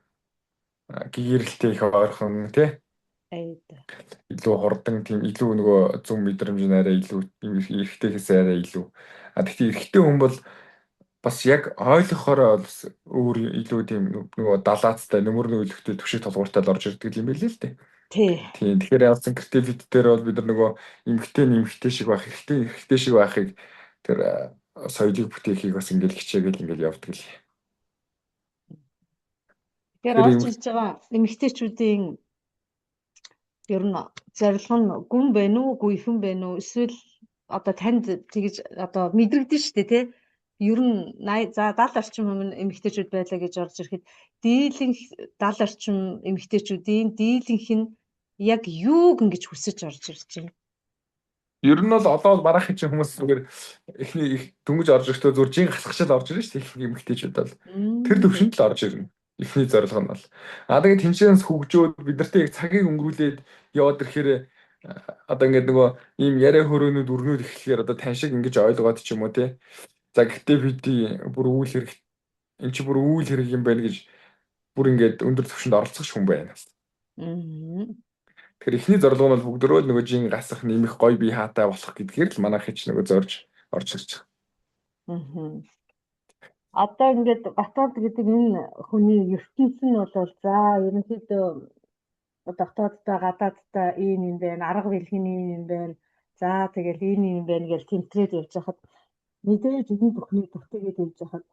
гэгэрэлтэй их ойрхон тий. Илүү хурдан тийм илүү нөгөө зүм мэдрэмж нь арай илүү эрэгтэйхээс арай илүү. А тэгтээ эрэгтэй хүн бол бас яг ойлгохороо бол өөр илүү тийм нөгөө далаацтай нөмөр нөлөгтэй түвшиг толгууртай л орж ирдэг юм билээ л дээ. Тий. Тийм. Тэгэхээр ялсан креативит дээр бол бид нар нөгөө эмэгтэй нь эмэгтэй шиг байх, эрэгтэй эрэгтэй шиг байхыг тэр соёлыг бүтээхийг бас ингээл хичээгээл ингээл явдаг л. Тэгэхээр орж ирж байгаа эмэгтэйчүүдийн ер нь зорилго нь гүн байна уу, гүйхэн байна уу? Эсвэл одоо танд тэгж одоо мэдрэгдэн шүү дээ, тий? Ер нь 80 за 70 орчим өмнө эмэгтэйчүүд байлаа гэж орж ирэхэд дийлэнх 70 орчим эмэгтэйчүүдийн дийлэнх нь яг юуг ингэж хүсэж орж ирж байна? Ер нь бол одоо марахын чинь хүмүүс зүгээр эхний их дөнгөж орж ирэхдээ зүгээр жин гасгачаал орж ирнэ шүү дээ эхний эмэгтэйчүүд бол. Тэр төвшөнд л орж ирнэ. Эхний зорилго нь бол. А тэгээд тэнцэнс хөгжөөд бид нартай яг цагийг өнгөрүүлээд яваад ирэхээр одоо ингээд нөгөө ийм яриа хөрөөнүүд өрнүүд эхлэхээр одоо тань шиг ингэж ойлгоод ч юм уу те. За гэхдээ бид бүр үйл хэрэг эн чи бүр үйл хэрэг юм байна гэж бүр ингээд өндөр түвшинд оролцох хүн байна. Тэгэхээр эхний зорилго нь бол бүгдөө л нөгөө жин гасах нэмэх гоё бие хаатай болох гэдгээр л манайх ч нөгөө зорж орж ирж байгаа. Одоо ингээд Батболд гэдэг энэ хүний ертөнц нь бол за ерөнхийдөө дотооддоо гадааддаа ийм юм байна, арга бэлгийн ийм юм байна. За тэгэл ийм юм байна гэж тэмтрээд явж хахад мэдээж энэ бүхнийг бүтээгээд явж хахад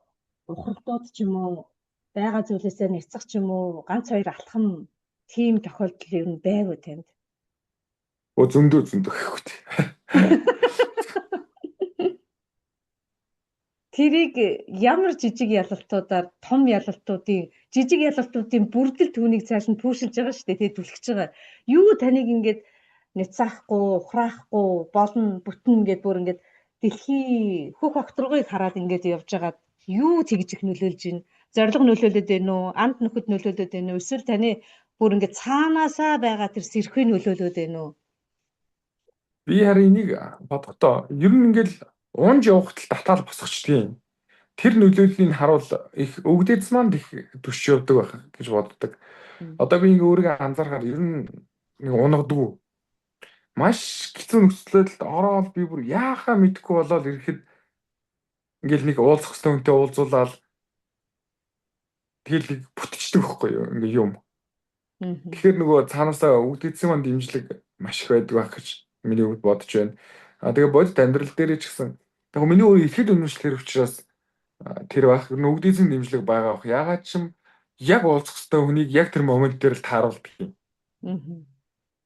ухралтууд ч юм уу байгаа зүйлээсээ няцах ч юм уу, ганц хоёр алхам тийм тохиолдол ер нь байв уу танд? Өө, зөндөө зөндөө гэхгүй тий. Тэрийг ямар жижиг ялалтуудаар, том ялалтуудын, жижиг ялалтуудын бүрдэл түүнийг цааш нь пүүшилж байгаа шүү дээ, тэгээ түлхэж байгаа. Юу таныг ингээд няцаахгүй, ухраахгүй, болно, бүтнэ гэд бүр ингээд дэлхийн хөх огторгыг хараад ингээд явж байгаад юу тэгж их нөлөөлж байна? Зорилго нөлөөлөд байна уу? Анд нөхөд нөлөөлөд байна уу? Эсвэл таны бүр ингээд цаанаасаа байгаа тэр сэрхий нөлөөлөд байна уу? Би харин энийг бодохдоо ер нь ингээд унж явахад л татаал босгочдгийн. Тэр нөлөөллийг харуул их өгдөөц маань их төсч явдаг байх гэж боддог. Одоо би ингээ өөрийгөө анзаархаар ер нь нэг унагдгүй. Маш хэцүү нөхцөл байдалд ороод би бүр яахаа мэдэхгүй болоод ирэхэд ингээл нэг уулзах хэвээр хүнтэй уулзуулаад тэгэл нэг бүтчихдэг байхгүй юу ингээ юм. Тэгэхээр нөгөө цаанаасаа өгдөөцийн маань дэмжлэг маш их байдаг байх гэж миний хувьд бодож байна. А тэгээ бодит амьдрал дээрээ ч гэсэн яг миний өөрөө ихэд үнэмшлэр учраас тэр байх. Нүгдээсийн дэмжлэг байгаа бах. Ягаад ч юм яг уулзах хэвээр хүнийг яг тэр момент дээр л тааруулдаг юм.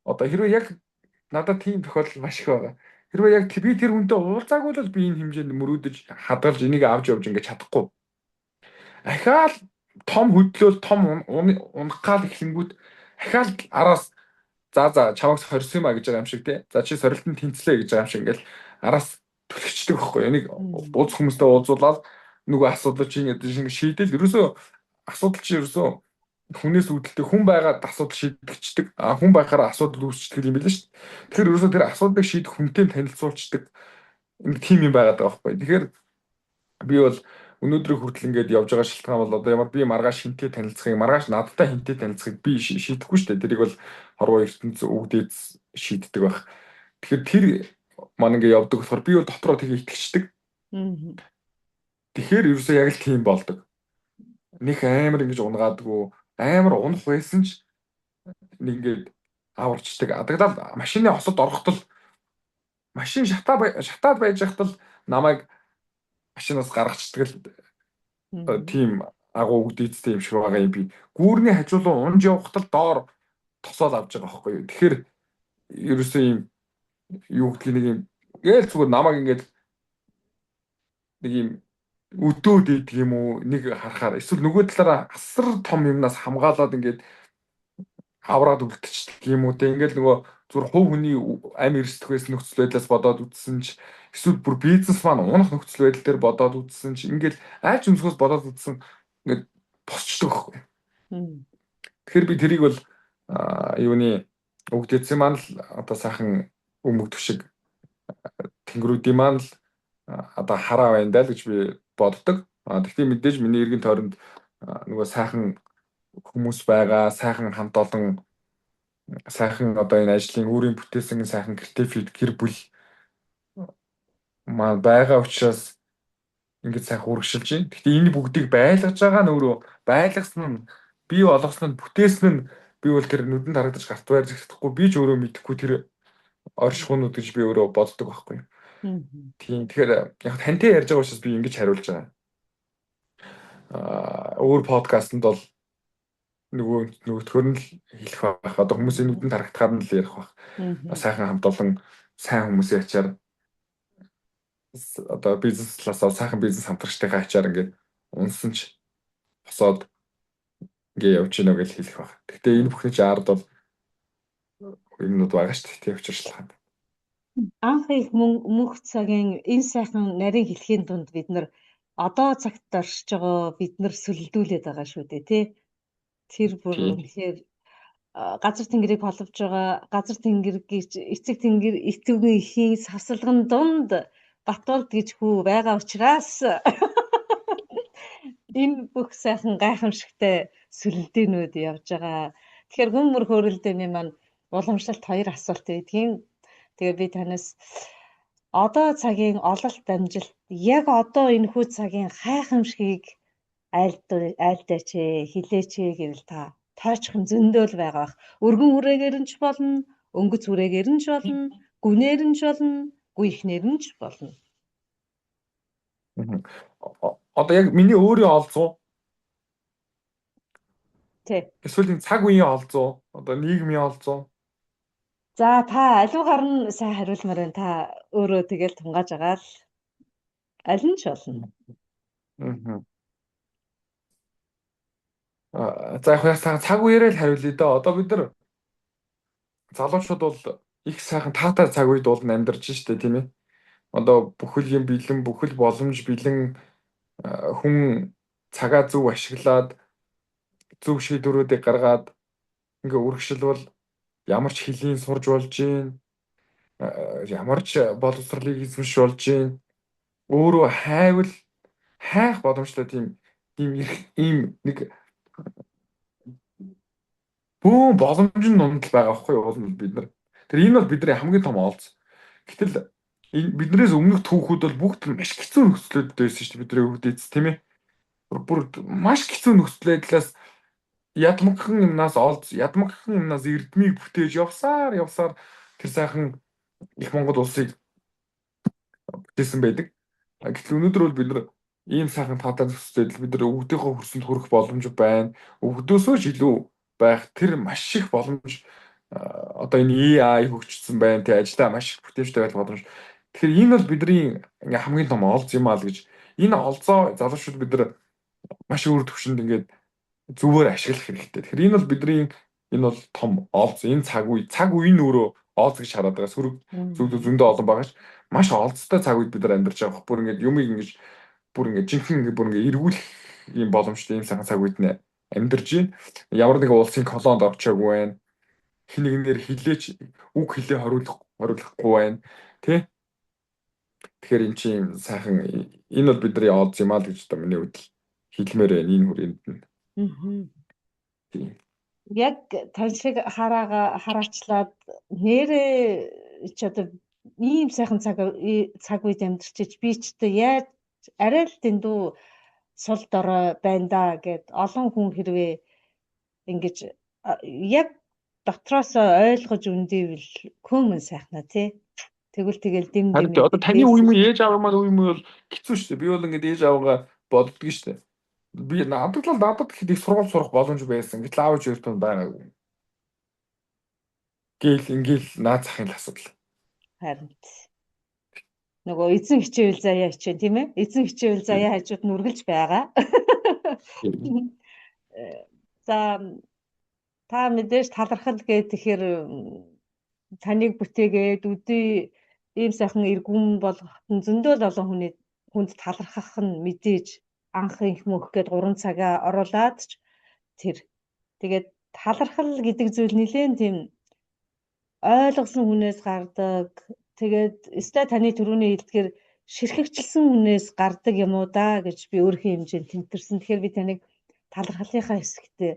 Одоо хэрвээ яг надад тийм тохиолдол маш их байгаа. Хэрвээ яг би тэр хүнтэй уулзаагүй бол би энэ хэмжээнд мөрөөдөж хадгалж энийг авч явж ингэж чадахгүй. Ахаал том хөдлөөл том унах гал эхлэнгүүт ахаал араас за за чамайг сорьсон юм а гэж байгаа юм шиг те. За чи сорилтод тэнцлээ гэж байгаа юм шиг ингээл араас түлхчихдэг байхгүй. Энийг уулзах хүмүүстэй уулзуулаад нөгөө асуудал чи ингэж шийдэл ерөөсөө асуудал чи ерөөсөө хүнээс үүдэлтэй хүн байгаад асуудал шийдэгчдэг. А хүн байхаараа асуудал үүсчдэг юм билээ шүү дээ. Тэгэхээр ерөөсөө тэр асуудлыг шийдэх хүнтэй танилцуулцдаг нэг тим юм байгаад байгаа байхгүй. Тэгэхээр би бол өнөөдрийг хүртэл ингээд явж байгаа шалтгаан бол одоо ямар би маргааш хинтээ танилцахыг, маргааш надтай хинтээ танилцахыг би шийдэхгүй шүү дээ. Тэрийг бол хорвоо ертөнц өгдөөц шийддэг байх. Тэгэхээр тэр маань ингээд явдаг болохоор би бол дотроо тэгээ итгэждэг. Тэгэхээр ерөөсөө яг л тийм болдог. Них амар ингэж унгаадгүй, амар унах байсан ч нэг ингээд аварчдаг. Адаглал машины осод ороход л машин шатаад байж байхад л намайг машинаас гаргацдаг л тийм агуу үгдийцтэй юм шиг байгаа юм би. Гүүрний хажуулан унж явахад л доор тосоол авч байгаа байхгүй юу. Тэгэхээр ерөөсөө юм юу гэдгийг нэг юм гээл зүгээр намайг ингээд нэг юм өдөөд идэг юм уу нэг харахаар эсвэл нөгөө талаараа асар том юмнаас хамгаалаад ингээд авраад үлдчихдэг юм уу те. Ингээл нөгөө зүгээр хувь хүний амь эрсдэх байсан нөхцөл байдлаас бодоод үзсэн ч эсвэл бүр бизнес маань унах нөхцөл байдал дээр бодоод үзсэн ч ингээл айлч өнцгөөс бодоод үзсэн ингээд босчдөг байхгүй. Тэгэхээр би тэрийг бол юуны өгдөөцсөн маань л одоо сайхан өмг төшиг тэнгэрүүдийн маань л одоо хараа байна даа л гэж би боддог. Гэхдээ мэдээж миний эргэн тойронд нөгөө сайхан хүмүүс байгаа, сайхан хамт олон, сайхан одоо энэ ажлын өөрийн бүтээсэн сайхан гэрте фид гэр бүл маань байгаа учраас ингэж сайхан үргэлжилж байна. Гэхдээ энэ бүгдийг байлгаж байгаа нь өөрөө байлгасан нь бий болгосон нь бүтээсэн нь би бол тэр нүдэнд харагдаж гарт байрж чадахгүй, би ч өөрөө мэдэхгүй тэр оршихуунууд гэж би өөрөө боддог байхгүй. Тийм, тэгэхээр яг тантай ярьж байгаа учраас би ингэж хариулж байгаа. Өөр подкастэнд бол нөгөөтгөр нь л хэлэх байх. Одоо хүмүүсийн нүдэнд харагдахаар нь л ярих байх. Сайхан хамт олон сайн хүмүүсийн ачаар одоо бизнес талаас сайхан бизнес хамтрагчдынхаа ачаар ингээд унсан ч босоод ингээ явж гинэ гэж хэлэх байх. Гэхдээ энэ бүхний чинь ард бол юмнууд байгаа шүү дээ. Тийм учраас шалтгаан. Анх их мөнх цагийн энэ сайхан нарийн хэлхийн дунд бид нар одоо цагт оршиж байгаа, бид нар сөлдүүлээд байгаа шүү дээ, тий. Тэр бүр үнэхээр газар тэнгэрийг холбож байгаа, газар тэнгэр гэж эцэг тэнгэр итвгийн ихийн савсалган дунд Батболд гэж хүү байгаа учраас энэ бүх сайхан гайхамшигтай сөлөлдөөнүүд явж байгаа. Тэгэхээр гүн мөр хөөрөлдөөний маань уламжлалт хоёр асуулт байдгийн. Тэгээ би танаас одоо цагийн ололт амжилт, яг одоо энэхүү цагийн хайхамшигыг айлдаач ээ, хилээч ээ гэвэл та тойчхон зөндөөл байгаа бах. Өргөн хүрээгээр нь ч болно, өнгөц хүрээгээр нь ч болно, гүнээр нь ч болно, гүйхнээр нь ч болно. Одоо яг миний өөрийн олзуу Тий. Эсвэл энэ цаг үеийн олзуу, одоо нийгмийн олзуу. За та аливгаар нь сайн хариулмаар байна. Та өөрөө тэгэл тунгааж байгаа л аль нь ч болно. За яг цаг үеэрээ л хариулъя даа. Одоо бид нар залуучууд бол их сайхан таатай цаг үед бол амьдарч штэ, тийм ээ. Одоо бүхэл юм бэлэн, бүхэл боломж бэлэн, хүн цагаа зөв ашиглаад зөв шийдвэрүүдийг гаргаад ингээ үргэлжлвэл ямар ч хөлийн сурж болж гин, ямар ч боловсролыг эзэмш болж гин, өөрөө хайвал хайх боломжтой тийм ийм ийм нэг бөөн боломж нь нундал байгаа байхгүй юу бол бид нар. Тэр энэ бол бидний хамгийн том олз. Гэтэл энэ биднээс өмнөх түүхүүд бол бүгд маш хэцүү нөхцлүүд байсан шүү дээ, бидний өвд эц, тийм ээ. Бүр маш хэцүү нөхцөл байдлаас ядмагхан юмнаас олз, ядмагхан юмнаас эрдмийг бүтээж явсаар явсаар тэр сайхан их Монгол улсыг бүтээсэн байдаг. Гэтэл өнөөдөр бол бид нар ийм сайхан таатай нөхцөл байдал, бид нар өвгдийнхөө хөрсөнд хүрэх боломж байна. Өвгдөөсөө ч илүү байх тэр маш их боломж, одоо энэ AI хөгжсөн байна, тий, ажиллаа маш их бүтээмжтэй байх боломж. Тэгэхээр энэ бол бидний хамгийн том олз юм аа л гэж. Энэ олзоо залуучууд бид нар маш өөр төвшөнд ингээд зүгээр ашиглах хэрэгтэй. Тэгэхээр энэ бол бидний энэ бол том олз, энэ цаг үе, цаг үе нь өөрөө олз гэж хараад байгаа. Сөрөг зүйл зөндөө олон байгаа ш. Маш олзтой цаг үед бид нар амьдарч байгаа. Бүр ингээд юмыг ингэж бүр ингээд жинхэнэ ингээд бүр ингээд эргүүлэх юм боломжтой ийм сайхан цаг үед нэ амьдарч байна. Ямар нэгэн улсын колонд орчоогүй байна. Хэн нэгнээр хилээч үг хэлээ хориглохгүй байна. Тэ? Тэгэхээр эн чинь сайхан энэ бол бидний олз юм аа л гэж одоо миний хувьд хэлмээр байна энэ хүрээнд нь. Тийм. Яг тань шиг хараага хараачлаад нэрээ ч одоо ийм сайхан цаг үед амьдарчиж би ч одоо яаж арай л дэндүү сул дорой байна да гэд олон хүн хэрвээ ингэж яг дотроосоо ойлгож үндэвэл көмөн сайхнаа, тий. Тэгвэл тэгэл дэм Харин дэм одоо таны үе мөн ээж аав маань үе мөн бол хэцүү шүү дээ. Би бол ингээд ээж аавгаа боддөг шүү дээ. Би надад л надад гэхэд их сургууль сурах боломж байсан. Гэтэл аав ээж хоёрт байгаагүй. Гээл ингээл наад захын л асуудал. Харин нөгөө эзэн хичээвэл заяа хичээн, тийм ээ? Эзэн хичээвэл заяа хажууд нь үргэлж байгаа. За та мэдээж талархал гэ тэгэхээр таныг бүтээгээд өдий ийм сайхан эргүн болгоход нь зөндөө л олон хүний хүнд талархах нь мэдээж анх инх мөнх гээд 3 цагаа оруулаад ч тэр. Тэгээд талархал гэдэг зүйл нэлээн тийм ойлгосон хүнээс гардаг. Тэгээд өстой таны түрүүний хэлдгээр ширхэгчлсэн хүнээс гардаг юм уу да гэж би өөрхийн хэмжээнд тэмтэрсэн. Тэгэхээр би таныг талархлынхаа хэсэгтээ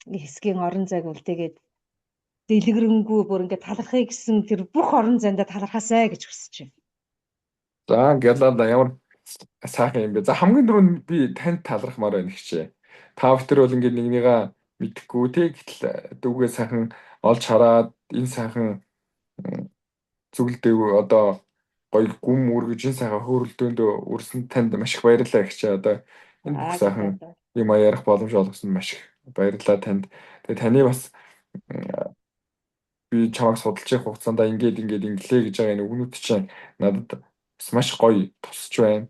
хэсгийн орон зайг үлдээгээд дэлгэрэнгүй бүр ингээд талархъя гэсэн тэр бүх орон зайдаа талархаасай гэж хүсэж байна. За гялаа ямар сайхан юм бэ. За хамгийн түрүүнд би танд талархмаар байна хичээ. Та бүхэн бол ингээд нэгнийгаа мэдэхгүй тий, гэтэл дүүгээ сайхан олж хараад энэ сайхан зүгэлдэг одоо гоё гүм үргэж энэ сайхан хөөрөлдөөнд үрсэн танд маш их баярлалаа хичээ. Одоо энэ бүх сайхан юм ярих боломж олгосон маш их баярлалаа танд. Тэгээ таны бас би чамайг судалж явах хугацаанд ингээд ингээд инглээ гэж байгаа энэ үгнүүд чинь надад бас маш гоё тусч байна.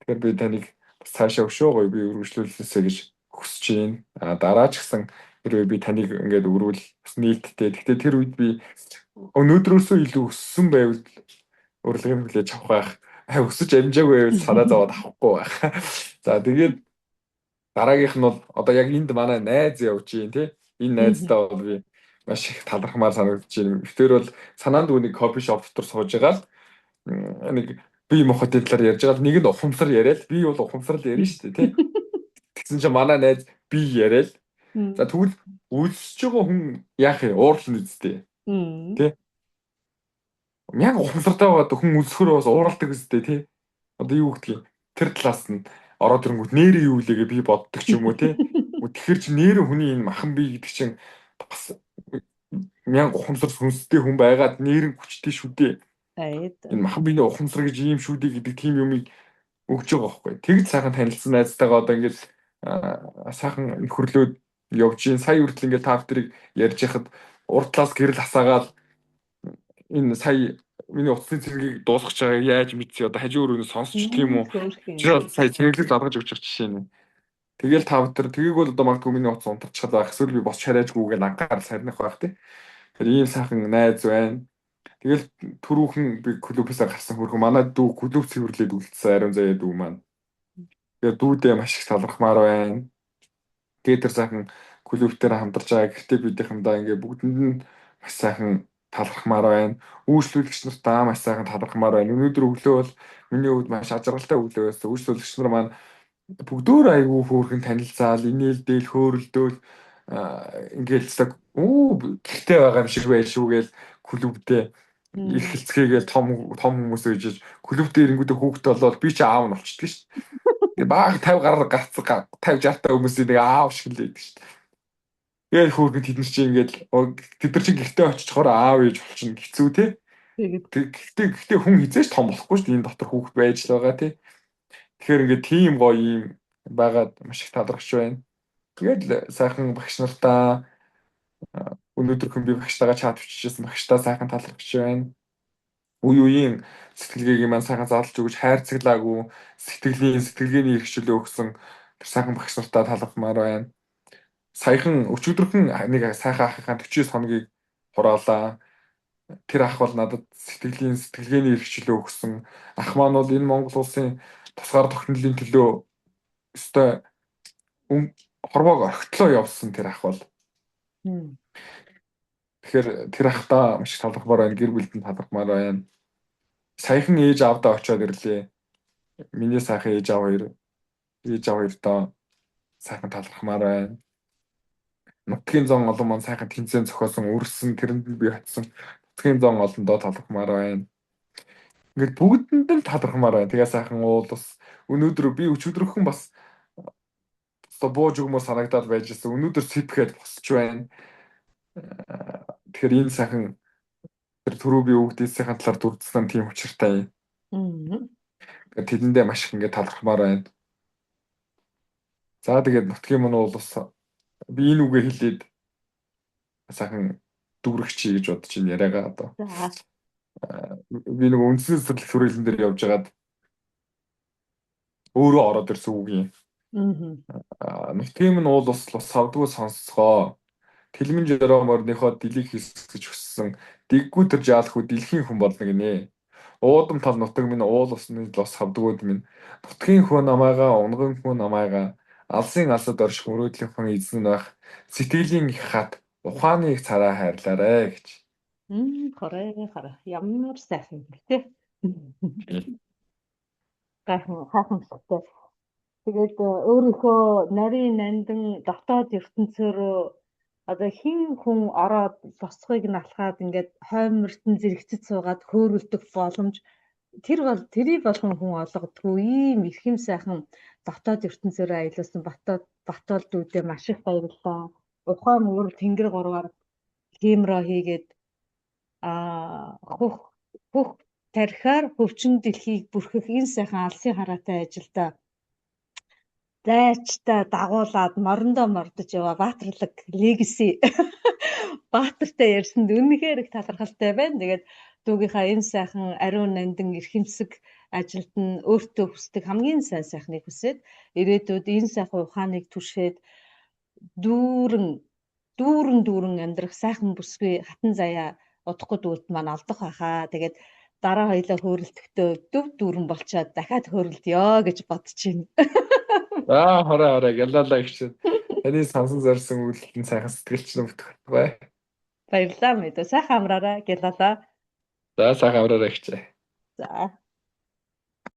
Тэгэхээр би таныг бас цаашаа өшөө гоё би өргөжлүүлээсэй гэж хүсэж байна. А дараа ч гэсэн хэрвээ би таныг ингээд өрвөл бас нээлттэй. Гэхдээ тэр үед би өнөөдрөөсөө илүү өссөн байвал урилгыг хүлээж авах байх. Өсөж амжаагүй байвал санаа зовоод авахгүй байх. За тэгээд дараагийнх нь бол одоо яг энд манай найз явж байна тий. Энэ найздаа бол би маш их талархмаар санагдаж байна. Тэр бол санаанд үнийг кофе шоп дотор сууж байгаа л нэг би мохотын талаар ярьж байгаа л нэг нь ухамсар яриад би бол ухамсар л ярина шүү дээ тий. Тэгсэн чинь манай найз би яриад. За тэгвэл үлсэж байгаа хүн яах юм? Уурлна үсттэй. Тий. Мянга ухамсартай байгаад хүн үлсэхөр бас ууралдаг үсттэй тий. Одоо юу гэдгийг тэр талаас нь ороод ирэнгүүт нэрээ юу лээгээ би боддог ч юм уу тий. Тэгэхээр чи нэрээ хүний энэ махан бие гэдэг чинь бас мянга ухамсар сүнстэй хүн байгаад нэрэн хүчтэй шүү дээ. Энэ махан биений ухамсар гэж ийм шүү дээ гэдэг тийм юмыг өгч байгаа байхгүй. Тэгж сайхан танилцсан найзтайгаа одоо ингэж Сайхан нөхөрлөөд явж гин. Сая хүртэл ингээд та бүдрийг ярьж яхад урд талаас гэрэл асаагаад энэ сая миний утасны цэнгийг дуусгаж байгааг яаж мэдсэн, одоо хажуу өрөөнө сонсч юм уу? Чи сая цэнгэлэг залгаж өгч байгаа жишээ нь. Тэгэл та бүдэр тгийг бол одоо магадгүй миний утас унтарчихлаа байх. Эсвэл би босч харайжгүйгээ анхаарал сарних байх тий. Тэгэхээр ийм сайхан найз байна. Тэгэл түрүүхэн би клубээсээ гарсан хөрхөн манай дүү клуб цэвэрлээд үлдсэн, ариун заяа дүү маань. Тэгээ дүүдээ маш их талархмаар байна. Тэгээд тэр сайхан клуб дээр хамтарч байгаа гэртээ бидийнхэндээ ингээ бүгдэнд нь маш сайхан талархмаар байна. Үйлчлүүлэгч нартаа маш сайхан талархмаар байна. Өнөөдөр өглөө бол миний хувьд маш аз жаргалтай өглөө байсан. Үйлчлүүлэгч нар маань бүгдөөр айгүй хөөрхөн танилцаал, инээлдээл, хөөрөлдөөл, ингээл үү гэртээ байгаа юм шиг байл шүү гээл клубдээ эрхэлцгээгээл том том хүмүүс үйжиж клуб дээр ирэнгүүтээ хүүхэд болоод би чи аав нь болчдөг шүү дээ. Баг 50 гараар гарцсан 50 60 та хүмүүсийн нэг аав шиг л байдаг шүү дээ. Тэгээд хөөрхөн тэд нар чи ингээл тэд нар чи гэртээ очихоор аав ээж болчихно, хэцүү те. Гэхдээ хүн хизээч том болохгүй шүү дээ. Энэ дотор хүүхэд байж л байгаа те. Тэгэхээр ингээд тийм гоё юм байгаад маш их талархаж байна. Тэгээд сайхан багш нартаа, өнөөдөр хүн би багштайгаа чат бичижсэн, багштаа сайхан талархаж байна. Үе үеийн сэтгэлгээг маань сайхан задлж өгч хайрцаглаагүй сэтгэлийн сэтгэлгээний эрхчлөө өгсөн тэр сайхан багш нартаа талархмаар байна. Саяхан өчигдөрхөн нэг сайхан ахынхаа 49 хоногийг хураалаа. Тэр ах бол надад сэтгэлийн сэтгэлгээний эрхчлөө өгсөн. Ах маань бол энэ Монгол улсын тусгаар тогтнолын төлөө өстой хорвоог орхитлоо явсан тэр ах бол. Тэгэхээр тэр ахтаа маш их талархмаар байна. Гэр бүлд нь талархмаар байна. Саяхан ээж аавдаа очиод ирлээ. Миний сайхан ээж аав хоёр, ээж аав хоёртоо сайхан талархмаар байна. Нутгийн зон олон маань сайхан тэнцэн зохиосон үрсэн, тэрэнд нь би очисон. Нутгийн зон олондоо талархмаар байна. Ингээд бүгдэнд нь талархмаар байна. Тэгээ сайхан уул ус. Өнөөдөр би өчигдөрхөн бас бууж өгмөр санагдаад байж байсан. Өнөөдөр сэпхэд босч байна. Тэгэхээр энэ сайхан тэр түрүү би өгдөөсийн талаар дурдсан тийм учиртай юм. Тэгэхээр тэдэндээ маш их ингээд талархмаар байна. За тэгээд нутгийн мөн уул ус би энэ үгээ хэлээд сайхан дүүрэх чи гэж бодож байна яриагаа одоо. Би нэг үндсэн сэтлэх хүрээлэн дээр явж байгаад өөрөө ороод ирсэн үг юм. Нутгийн минь уул ус лус савдгүй сонсцгоо. Тэлмэн жороо морьныхоо дэлийг хэсгэж өссөн. Дэггүй тэр жаалхүү дэлхийн хүн болно гинэ. Уудам тал нутаг минь уул усны лус савдгууд минь. Нутгийн хөө намайгаа, унган хөө намайгаа алсын алсад орших мөрөөдлийн хүн эзэн байх сэтгэлийн их хат ухааны их царай хайрлаарэ гэж. Хорой хорой ямар сайхан тэ. Гайхан хайхамшигтай. Тэгээд өөрийнхөө нарийн нандин дотоод ертөнцөөр одоо хэн хүн ороод босхыг нь алхаад ингээд хоймортон зэрэгцэд суугаад хөөрөлдөх боломж тэр бол тэрийг болгон хүн олгодгүй ийм эрхэм сайхан дотоод ертөнцөөр аялуулсан Батол дүүдээ маш их баярлалаа. Ухаан уур тэнгэр гурваар хиймроо хийгээд хөх хөх тархиар хөвчин дэлхийг бүрхэх энэ сайхан алсын хараатай ажилдаа зайчтай дагуулад морондоо мордож яваа Баатарлаг legacy Баатартай ярьсанд үнэхээр их талархалтай байна. Тэгээд дүүгийнхаа энэ сайхан ариун нандин эрхэмсэг ажилд нь өөртөө хүсдэг хамгийн сайн сайхныг хүсээд ирээдүйд энэ сайхан ухааныг түшээд дүүрэн дүүрэн дүүрэн амьдрах сайхан бүсгүй хатан заяа удахгүй дүүлд маань олдох байхаа. Тэгээд дараа хоёлаа хөөрөлдөхдөө дөв дүүрэн болчоод дахиад хөөрөлдөё гэж бодож байна. Аа хорой хорой гялалаа гэж. Таны сансан зорьсон үйлдэл нь сайхан сэтгэлч нь бүтэх бай. Баярлалаа мэдээ. Сайхан амраарай гялалаа. За сайхан амраарай гэж. За.